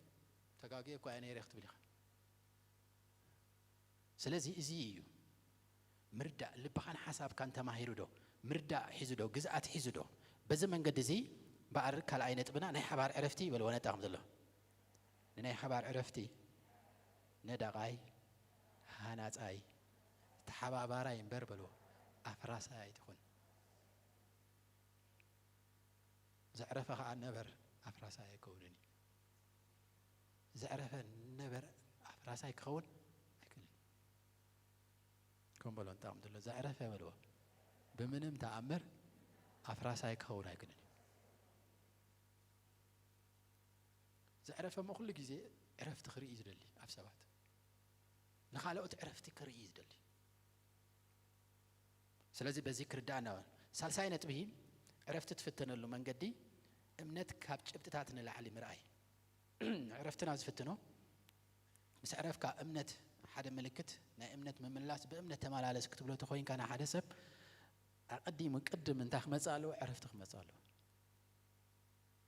ተጋግየ እኳ እየ ነይረ ክትብል ኢኻ። ስለዚ እዚ እዩ ምርዳእ። ልብኻን ሓሳብካን ተማሂሩ ዶ? ምርዳእ ሒዙ ዶ? ግዝኣት ሒዙ ዶ? በዚ መንገዲ እዚ እምበኣር ካልኣይ ነጥብና ናይ ሓባር ዕረፍቲ በልዎ ነጣቕም ዘሎ። ንናይ ሓባር ዕረፍቲ ነዳቓይ፣ ሃናጻይ፣ ተሓባባራይ እምበር በልዎ፣ ኣፍራሳይ ኣይትኹን። ዘዕረፈ ኸኣ ነበር ኣፍራሳይ ኣይከውንን እዩ። ዘዕረፈ ነበር ኣፍራሳይ ክኸውን ኣይክእልን እዩ። ከም በሎ እንጣቕም ዘሎ ዘዕረፈ በልዎ። ብምንም ተኣምር ኣፍራሳይ ክኸውን ኣይክእልን እዩ። ዘዕረፈ እሞ ኩሉ ግዜ ዕረፍቲ ክርኢ እዩ ዝደሊ ኣብ ሰባት። ንኻልኦት ዕረፍቲ ክርኢ እዩ ዝደሊ። ስለዚ በዚ ክርዳእና፣ ሳልሳይ ነጥቢ፣ ዕረፍቲ ትፍተነሉ መንገዲ እምነት ካብ ጭብጥታት ንላዕሊ ምርኣይ። ዕረፍትና ዝፍትኖ፣ ምስ ዕረፍካ እምነት፣ ሓደ ምልክት ናይ እምነት ምምላስ፣ ብእምነት ተመላለስ ክትብሎ ተኾይንካ ንሓደ ሰብ፣ ኣቐዲሙ ቅድም እንታይ ክመጽእ ኣለዎ? ዕረፍቲ ክመጽእ ኣለዎ።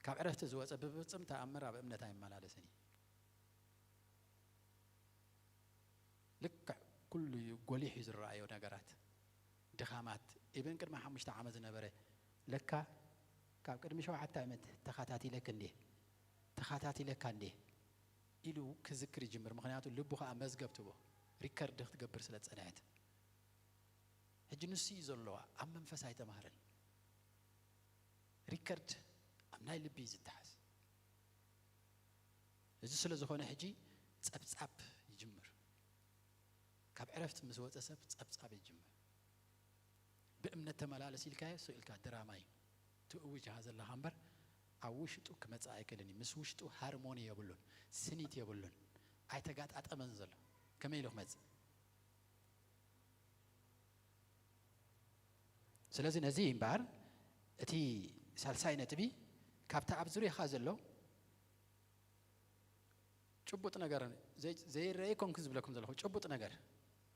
ካብ ዕረፍቲ ዝወፀ ብፍፅም ተኣምር ኣብ እምነት ኣይመላለስን እዩ። ልክዕ ኩሉ እዩ ጎሊሑ ዝረኣዮ ነገራት፣ ድኻማት። ኢብን ቅድሚ ሓሙሽተ ዓመት ዝነበረ ለካ ካብ ቅድሚ ሸውዓተ ዓመት ተኻታቲለክ እንዴ፣ ተኻታቲለካ እንዴ ኢሉ ክዝክር ይጅምር። ምኽንያቱ ልቡ ከዓ መዝገብ ትቦ ሪከርድ ክትገብር ስለ ዝጸንሐት። ሕጂ ንሱ እዩ ዘለዋ፣ ኣብ መንፈስ ኣይተማህረን። ሪከርድ ኣብ ናይ ልቢ እዩ ዝተሓዝ። እዚ ስለ ዝኾነ ሕጂ ጸብጻብ ይጅምር። ካብ ዕረፍቲ ምስ ወጸ ሰብ ጸብጻብ ይጅምር። ብእምነት ተመላለስ ኢልካዮ ስቕ ኢልካ ድራማ እዩ ትእውጅሃ ዘለኻ እምበር ኣብ ውሽጡ ክመጽእ ኣይክእልን እዩ። ምስ ውሽጡ ሃርሞኒ የብሉን፣ ስኒት የብሉን፣ ኣይተጋጣጠመን ዘሎ። ከመይ ኢሉ ክመጽእ? ስለዚ ነዚ እምበኣር እቲ ሳልሳይ ነጥቢ ካብቲ ኣብ ዙርያኻ ዘሎ ጭቡጥ ነገር ዘይ-፣ ዘይረአ ኮንኩ ዝብለኩም ዘለኹ ጭቡጥ ነገር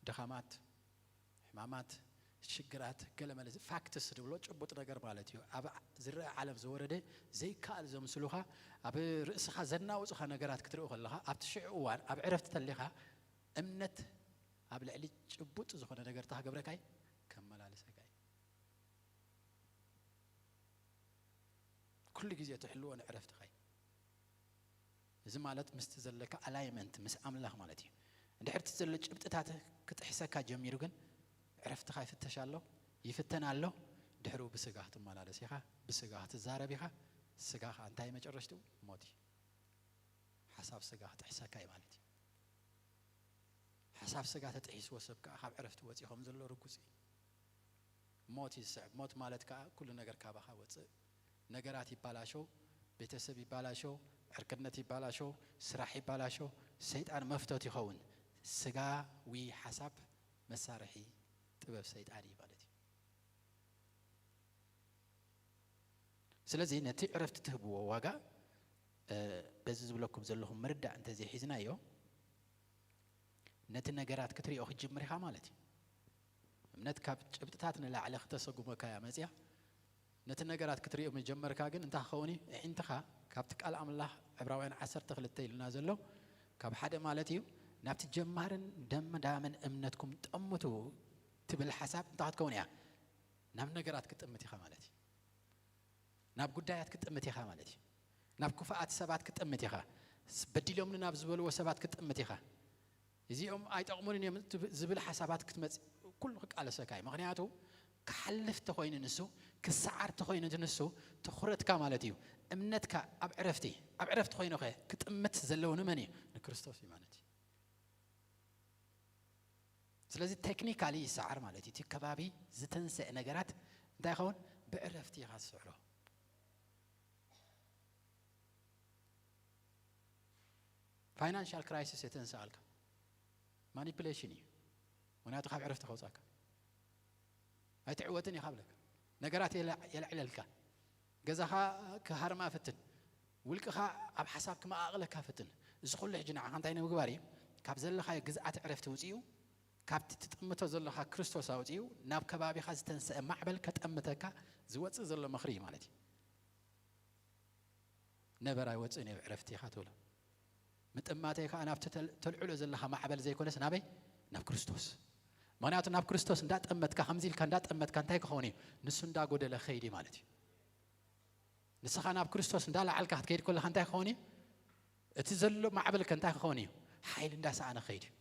ድኻማት፣ ሕማማት፣ ሽግራት፣ ገለመለ ፋክትስ ዝብሎ ጭቡጥ ነገር ማለት እዩ። ኣብ ዝረአ ዓለም ዝወረደ ዘይከኣል ዘምስሉኻ፣ ኣብ ርእስኻ ዘናውጹኻ ነገራት ክትርኢ ከለኻ፣ ኣብቲ ሽዑ እዋን ኣብ ዕረፍቲ ተሊኻ እምነት ኣብ ልዕሊ ጭቡጥ ዝኾነ ነገር እንታይ ክገብረካ እዩ? ከመላልሰካ እዩ። ኩሉ ግዜ ትሕልዎ ንዕረፍትኻ እዩ። እዚ ማለት ምስቲ ዘለካ ኣላይመንት ምስ ኣምላኽ ማለት እዩ። እንድሕር እቲ ዘሎ ጭብጥታት ክጥሕሰካ ጀሚሩ ግን ዕረፍትኻ ይፍተሽ ኣሎ፣ ይፍተን ኣሎ። ድሕሪኡ ብስጋ ክትመላለስ ኢኻ፣ ብስጋ ክትዛረብ ኢኻ። ስጋ ኸኣ እንታይ መጨረሽትኡ? ሞት እዩ። ሓሳብ ስጋ ክጥሕሰካ እዩ ማለት እዩ። ሓሳብ ስጋ ተጥሒስዎ ሰብ ከኣ ካብ ዕረፍቲ ወጺኡ ከም ዘሎ ርጉጽ እዩ። ሞት ይስዕብ። ሞት ማለት ከኣ ኩሉ ነገር ካባኻ ወጽእ። ነገራት ይባላሾ፣ ቤተሰብ ይባላሾ፣ ዕርክነት ይባላሾ፣ ስራሕ ይባላሾ፣ ሰይጣን መፍቶት ይኸውን። ስጋዊ ሓሳብ መሳርሒ ጥበብ ሰይጣን እዩ ማለት እዩ። ስለዚ ነቲ ዕረፍቲ ትህብዎ ዋጋ፣ እ፣ በዚ ዝብለኩም ዘለኹም ምርዳእ እንተዘይሒዝናዮ፣ ነቲ ነገራት ክትሪኦ ክትጅምር ኢኻ ማለት እዩ። እምነት ካብ ጭብጥታት ንላዕሊ ክተሰጉመካ እያ መፅያ። ነቲ ነገራት ክትሪኦ ምጀመርካ ግን እንታይ ክኸውን እዩ? ኣዒንትኻ ካብቲ ቃል ኣምላኽ ዕብራውያን ዓሰርተ ክልተ ኢሉና ዘሎ ካብ ሓደ ማለት እዩ፣ ናብቲ ጀማርን ደምዳምን እምነትኩም ጠምቱ ትብል ሓሳብ እንታይ ክትከውን እያ? ናብ ነገራት ክትጥምት ኢኻ ማለት እዩ። ናብ ጉዳያት ክትጥምት ኢኻ ማለት እዩ። ናብ ክፉኣት ሰባት ክትጥምት ኢኻ። ስ-፣ በዲሎምኒ ናብ ዝበልዎ ሰባት ክትጥምት ኢኻ። እዚኦም ኣይጠቕሙንን እዮም ትብ-፣ ዝብል ሓሳባት ክትመጽእ ኩሉ ክቃለሰካ እዩ። ምኽንያቱ ክሓልፍ ተኾይኑ ንሱ፣ ክሰዓር ተኾይኑ ንሱ፣ ትኹረትካ ማለት እዩ። እምነትካ ኣብ ዕረፍቲ፣ ኣብ ዕረፍቲ ኮይኑኸ ክጥምት ዘለዎ ንመን እዩ? ንክርስቶስ እዩ ማለት እዩ። ስለዚ ቴክኒካሊ ይሰዓር ማለት እዩ። እቲ ከባቢ ዝተንስአ ነገራት እንታይ ይኸውን? ብዕረፍቲ ኢኻ ትስዕሮ። ፋይናንሻል ክራይሲስ የተንስኣልካ ማኒፕሌሽን እዩ። ምኽንያቱ ካብ ዕረፍቲ ከውፃካ ኣይትዕወትን ኢኻ ብለካ። ነገራት የለ-፣ የልዕለልካ። ገዛኻ ክሃርማ ፍትን። ውልቅኻ ኣብ ሓሳብ ክመቓቕለካ ፍትን። እዚ ኩሉ ሕጂ ንዓኻ እንታይ ንምግባር እዩ? ካብ ዘለኻዮ ግዝኣት ዕረፍቲ ውፅኡ፣ ካብቲ ትጥምቶ ዘለኻ ክርስቶስ ኣውፅኡ፣ ናብ ከባቢኻ ዝተንስአ ማዕበል ከጠምተካ ዝወፅእ ዘሎ ምኽሪ እዩ ማለት እዩ። ነበር ኣይወፅእን እዩ፣ ዕረፍቲ ኢኻ ትብሎ። ምጥማተይ ከዓ ናብቲ ተል-፣ ተልዕሎ ዘለኻ ማዕበል ዘይኮነስ ናበይ? ናብ ክርስቶስ። ምኽንያቱ ናብ ክርስቶስ እንዳጠመትካ፣ ከምዚ ኢልካ እንዳጠመትካ እንታይ ክኸውን እዩ? ንሱ እንዳጎደለ ኸይድ እዩ ማለት እዩ። ንስኻ ናብ ክርስቶስ እንዳለዓልካ ክትከይድ ከለኻ እንታይ ክኸውን እዩ? እቲ ዘሎ ማዕበል ከ እንታይ ክኸውን እዩ? ሓይሊ እንዳሰኣነ ኸይድ እዩ።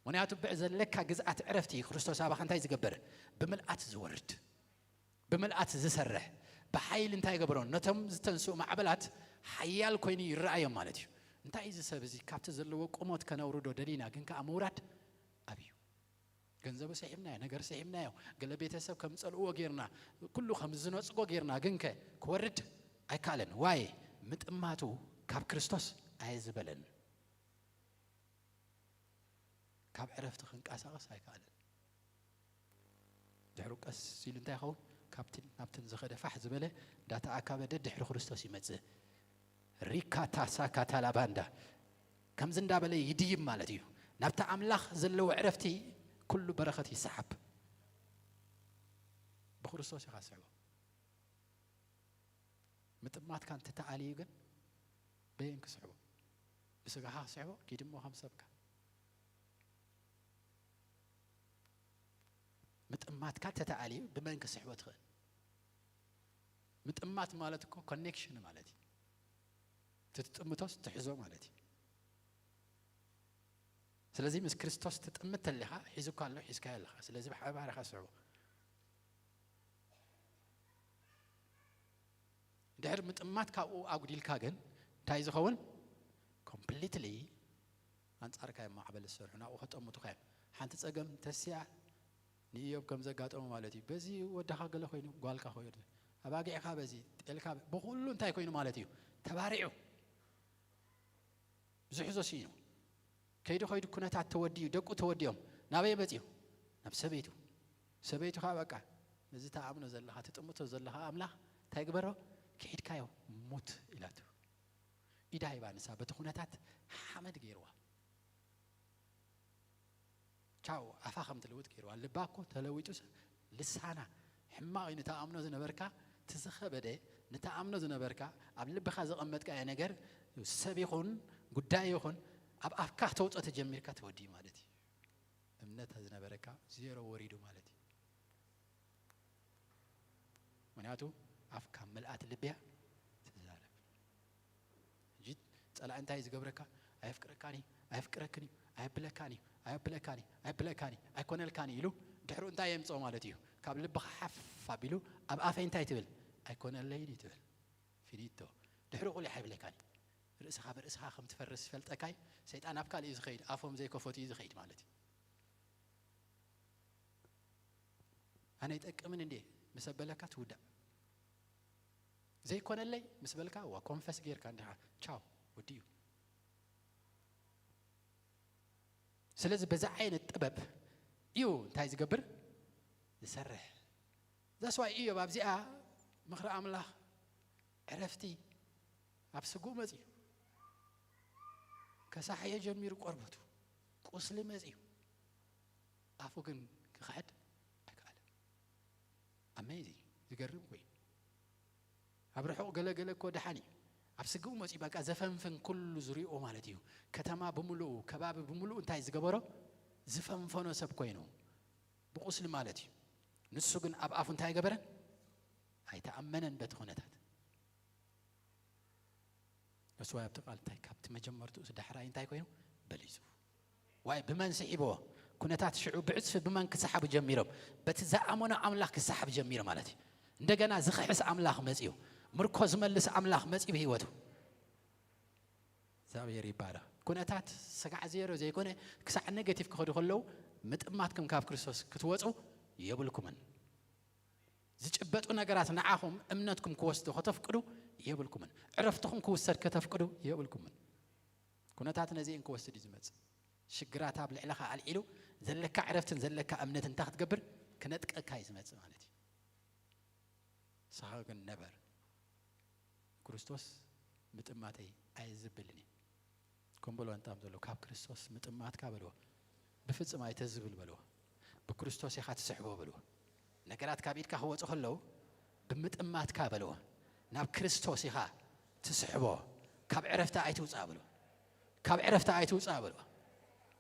ምኽንያቱ ብዕ ዘለካ ግዝኣት ዕረፍቲ ክርስቶስ ኣባኻ እንታይ ዝገብር? ብምልኣት ዝወርድ፣ ብምልኣት ዝሰርሕ፣ ብሓይሊ እንታይ ይገብሮ? ነቶም ዝተንስኡ ማዕበላት ሓያል ኮይኑ ይረኣዮም ማለት እዩ። እንታይ እዩ እዚ ሰብ እዚ? ካብቲ ዘለዎ ቁሞት ከነውርዶ ደሊና፣ ግን ከኣ ምውራድ ኣብዩ። ገንዘቡ ስሒብናዮ፣ ነገር ስሒብናዮ፣ ገለ ቤተሰብ ከም ጸልእዎ ጌርና፣ ኩሉ ከም ዝነጽጎ ጌርና፣ ግን ከ ክወርድ ኣይከኣለን። ዋይ? ምጥማቱ ካብ ክርስቶስ ኣየዝበለን። ካብ ዕረፍቲ ክንቀሳቐስ ኣይከኣለን። ድሕሩ ቀስ ኢሉ እንታይ ይኸውን? ካብትን ናብትን ዝኸደ ፋሕ ዝበለ እንዳተኣካበ ደድሕሪ ክርስቶስ ይመጽእ። ሪካታ ሳካታ ላባንዳ ከምዚ እንዳበለ ይድይብ ማለት እዩ። ናብቲ ኣምላኽ ዘለዎ ዕረፍቲ ኩሉ በረኸት ይሰሓብ። ብክርስቶስ ኢኻ ትስዕቦ። ምጥማትካ እንተተኣልዩ ግን በየን ክስሕቦ? ብስጋኻ ክስሕቦ? ኪድ እሞ ከም ሰብካ። ምጥማትካ እንተተኣልዩ ብመን ክስሕቦ ትኽእል? ምጥማት ማለት እኮ ኮኔክሽን ማለት እዩ። ትጥምቶስ ትሕዞ ማለት እዩ። ስለዚ ምስ ክርስቶስ ትጥምት ተሊኻ ሒዙካ ኣሎ፣ ሒዝካዮ ኣለኻ። ስለዚ ብሓባር ኢኻ ስዕቦ። ድሕሪ ምጥማት ካብኡ ኣጉዲልካ ግን እንታይ ዝኸውን? ኮምፕሊትሊ ኣንጻርካ እዮም ማዕበል ዝሰርሑ፣ ናብኡ ከጠምቱኻ እዮም። ሓንቲ ጸገም ተሲኣ ንኢዮብ ከም ዘጋጠሞ ማለት እዩ። በዚ ወድኻ ገለ ኮይኑ፣ ጓልካ ኮይኑ፣ ኣባጊዕካ በዚ፣ ጤልካ በ-፣ ብኹሉ እንታይ ኮይኑ ማለት እዩ? ተባሪዑ። ዝሕዞ ስኢኑ። ከይዱ ከይዱ ኩነታት ተወዲኡ፣ ደቁ ተወዲኦም። ናበይ መጺኡ? ናብ ሰበይቱ። ሰበይቱ ኸዓ በቃ፣ ነዚ ተኣምኖ ዘለኻ፣ ትጥምቶ ዘለኻ ኣምላኽ እንታይ ግበሮ? ክሒድካዮ ሙት ኢላቱ። ኢዳ ሂባ ንሳ በቲ ኩነታት ሓመድ ገይርዋ። ቻው፣ ኣፋ ከም ትልውጥ ገይርዋ። ልባ እኮ ተለዊጡ፣ ልሳና ሕማቕ እዩ። ንተኣምኖ ዝነበርካ፣ እቲ ዝኸበደ፣ ንተኣምኖ ዝነበርካ፣ ኣብ ልብኻ ዘቐመጥካዮ ነገር፣ ሰብ ይኹን፣ ጉዳይ ይኹን፣ ኣብ ኣፍካ ክተውፅኦ ተጀሚርካ ተወዲኡ ማለት እዩ። እምነት ዝነበረካ ዜሮ ወሪዱ ማለት እዩ። ምኽንያቱ ኣፍካ ምልኣት ልብያ ትዛረብ። ሕጂ ጸላኢ እንታይ እዩ ዝገብረካ? ኣየፍቅረካን እዩ፣ ኣየፍቅረክን እዩ፣ ኣየብለካን እዩ፣ ኣየብለካን እዩ፣ ኣየብለካን እዩ፣ ኣይኮነልካን እዩ ኢሉ ድሕሩ እንታይ የምጽኦ ማለት እዩ? ካብ ልብኻ ሓፍ ኣቢሉ ኣብ ኣፈይ እንታይ ትብል? ኣይኮነለይን እዩ ትብል። ፊኒቶ። ድሕሩ ቁሊሕ ኣይብለካን እዩ። ርእስኻ ብርእስኻ ከም ትፈርስ ዝፈልጠካይ ሰይጣን ኣብ ካልእ እዩ ዝኸይድ፣ ኣፎም ዘይከፈቱ እዩ ዝኸይድ ማለት እዩ። ኣነ ይጠቅምን እንዴ ምስ ኣበለካ ትውዳእ። ዘይኮነለይ ምስ በልካ ዋ ኮንፈስ ጌርካ እንዲኻ ቻው ወዲኡ። ስለዚ በዛ ዓይነት ጥበብ እዩ እንታይ ዝገብር? ዝሰርሕ። ዛስዋይ እዩ ኣብዚኣ ምኽሪ ኣምላኽ ዕረፍቲ ኣብ ስግኡ መጺኡ። ከሳሕዮ ጀሚሩ ቆርበቱ። ቁስሊ መጺኡ። ኣፉ ግን ክኽሕድ ኣይከኣለን። ኣሜዚንግ፣ ዝገርም እኮ እዩ። ኣብ ርሑቕ ገለ ገለ እኮ ደሓን እዩ። ኣብ ስግኡ መጺኡ በቃ ዘፈንፍን ኩሉ ዝሪኦ ማለት እዩ። ከተማ ብምሉኡ፣ ከባቢ ብምሉኡ እንታይ ዝገበሮ? ዝፈንፈኖ ሰብ ኮይኑ። ብቁስሊ ማለት እዩ። ንሱ ግን ኣብ ኣፉ እንታይ ገበረ? ኣይተኣመነን በቲ ኩነታት። እሱ ኣብቲ ቃል እንታይ ካብቲ መጀመርትኡ ዳሕራይ እንታይ ኮይኑ? በሊጹ። ዋይ ብመን ስሒብዎ? ኩነታት ሽዑ ብዕጽፊ ብመን ክሰሓቡ ጀሚሮም? በቲ ዝኣመኖ ኣምላኽ ክሰሓብ ጀሚሩ ማለት እዩ። እንደገና ዝኽሕስ ኣምላኽ መጺኡ። ምርኮ ዝመልስ ኣምላኽ መጺኡ ብህይወቱ። እግዚኣብሔር ይባረኽ። ኩነታት ስጋዕ ዜሮ ዘይኮነ ክሳዕ ኔጌቲቭ ክኸዱ ከለዉ ምጥማትኩም ካብ ክርስቶስ ክትወጹ የብልኩምን። ዝጭበጡ ነገራት ንዓኹም እምነትኩም ክወስዱ ከተፍቅዱ የብልኩምን። ዕረፍትኹም ክውሰድ ከተፍቅዱ የብልኩምን። ኩነታት ነዚኤን ክወስድ እዩ ዝመጽእ። ሽግራት ኣብ ልዕለኻ ኣልዒሉ ዘለካ ዕረፍትን ዘለካ እምነትን እንታይ ክትገብር? ክነጥቀካ እዩ ዝመጽእ ማለት እዩ። ንስኻ ግን ነበር። ክርስቶስ ምጥማተይ ኣየዝብልን እዩ። ከም በልዋ እንጣም ዘሎ ካብ ክርስቶስ ምጥማትካ በልዎ። ብፍጽም ኣይተዝብል በልዎ። ብክርስቶስ ኢኻ ትስሕቦ በልዎ። ነገራት ካብ ኢድካ ክወጹ ከለዉ ብምጥማትካ በልዎ። ናብ ክርስቶስ ኢኻ ትስሕቦ። ካብ ዕረፍቲ ኣይትውጻእ በልዎ። ካብ ዕረፍቲ ኣይትውጻእ በልዎ።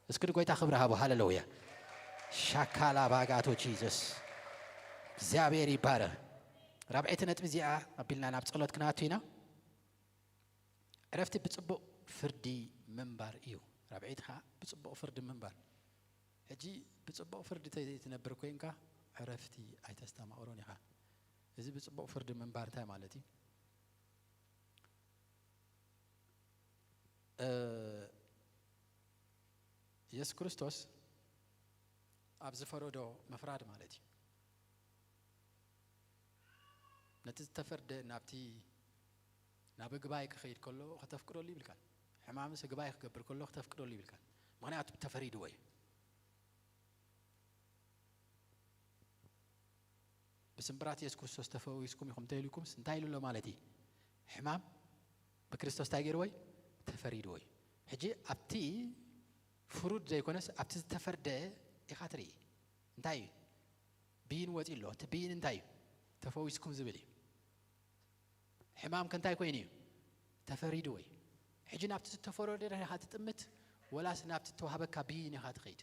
እስኪ ንጎይታ ክብሪ ሃቦ። ሃሌሉያ። ሻካላ ባጋቶ ጂሰስ። እግዚኣብሔር ይባረኽ። ራብዐይቲ ነጥቢ እዚኣ ኣቢልና ናብ ጸሎት ክንኣቱ ኢና። ዕረፍቲ ብጽቡቕ ፍርዲ ምንባር እዩ። ራብዐይቲ ኸዓ ብጽቡቕ ፍርዲ ምንባር። ሕጂ ብጽቡቕ ፍርዲ ተዘይትነብር ኮይንካ ዕረፍቲ ኣይተስተማቕሮን ኢኻ። እዚ ብጽቡቕ ፍርዲ ምንባር እንታይ ማለት እዩ? እ፣ የሱስ ክርስቶስ ኣብ ዝፈረዶ ምፍራድ ማለት እዩ። ነቲ ዝተፈርደ ናብቲ፣ ናብ እግባይ ክኸይድ ከሎ ከተፍቅደሉ ይብልካን። ሕማምስ እግባይ ክገብር ከሎ ከተፍቅደሉ ይብልካን። ምኽንያቱ ተፈሪድዎ እዩ። ብስምብራት የሱስ ክርስቶስ ተፈዊስኩም ኢኹም እንተኢልኩምስ እንታይ ኢሉ ኣሎ ማለት እዩ? ሕማም ብክርስቶስ እንታይ ገይርዎ እዩ? ተፈሪድዎ እዩ። ሕጂ ኣብቲ ፍሩድ ዘይኮነስ ኣብቲ ዝተፈርደ ኢኻ ትርኢ። እንታይ እዩ? ብይን ወፂ ኣሎ። እቲ ብይን እንታይ እዩ? ተፈዊስኩም ዝብል እዩ። ሕማምከ እንታይ ኮይኑ እዩ? ተፈሪድዎ እዩ። ሕጂ ናብቲ ዝተፈረደ ኢኻ ትጥምት፣ ወላስ ናብቲ እተዋህበካ ብይን ኢኻ ትኸይድ?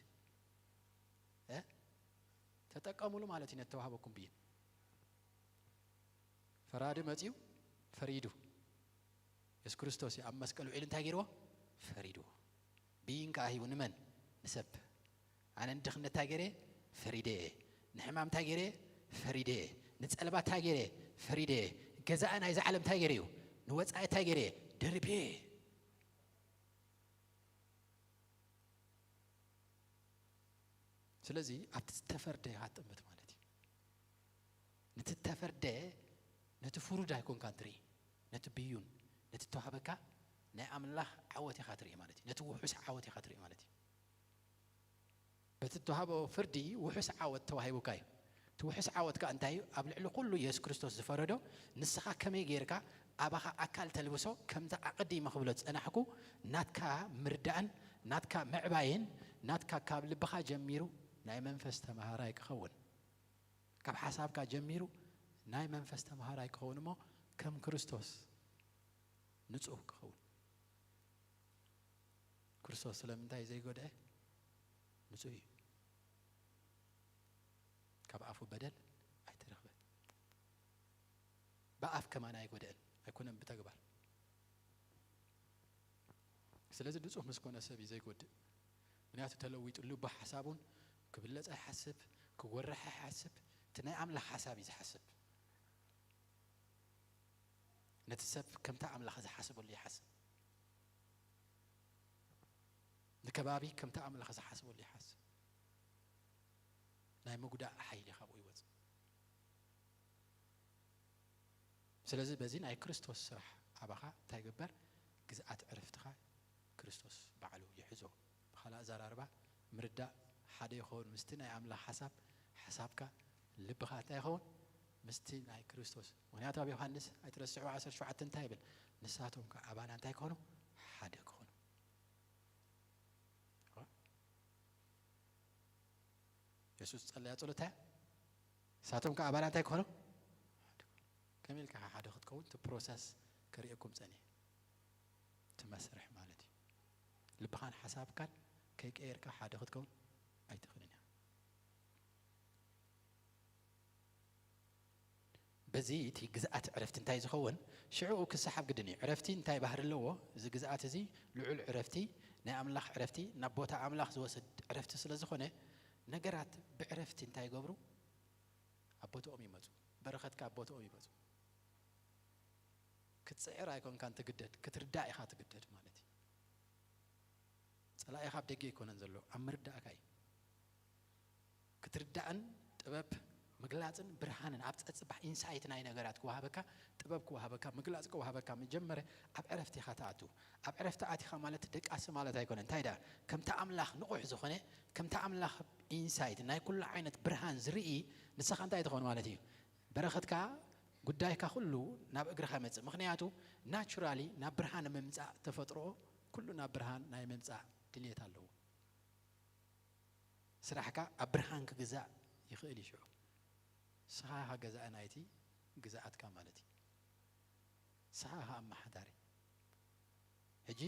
እ? ተጠቀሙሉ ማለት እዩ፣ ነቲ ተዋህበኩም ብይን። ፈራዲ መጺኡ ፈሪዱ። የሱስ ክርስቶስ እዩ ኣብ መስቀል ውዒሉ እንታይ ገይርዎ? ፈሪድዎ። ብይን ከኣ ሂቡ። ንመን? ንሰብ። ኣነ ንድኽነት እንታይ ገይረ? ፈሪደ እየ። ንሕማም እንታይ ገይረ? ፈሪደ እየ። ንጸልማት እንታይ ገይረ? ፈሪደ እየ። ገዛኢ ናይዚ ዓለም እንታይ ገይረ እዩ? ንወጻኢ እንታይ ገይረ? ደርብየ እየ። ስለዚ ኣብቲ ዝተፈርደ ኢኻ ትጥምት ማለት እዩ። ነቲ ዝተፈርደ፣ ነቲ ፍሩድ ኣይኮንካን ትርኢ፣ ነቲ ብዩን፣ ነቲ እተዋህበካ ናይ ኣምላኽ ዓወት ኢኻ ትርኢ ማለት እዩ። ነቲ ውሑስ ዓወት ኢኻ ትርኢ ማለት እዩ። በቲ እተዋህቦ ፍርዲ ውሑስ ዓወት ተዋሂቡካ እዩ። እቲ ውሑስ ዓወት ከኣ እንታይ እዩ? ኣብ ልዕሊ ኩሉ የሱስ ክርስቶስ ዝፈረዶ፣ ንስኻ ከመይ ጌርካ ኣባኻ ኣካል ተልብሶ፣ ከምቲ ኣቐዲመ ክብሎ ዝጸናሕኩ፣ ናትካ ምርዳእን ናትካ ምዕባይን፣ ናትካ ካብ ልብኻ ጀሚሩ ናይ መንፈስ ተማሃራይ ክኸውን፣ ካብ ሓሳብካ ጀሚሩ ናይ መንፈስ ተማሃራይ ክኸውን እሞ ከም ክርስቶስ ንጹህ ክኸውን። ክርስቶስ ስለምንታይ ዘይጎድአ? ንጹህ እዩ። ካብ ኣፉ በደል ኣይተረኽበን። ብኣፍ ከማን ኣይጎደአን፣ ኣይኮነን ብተግባር። ስለዚ ንጹህ ምስ ኮነ ሰብ እዩ ዘይጎድእ። ምክንያቱ ተለዊጡ፣ ልቡ ሓሳቡን ክብለጽ ኣይሓስብ፣ ክጎርሕ ኣይሓስብ፣ እቲ ናይ ኣምላኽ ሓሳብ እዩ ዝሓስብ። ነቲ ሰብ ከምታ ኣምላኽ ዝሓስበሉ ይሓስብ። ንከባቢ ከምታ ኣምላኽ ዝሓስበሉ ይሓስብ። ናይ ምጉዳእ ሓይሊ ካብኡ ይወጽእ። ስለዚ በዚ ናይ ክርስቶስ ስራሕ ኣባኻ እንታይ ይግበር? ግዝኣት ዕረፍትኻ ክርስቶስ ባዕሉ ይሕዞ። ብኻልእ ኣዘራርባ፣ ምርዳእ ሓደ ይኸውን ምስቲ ናይ ኣምላኽ ሓሳብ፣ ሓሳብካ፣ ልብኻ እንታይ ይኸውን? ምስቲ ናይ ክርስቶስ። ምኽንያቱ ኣብ ዮሃንስ ኣይትረስዕዎ ዓሰርተ ሸውዓተ እንታይ ይብል? ንሳቶም ከኣ ኣባና እንታይ ክኾኑ? ሓደ ክኾኑ። የሱስ ዝጸለያ ጸሎት እያ። ንሳቶም ከኣ ኣባና እንታይ ክኾኑ? ሓደ ክኾኑ። ከመይ ኢልካ ኢኻ ሓደ ክትከውን? እቲ ፕሮሰስ ከርእየኩም ጸኒሐ። እቲ መስርሕ ማለት እዩ። ልብኻን ሓሳብካን ከይቀየርካ ሓደ ክትከውን ኣይትኽእልን ኢኻ። በዚ እቲ ግዝኣት ዕረፍቲ እንታይ ዝኸውን? ሽዑ ክሰሓብ ግድን እዩ። ዕረፍቲ እንታይ ባህሪ ኣለዎ? እዚ ግዝኣት እዚ ልዑል ዕረፍቲ፣ ናይ ኣምላኽ ዕረፍቲ፣ ናብ ቦታ ኣምላኽ ዝወስድ ዕረፍቲ ስለ ዝኾነ፣ ነገራት ብዕረፍቲ እንታይ ይገብሩ? ኣብ ቦታኦም ይመጹ። በረኸትካ ኣብ ቦታኦም ይመጹ። ክትጽዕር ኣይኮንካን ትግደድ፣ ክትርዳእ ኢኻ ትግደድ ማለት እዩ። ጸላኢኻ ኣብ ደገ ኣይኮነን ዘሎ፣ ኣብ ምርዳእካ እዩ። ክትርዳእን ጥበብ ምግላጽን ብርሃንን ኣብ ጸጽባሕ ኢንሳይት ናይ ነገራት ክወሃበካ፣ ጥበብ ክወሃበካ፣ ምግላጽ ክወሃበካ፣ መጀመርያ ኣብ ዕረፍቲ ኢኻ ትኣቱ። ኣብ ዕረፍቲ ኣቲኻ ማለት ደቃሲ ማለት ኣይኮነን። እንታይ ደኣ? ከምቲ ኣምላኽ ንቑሕ ዝኾነ፣ ከምቲ ኣምላኽ ኢንሳይት ናይ ኩሉ ዓይነት ብርሃን ዝርኢ፣ ንስኻ እንታይ ትኾን ማለት እዩ? በረኸትካ፣ ጉዳይካ ኩሉ ናብ እግርኻ ይመጽእ። ምኽንያቱ ናቹራሊ ናብ ብርሃን ምምጻእ ተፈጥሮ ኩሉ ናብ ብርሃን ናይ ምምጻእ ድልየት ኣለዎ። ስራሕካ ኣብ ብርሃን ክግዛእ ይኽእል እዩ። ሽዑ ንስኻ ኢኻ ገዛኢ ናይቲ ግዝኣትካ ማለት እዩ። ንስኻ ኢኻ ኣመሓዳሪ። ሕጂ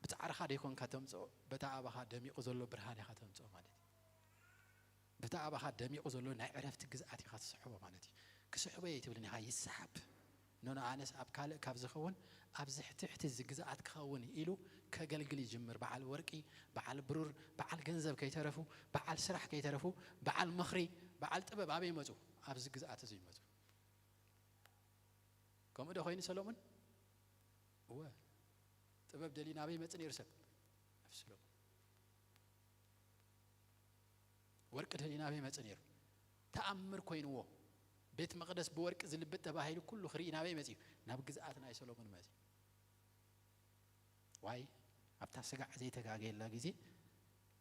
ብጻዕርኻ ዶ ይኮንካ ተምጽኦ፣ በታ ኣባኻ ደሚቑ ዘሎ ብርሃን ኢኻ ተምጽኦ ማለት እዩ። በታ ኣባኻ ደሚቑ ዘሎ ናይ ዕረፍቲ ግዝኣት ኢኻ ትስሕቦ ማለት እዩ። ክስሕቦ እየ ኣይትብልን ኢኻ፣ ይሰሓብ። ኖኖ፣ ኣነስ ኣብ ካልእ ካብ ዝኸውን ኣብዚ ትሕቲ እዚ ግዝኣት ክኸውን ኢሉ ከገልግል ይጅምር። በዓል ወርቂ፣ በዓል ብሩር፣ በዓል ገንዘብ ከይተረፉ፣ በዓል ስራሕ ከይተረፉ፣ በዓል ምኽሪ፣ በዓል ጥበብ ኣበይ ይመጹ? ኣብዚ ግዝኣት እዚ ይመጹ። ከምኡ ዶ ኮይኑ ሰሎሞን? እወ። ጥበብ ደልዩ ናበይ ይመጽእ ነይሩ ሰብ? ናብ ሰሎሞን። ወርቂ ደልዩ ናበይ ይመጽእ ነይሩ? ተኣምር ኮይንዎ። ቤት መቕደስ ብወርቂ ዝልብጥ ተባሂሉ ኩሉ ክርኢ ናበይ መጺኡ? ናብ ግዝኣት ናይ ሰሎሞን መጺኡ። ዋይ፣ ኣብታ ስጋዕ ዘይተጋገየላ ግዜ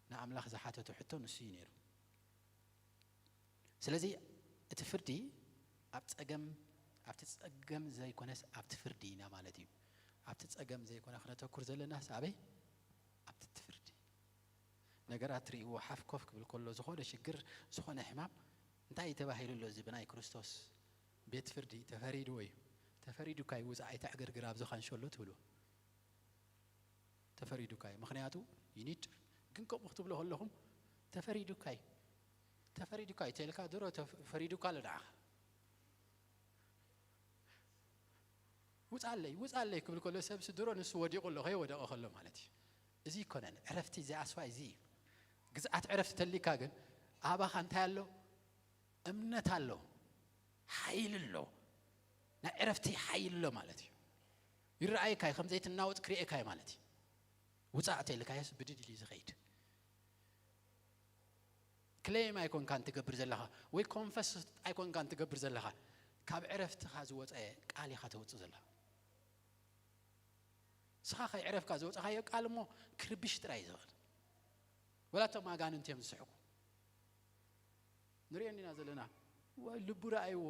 ንኣምላኽ ዝሓተቶ ሕቶ ንሱ እዩ ነይሩ። ስለዚ እቲ ፍርዲ ኣብ ጸገም፣ ኣብቲ ጸገም ዘይኮነስ ኣብቲ ፍርዲ ኢና ማለት እዩ። ኣብቲ ጸገም ዘይኮነ ክነተኩር ዘለናስ ኣበይ? ኣብቲ ፍርዲ። ነገራት ትርእይዎ ሓፍ ኮፍ ክብል ከሎ ዝኾነ ሽግር፣ ዝኾነ ሕማም እንታይ እዩ ተባሂሉ ኣሎ? እዚ ብናይ ክርስቶስ ቤት ፍርዲ ተፈሪድዎ እዩ። እቲ ተፈሪዱካ እዩ፣ ውፃእ ኣይተዕገርግር ኣብዚ ካንሸሎ ትብሉ። ተፈሪዱካ እዩ። ምኽንያቱ ይኒድ ግን ከምኡ ክትብሎ ከለኹም ተፈሪዱካ እዩ። ተፈሪዱካ እዩ ተልካ ድሮ ተፈሪዱካ ኣሎ ንዓኻ። ውፃለይ ውፃለይ ክብል ከሎ ሰብሲ ድሮ ንሱ ወዲቑ ኣሎ፣ ከይወደቐ ከሎ ማለት እዩ። እዚ ይኮነን ዕረፍቲ እዚ ኣስፋይ እዚ እዩ። ግዝኣት ዕረፍቲ ተሊካ ግን ኣባኻ እንታይ ኣሎ? እምነት ኣሎ፣ ሓይል ኣሎ። ናይ ዕረፍቲ ሓይል ኣሎ ማለት እዩ። ይረኣየካ እዩ፣ ከም ዘይትናወጥ ክርእየካ እዩ ማለት እዩ። ውፃእ ተልካዮስ ብድድ ኢሉ እዩ ዝኸይድ። ክሌም ኣይኮንካን ትገብር ዘለኻ ወይ ኮንፈስ ኣይኮንካን ትገብር ዘለኻ። ካብ ዕረፍትኻ ዝወፀ ቃል ኢኻ ተውፅእ ዘለኻ። ንስኻ ከይዕረፍካ ዝወፀኻዮ ቃል እሞ ክርብሽ ጥራይ እዩ ዝኽእል። ወላ እቶም ኣጋንንቲ እዮም ዝስሕቁ። ንሪኦ እንዲና ዘለና። ወይ ልቡ ረኣይዎ፣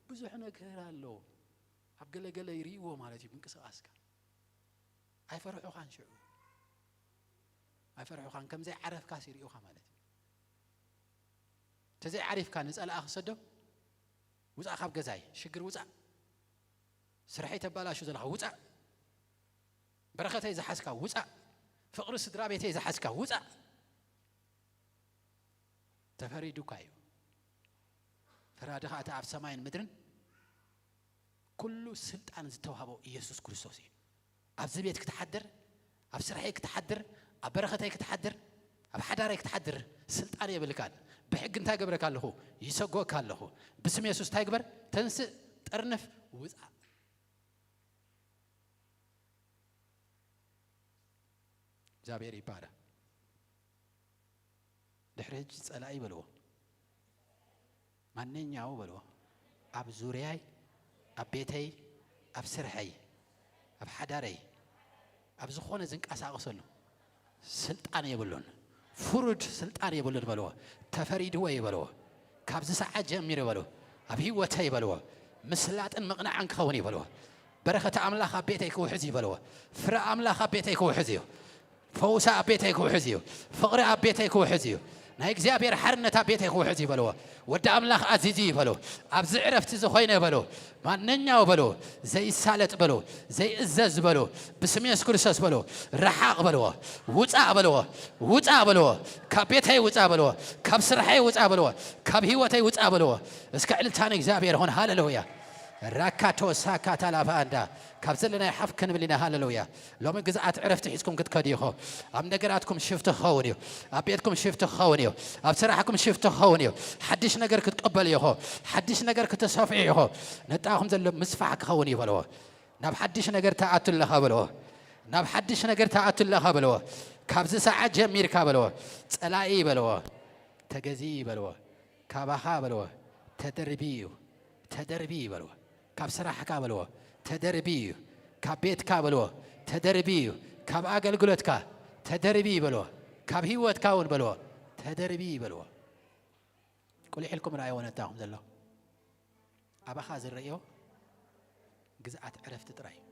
ብዙሕ ነገር ኣሎ። ኣብ ገለገለ ይርእይዎ ማለት እዩ ምንቅስቃስካ። ኣይፈርሑኻን ሽዑ። ኣይፈርሑኻን፣ ከም ዘይዓረፍካስ ይርእዩኻ ማለት እዩ። እንተዘይዓሪፍካ ንጸላኣ ክሰዶ፣ ውጻእ ካብ ገዛይ፣ ሽግር ውጻእ። ስርሐይ ተባላሹ ዘለኻ ውጻእ። በረኸተይ ዝሓዝካ ውጻእ። ፍቕሪ ስድራ ቤተይ ዝሓዝካ ውጻእ። ተፈሪዱካ እዩ። ፈራዲ ኸኣ እቲ ኣብ ሰማይን ምድርን ኩሉ ስልጣን ዝተዋህቦ ኢየሱስ ክርስቶስ እዩ። ኣብዚ ቤት ክትሓድር፣ ኣብ ስርሐይ ክትሓድር፣ ኣብ በረኸተይ ክትሓድር፣ ኣብ ሓዳረይ ክትሓድር ስልጣን የብልካን። ብሕጊ እንታይ ገብረካ ኣለኹ? ይሰጎካ ኣለኹ። ብስም የሱስ እንታይ ግበር? ተንስእ፣ ጠርንፍ፣ ውጻእ። እግዚኣብሔር ይባረ። ድሕሪ ሕጂ ጸላኢ በልዎ። ማንኛው በልዎ። ኣብ ዙርያይ፣ ኣብ ቤተይ፣ ኣብ ስርሐይ፣ ኣብ ሓዳረይ፣ ኣብ ዝኾነ ዝንቀሳቐሰሉ ስልጣን የብሉን። ፍሩድ ስልጣን የብሉን በልዎ። ተፈሪድዎ እዩ በልዎ። ካብዚ ሰዓት ጀሚሩ በልዎ። ኣብ ህይወተይ በልዎ። ምስላጥን ምቕናዕን ክኸውን እዩ በልዎ። በረኸት ኣምላኽ ኣብ ቤተይ ክውሕዝ እዩ በልዎ። ፍረ ኣምላኽ ኣብ ቤተይ ክውሕዝ እዩ። ፈውሳ ኣብ ቤተይ ክውሕዝ እዩ። ፍቕሪ ኣብ ቤተይ ክውሕዝ እዩ። ናይ እግዚኣብሔር ሓርነት ኣብ ቤተይ ክውሕዝ እዩ በልዎ። ወዲ ኣምላኽ ኣዚዙ እዩ በልዎ። ኣብዚ ዕረፍቲ እዚ ኮይነ በልዎ። ማንኛው በልዎ። ዘይሳለጥ በልዎ። ዘይእዘዝ በልዎ። ብስም የሱስ ክርስቶስ በልዎ። ረሓቕ በልዎ። ውጻእ በልዎ። ውጻእ በልዎ። ካብ ቤተይ ውጻእ በልዎ። ካብ ስርሐይ ውጻእ በልዎ። ካብ ህይወተይ ውጻእ በልዎ። እስከ ዕልልታ ንእግዚኣብሔር ይኹን። ሃሌሉያ። ራካቶ ሳካታ ላፋ ኣንዳ ካብ ዘለናይ ሓፍ ክንብል ኢና። ሃሌሉያ። ሎሚ ግዝኣት ዕረፍቲ ሒዝኩም ክትከዱ ኢኹ። ኣብ ነገራትኩም ሽፍቲ ክኸውን እዩ። ኣብ ቤትኩም ሽፍቲ ክኸውን እዩ። ኣብ ስራሕኩም ሽፍቲ ክኸውን እዩ። ሓድሽ ነገር ክትቀበሉ ኢኹ። ሓድሽ ነገር ክትሰፍዑ ኢኹ። ነጣኹም ዘሎ ምስፋሕ ክኸውን እዩ በልዎ። ናብ ሓድሽ ነገር ትኣቱ ኣለኻ በልዎ። ናብ ሓድሽ ነገር ትኣቱ ኣለኻ በልዎ። ካብዚ ሰዓት ጀሚርካ በልዎ። ጸላኢ በልዎ። ተገዚ በልዎ። ካባኻ በልዎ። ተደርቢ እዩ። ተደርቢ በልዎ። ካብ ስራሕካ በልዎ። ተደርቢ እዩ። ካብ ቤትካ በልዎ። ተደርቢ እዩ። ካብ ኣገልግሎትካ ተደርቢ በልዎ። ካብ ህይወትካ እውን በልዎ። ተደርቢ በልዎ። ቁሊሕ ኢልኩም ረኣይዎ ነታኹም ዘሎ። ኣባኻ ዝረእዮ ግዝኣት ዕረፍቲ ጥራይ እዩ።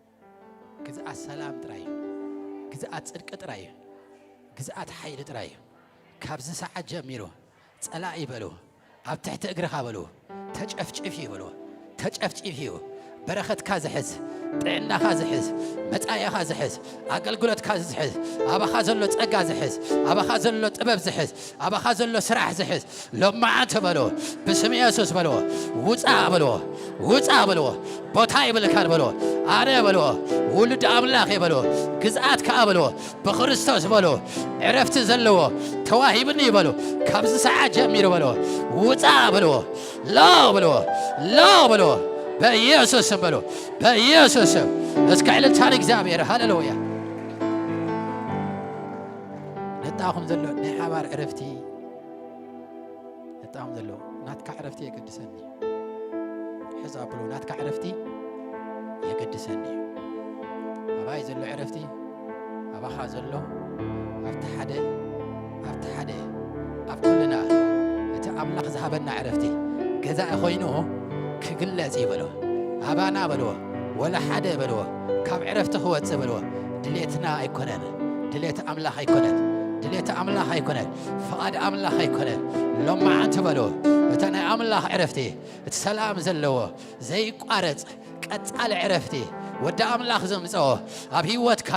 ግዝኣት ሰላም ጥራይ እዩ። ግዝኣት ጽድቂ ጥራይ እዩ። ግዝኣት ሓይሊ ጥራይ እዩ። ካብዚ ሰዓት ጀሚሩ ጸላኢ በልዎ። ኣብ ትሕቲ እግርኻ በልዎ። ተጨፍጭፍ እዩ በልዎ። ተጨፍጭፍ እዩ። በረኸትካ ዝሕዝ፣ ጥዕናኻ ዝሕዝ፣ መጻኢኻ ዝሕዝ፣ ኣገልግሎትካ ዝሕዝ፣ ኣባኻ ዘሎ ጸጋ ዝሕዝ፣ ኣባኻ ዘሎ ጥበብ ዝሕዝ፣ ኣባኻ ዘሎ ስራሕ ዝሕዝ፣ ሎማዓንቲ በልዎ። ብስም የሱስ በልዎ። ውጻእ በልዎ። ውጻእ በልዎ። ቦታ ይብልካን በልዎ። ኣነ በልዎ። ውሉድ ኣምላኽ እየ በልዎ። ግዝኣት ከኣ በልዎ። ብክርስቶስ በልዎ። ዕረፍቲ ዘለዎ ተዋሂብኒ በልዎ። ካብዚ ሰዓት ጀሚሩ በልዎ። ውጻእ በልዎ። ሎ በልዎ። ሎ በልዎ። በኢየሱስ ስም በልዎ። በኢየሱስ ስም። እስከ ዕልልታ ንእግዚኣብሔር። ሃሌሉያ። ነጣኹም ዘሎ ናይ ሓባር ዕረፍቲ ነጣኹም ዘሎ ናትካ ዕረፍቲ የገድሰኒ። ሕዝ ኣብሉ፣ ናትካ ዕረፍቲ የገድሰኒ እዩ። ኣባይ ዘሎ ዕረፍቲ፣ ኣባኻ ዘሎ፣ ኣብቲ ሓደ፣ ኣብቲ ሓደ፣ ኣብ ኩልና እቲ ኣምላኽ ዝሃበና ዕረፍቲ ገዛኢ ኮይኑ ክግለጽ እዩ በልዎ። ኣባና በልዎ፣ ወላ ሓደ በልዎ፣ ካብ ዕረፍቲ ክወጽእ በልዎ። ድሌትና ኣይኮነን፣ ድሌት ኣምላኽ ኣይኮነን። ድሌት ኣምላኽ ኣይኮነ፣ ፍቓድ ኣምላኽ ኣይኮነ። ሎማዓንቲ በሎ፣ እታ ናይ ኣምላኽ ዕረፍቲ፣ እቲ ሰላም ዘለዎ ዘይቋረጽ ቀጻሊ ዕረፍቲ ወዲ ኣምላኽ ዘምጽኦ ኣብ ህይወትካ፣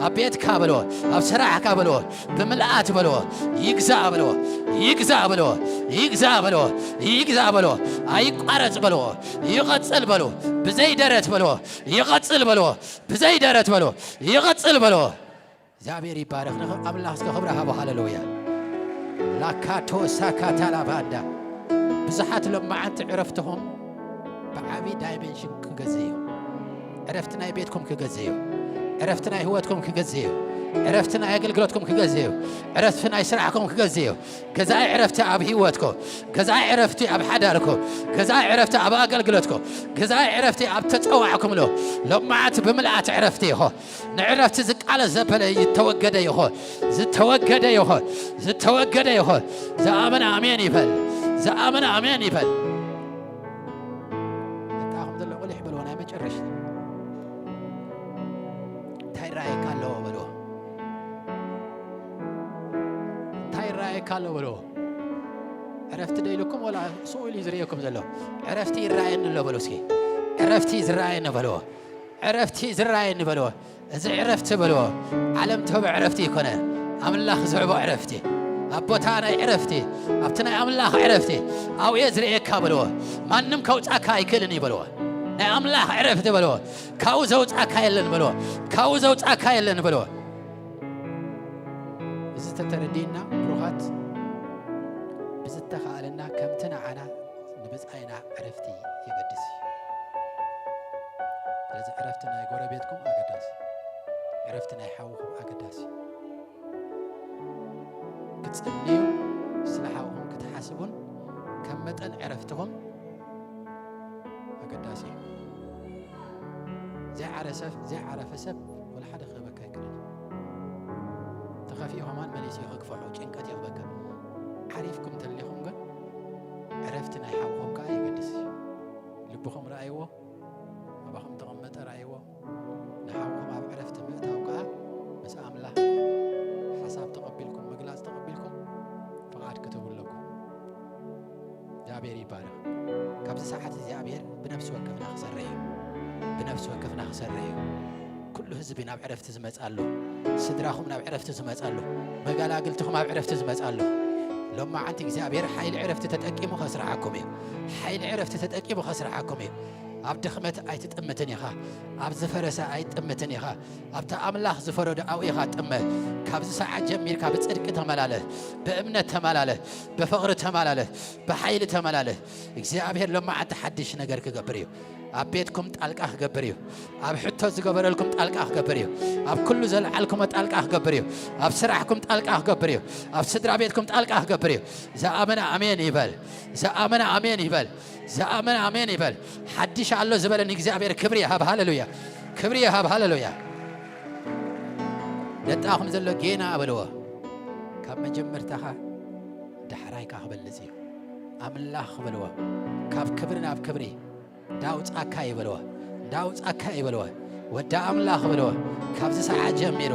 ኣብ ቤትካ በሎ፣ ኣብ ስራሕካ በሎ፣ ብምልኣት በሎ፣ ይግዛእ በሎ፣ ይግዛእ በሎ፣ ይግዛእ በሎ፣ ይግዛእ በሎ፣ ኣይቋረጽ በሎ፣ ይቐጽል በሎ፣ ብዘይ ደረት በሎ፣ ይቐጽል በሎ፣ ብዘይ ደረት በሎ፣ ይቐጽል በሎ። እግዚኣብሔር ይባረኽ። ንኽ-፣ ኣምላኽ እስከ ክብሪ ሃቦ። ሃሌሉያ። ላካቶ ሳካታ ላባንዳ። ብዙሓት ሎማዓንቲ ዕረፍትኹም ብዓቢ ዳይሜንሽን ክገዝእ እዩ። ዕረፍቲ ናይ ቤትኩም ክገዝእ እዩ። ዕረፍቲ ናይ ህይወትኩም ክገዝእ እዩ። ዕረፍቲ ናይ ኣገልግሎትኩም ክገዝእ እዩ። ዕረፍቲ ናይ ስራሕኩም ክገዝእ እዩ። ገዛኢ ዕረፍቲ ኣብ ህይወትኩም፣ ገዛኢ ዕረፍቲ ኣብ ሓዳርኩም፣ ገዛኢ ዕረፍቲ ኣብ ኣገልግሎትኩም፣ ገዛኢ ዕረፍቲ ኣብ ተጸዋዕኩምሉ ሎማዓንቲ ብምልኣት ዕረፍቲ ይኹን። ንዕረፍቲ ዝቃለስ ዘበለ ዝተወገደ ይኹን፣ ዝተወገደ ይኹን፣ ዝተወገደ ይኹን። ዝኣመነ ኣሜን ይበል፣ ዝኣመነ ኣሜን ይበል። በቃ ከም ዘሎ ቁሊሕ በልዎ፣ ናይ መጨረሽታ። እንታይ ይረኣየካ ኣለዎ በልዎ፣ እንታይ ይረኣየካ ኣለዎ በልዎ። ዕረፍቲ ዶ ኢልኩም ወላ ስኡ ኢሉ እዩ ዝርእየኩም ዘሎ? ዕረፍቲ ይረኣየኒ ኣሎ በሉ እስኪ። ዕረፍቲ ዝረኣየኒ በልዎ። ዕረፍቲ ዝረኣየኒ በልዎ። እዚ ዕረፍቲ በልዎ፣ ዓለም ትህቦ ዕረፍቲ ይኮነ፣ ኣምላኽ ዝህቦ ዕረፍቲ። ኣብ ቦታ ናይ ዕረፍቲ፣ ኣብቲ ናይ ኣምላኽ ዕረፍቲ ኣብኡ እየ ዝርእየካ በልዎ። ማንም ከውጻካ ኣይክእልን እዩ በልዎ። ናይ ኣምላኽ ዕረፍቲ በልዎ። ካብኡ ዘውጻካ የለን በልዎ። ካብኡ ዘውጻካ የለን በልዎ። እዚ ተተረዲእና ብሩኻት፣ ብዝተኻእለና ከምቲ ንዓና ንብጻይና ዕረፍቲ የገድስ እዩ። ስለዚ ዕረፍቲ ናይ ጎረቤትኩም ኣገዳሲ፣ ዕረፍቲ ናይ ሓውኹም ኣገዳሲ። ክትጽልዩ፣ ስለ ሓውኹም ክትሓስቡን ከም መጠን ዕረፍትኹም ኣገዳሲ እዩ። ዘይዓረ ሰብ፣ ዘይዓረፈ ሰብ ወላ ሓደ ክህበካ ኣይክእልን እዩ። ተኸፊኡ ከማን መሊሱ እዩ ከግፍሖ፣ ጭንቀት የኽበካ። ዓሪፍኩም ተሊኹም ግን ዕረፍቲ ናይ ሓውኹም ከኣ የገድስ እዩ። ልብኹም ረኣይዎ፣ ኣባኹም ተቐመጠ ረኣይዎ። ንሓውኹም ኣብ ዕረፍቲ ምእታው ከኣ ምስ ኣምላኽ ሓሳብ ተቐቢልኩም፣ ምግላጽ ተቐቢልኩም ፍቓድ ክትህቡ ኣለኩም። እግዚኣብሔር ይባረኽ። ካብዚ ሰዓት እግዚኣብሔር ብነፍሲ ወከፍና ክሰርሕ እዩ። ብነፍሲ ወከፍና ክሰርሕ እዩ። ኩሉ ህዝቢ ናብ ዕረፍቲ ዝመጻሉ፣ ስድራኹም ናብ ዕረፍቲ ዝመጻሉ፣ መጋላግልትኹም ኣብ ዕረፍቲ ዝመጻሉ። ሎማዓንቲ እግዚኣብሔር ሓይሊ ዕረፍቲ ተጠቂሙ ከስርሓኩም እዩ። ሓይሊ ዕረፍቲ ተጠቂሙ ከስርሓኩም እዩ። ኣብ ድኽመት ኣይትጥምትን ኢኻ። ኣብ ዝፈረሰ ኣይትጥምትን ኢኻ። ኣብቲ ኣምላኽ ዝፈረዶ ኣብኡ ኢኻ ጥመ። ካብዚ ሰዓት ጀሚርካ ብጽድቂ ተመላለስ፣ ብእምነት ተመላለስ፣ ብፍቕሪ ተመላለስ፣ ብሓይሊ ተመላለስ። እግዚኣብሔር ሎማዓንቲ ሓድሽ ነገር ክገብር እዩ። ኣብ ቤትኩም ጣልቃ ክገብር እዩ። ኣብ ሕቶ ዝገበረልኩም ጣልቃ ክገብር እዩ። ኣብ ኩሉ ዘልዓልኩሞ ጣልቃ ክገብር እዩ። ኣብ ስራሕኩም ጣልቃ ክገብር እዩ። ኣብ ስድራ ቤትኩም ጣልቃ ክገብር እዩ። ዝኣመነ ኣሜን ይበል። ዝኣመነ ኣሜን ይበል። ዝኣመነ ኣሜን ይበል። ሓድሽ ኣሎ ዝበለ ንእግዚኣብሔር ክብሪ ይሃብ። ሃሌሉያ። ክብሪ ይሃብ። ሃሌሉያ። ደጣኹም ዘሎ ጌና በልዎ። ካብ መጀመርታኻ ዳሕራይካ ክበልጽ እዩ። ኣምላኽ በልዎ። ካብ ክብሪ ናብ ክብሪ እንዳውጻካ እዩ በልዎ። እንዳውጻካ እዩ በልዎ። ወዲ ኣምላኽ በልዎ። ካብዚ ሰዓት ጀሚሩ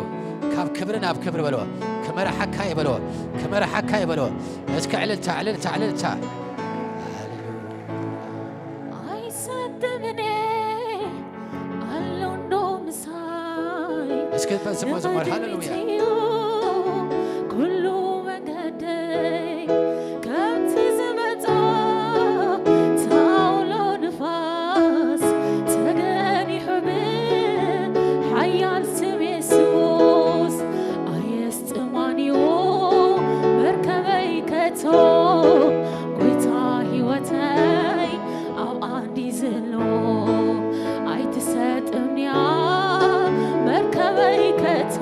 ካብ ክብሪ ናብ ክብሪ በልዎ። ክመርሓካ እዩ በልዎ። ክመርሓካ እዩ በልዎ። እስከ ዕልልታ፣ ዕልልታ፣ ዕልልታ። ሃሌሉያ። ኣይሰጥምኔ ኣሎ እንዶ ምሳይ እስኪ በስሞ ዝማር። ሃሌሉያ። እዩ ኩሉ መንገደይ ከምቲ ዝመጾ ታውሎ ንፋስ ተገኒሑ ብሓያል ስም የሱስ ኣየስጥማንዩ መርከበይ ከቶ ጎይታ ህይወተይ ኣብ ኣንዲ ዘሎ ኣይትሰጥምያ መርከበይ ከቶ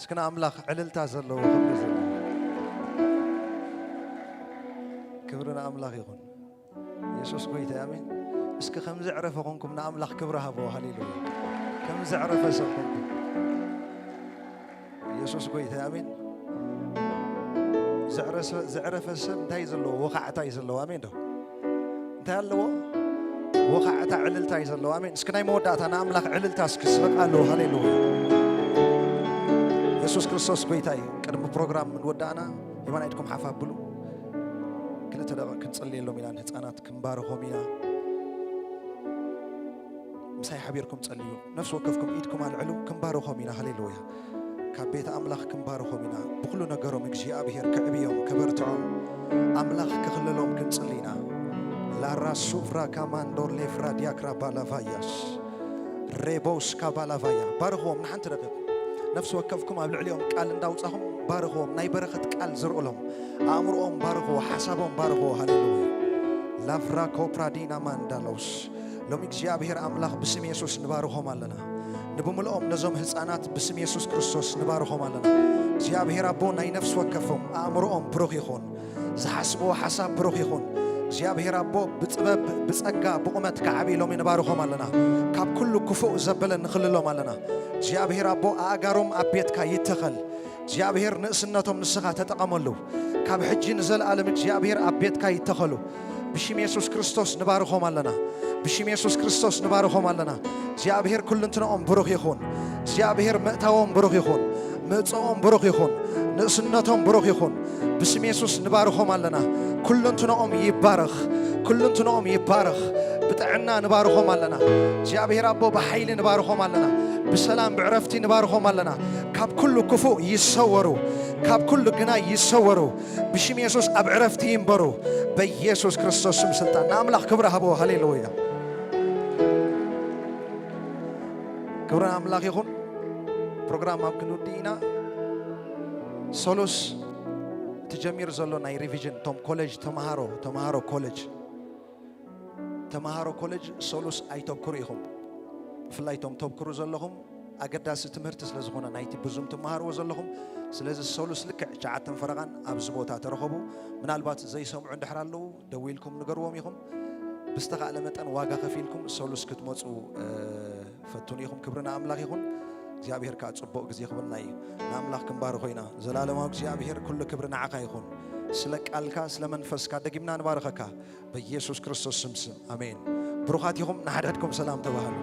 እስኪ ንኣምላኽ ዕልልታ ዘለዎ ክብሪ ዘለዎ። ክብሪ ንኣምላኽ ይኹን። የሱስ ጎይታ፣ ኣሜን። እስኪ ከም ዘዕረፈ ኮንኩም ንኣምላኽ ክብሪ ሃቦ። ሃሌሉያ። ከም ዘዕረፈ ሰብ ኮንኩም። የሱስ ጎይታ፣ ኣሜን። ዘዕረሰ-፣ ዘዕረፈ ሰብ እንታይ ዘለዎ? ወኻዕታ እዩ ዘለዎ። ኣሜን ዶ? እንታይ ኣለዎ? ወኻዕታ ዕልልታ እዩ ዘለዎ። ኣሜን። እስኪ ናይ መወዳእታ ንኣምላኽ ዕልልታ እስኪ ስበቃ ኣለዎ። ሃሌሉያ። የሱስ ክርስቶስ ጎይታ እዩ። ቅድሚ ፕሮግራም ምንወዳእና የማን ኢድኩም ሓፍ ኣብሉ። ክልተ ደቂቕ ክንጽልየሎም ኢና። ንህፃናት ክንባርኾም ኢና። ምሳይ ሓቢርኩም ጸልዩ። ነፍሲ ወከፍኩም ኢድኩም ኣልዕሉ። ክንባርኾም ኢና። ሃሌሉያ። ካብ ቤት ኣምላኽ ክንባርኾም ኢና። ብኹሉ ነገሮም እግዚኣብሔር ክዕብዮም፣ ከበርትዖም፣ ኣምላኽ ክኽልሎም ክንጽሊ ኢና። ላራ ሱፍራ ካማንዶር ሌፍራ ዲያክራ ባላቫያስ ሬቦስ ካባላቫያ። ባርኽዎም ንሓንቲ ደቂቕ። ነፍሲ ወከፍኩም ኣብ ልዕሊኦም ቃል እንዳውጻኹም ባርኽዎም። ናይ በረኸት ቃል ዝርኡሎም። ኣእምሮኦም ባርኽዎ፣ ሓሳቦም ባርኽዎ። ሃሌሉያ። ላፍራ ኮፕራዲና ማንዳሎስ። ሎሚ እግዚኣብሔር ኣምላኽ ብስም የሱስ ንባርኾም ኣለና። ንብምልኦም ነዞም ህፃናት ብስም የሱስ ክርስቶስ ንባርኾም ኣለና። እግዚኣብሔር ኣቦ ናይ ነፍሲ ወከፎም ኣእምሮኦም ብሩኽ ይኹን። ዝሓስብዎ ሓሳብ ብሩኽ ይኹን። እግዚኣብሔር ኣቦ ብጥበብ፣ ብጸጋ፣ ብቑመት ክዓብዩ ሎሚ ንባርኾም ኣለና። ካብ ኩሉ ክፉእ ዘበለ ንኽልሎም ኣለና። እግዚኣብሔር ኣቦ ኣእጋሮም ኣብ ቤትካ ይተኸል። እግዚኣብሔር ንእስነቶም ንስኻ ተጠቐመሉ። ካብ ሕጂ ንዘለኣለም እግዚኣብሔር ኣብ ቤትካ ይተኸሉ። ብሽም የሱስ ክርስቶስ ንባርኾም ኣለና። ብሽም የሱስ ክርስቶስ ንባርኾም ኣለና። እግዚኣብሔር ኩልንትንኦም ብሩኽ ይኹን። እግዚኣብሔር ምእታዎም ብሩኽ ይኹን። ምእጽኦም ብሩኽ ይኹን። ንእስነቶም ብሩኽ ይኹን። ብስም የሱስ ንባርኾም ኣለና። ኩልንትንኦም ይባረኽ። ኩልንትንኦም ይባረኽ። ብጥዕና ንባርኾም ኣለና። እግዚኣብሔር ኣቦ ብሓይሊ ንባርኾም ኣለና። ብሰላም ብዕረፍቲ ንባርኾም ኣለና። ካብ ኩሉ ክፉእ ይሰወሩ። ካብ ኩሉ ግናይ ይሰወሩ። ብሽም የሱስ ኣብ ዕረፍቲ ይንበሩ። በኢየሱስ ክርስቶስ ስም ስልጣን ንኣምላኽ ክብሪ ሃቦ። ሃሌሉያ። ክብሪ ኣምላኽ ይኹን። ፕሮግራም ኣብ ክንውዲ ኢና። ሶሉስ እቲ ጀሚሩ ዘሎ ናይ ሪቪዥን፣ እቶም ኮሌጅ ተምሃሮ፣ ተምሃሮ ኮሌጅ፣ ተምሃሮ ኮሌጅ ሶሉስ ኣይተብክሩ ኢኹም። ብፍላይ እቶም ተብክሩ ዘለኹም ኣገዳሲ ትምህርቲ ስለ ዝኾነ ናይቲ ብዙም ትመሃርዎ ዘለኹም። ስለዚ ሶሉስ ልክዕ ሸዓተን ፈረቓን ኣብዚ ቦታ ተረኸቡ። ምናልባት ዘይሰምዑ እንድሕር ኣለዉ ደዊልኩም ንገርዎም ኢኹም። ብዝተኻእለ መጠን ዋጋ ከፊልኩም ሶሉስ ክትመፁ፣ እ፣ ፈትኑ ኢኹም። ክብሪ ንኣምላኽ ይኹን። እግዚኣብሔር ከዓ ፅቡቕ ግዜ ክብልና እዩ። ንኣምላኽ ክንባርኾ ኢና። ዘላለማዊ እግዚኣብሔር ኩሉ ክብሪ ንዓኻ ይኹን። ስለ ቃልካ፣ ስለ መንፈስካ ደጊምና ንባርኸካ። በኢየሱስ ክርስቶስ ስም ስም። ኣሜን። ብሩኻት ኢኹም። ንሓድሕድኩም ሰላም ተባሃሉ።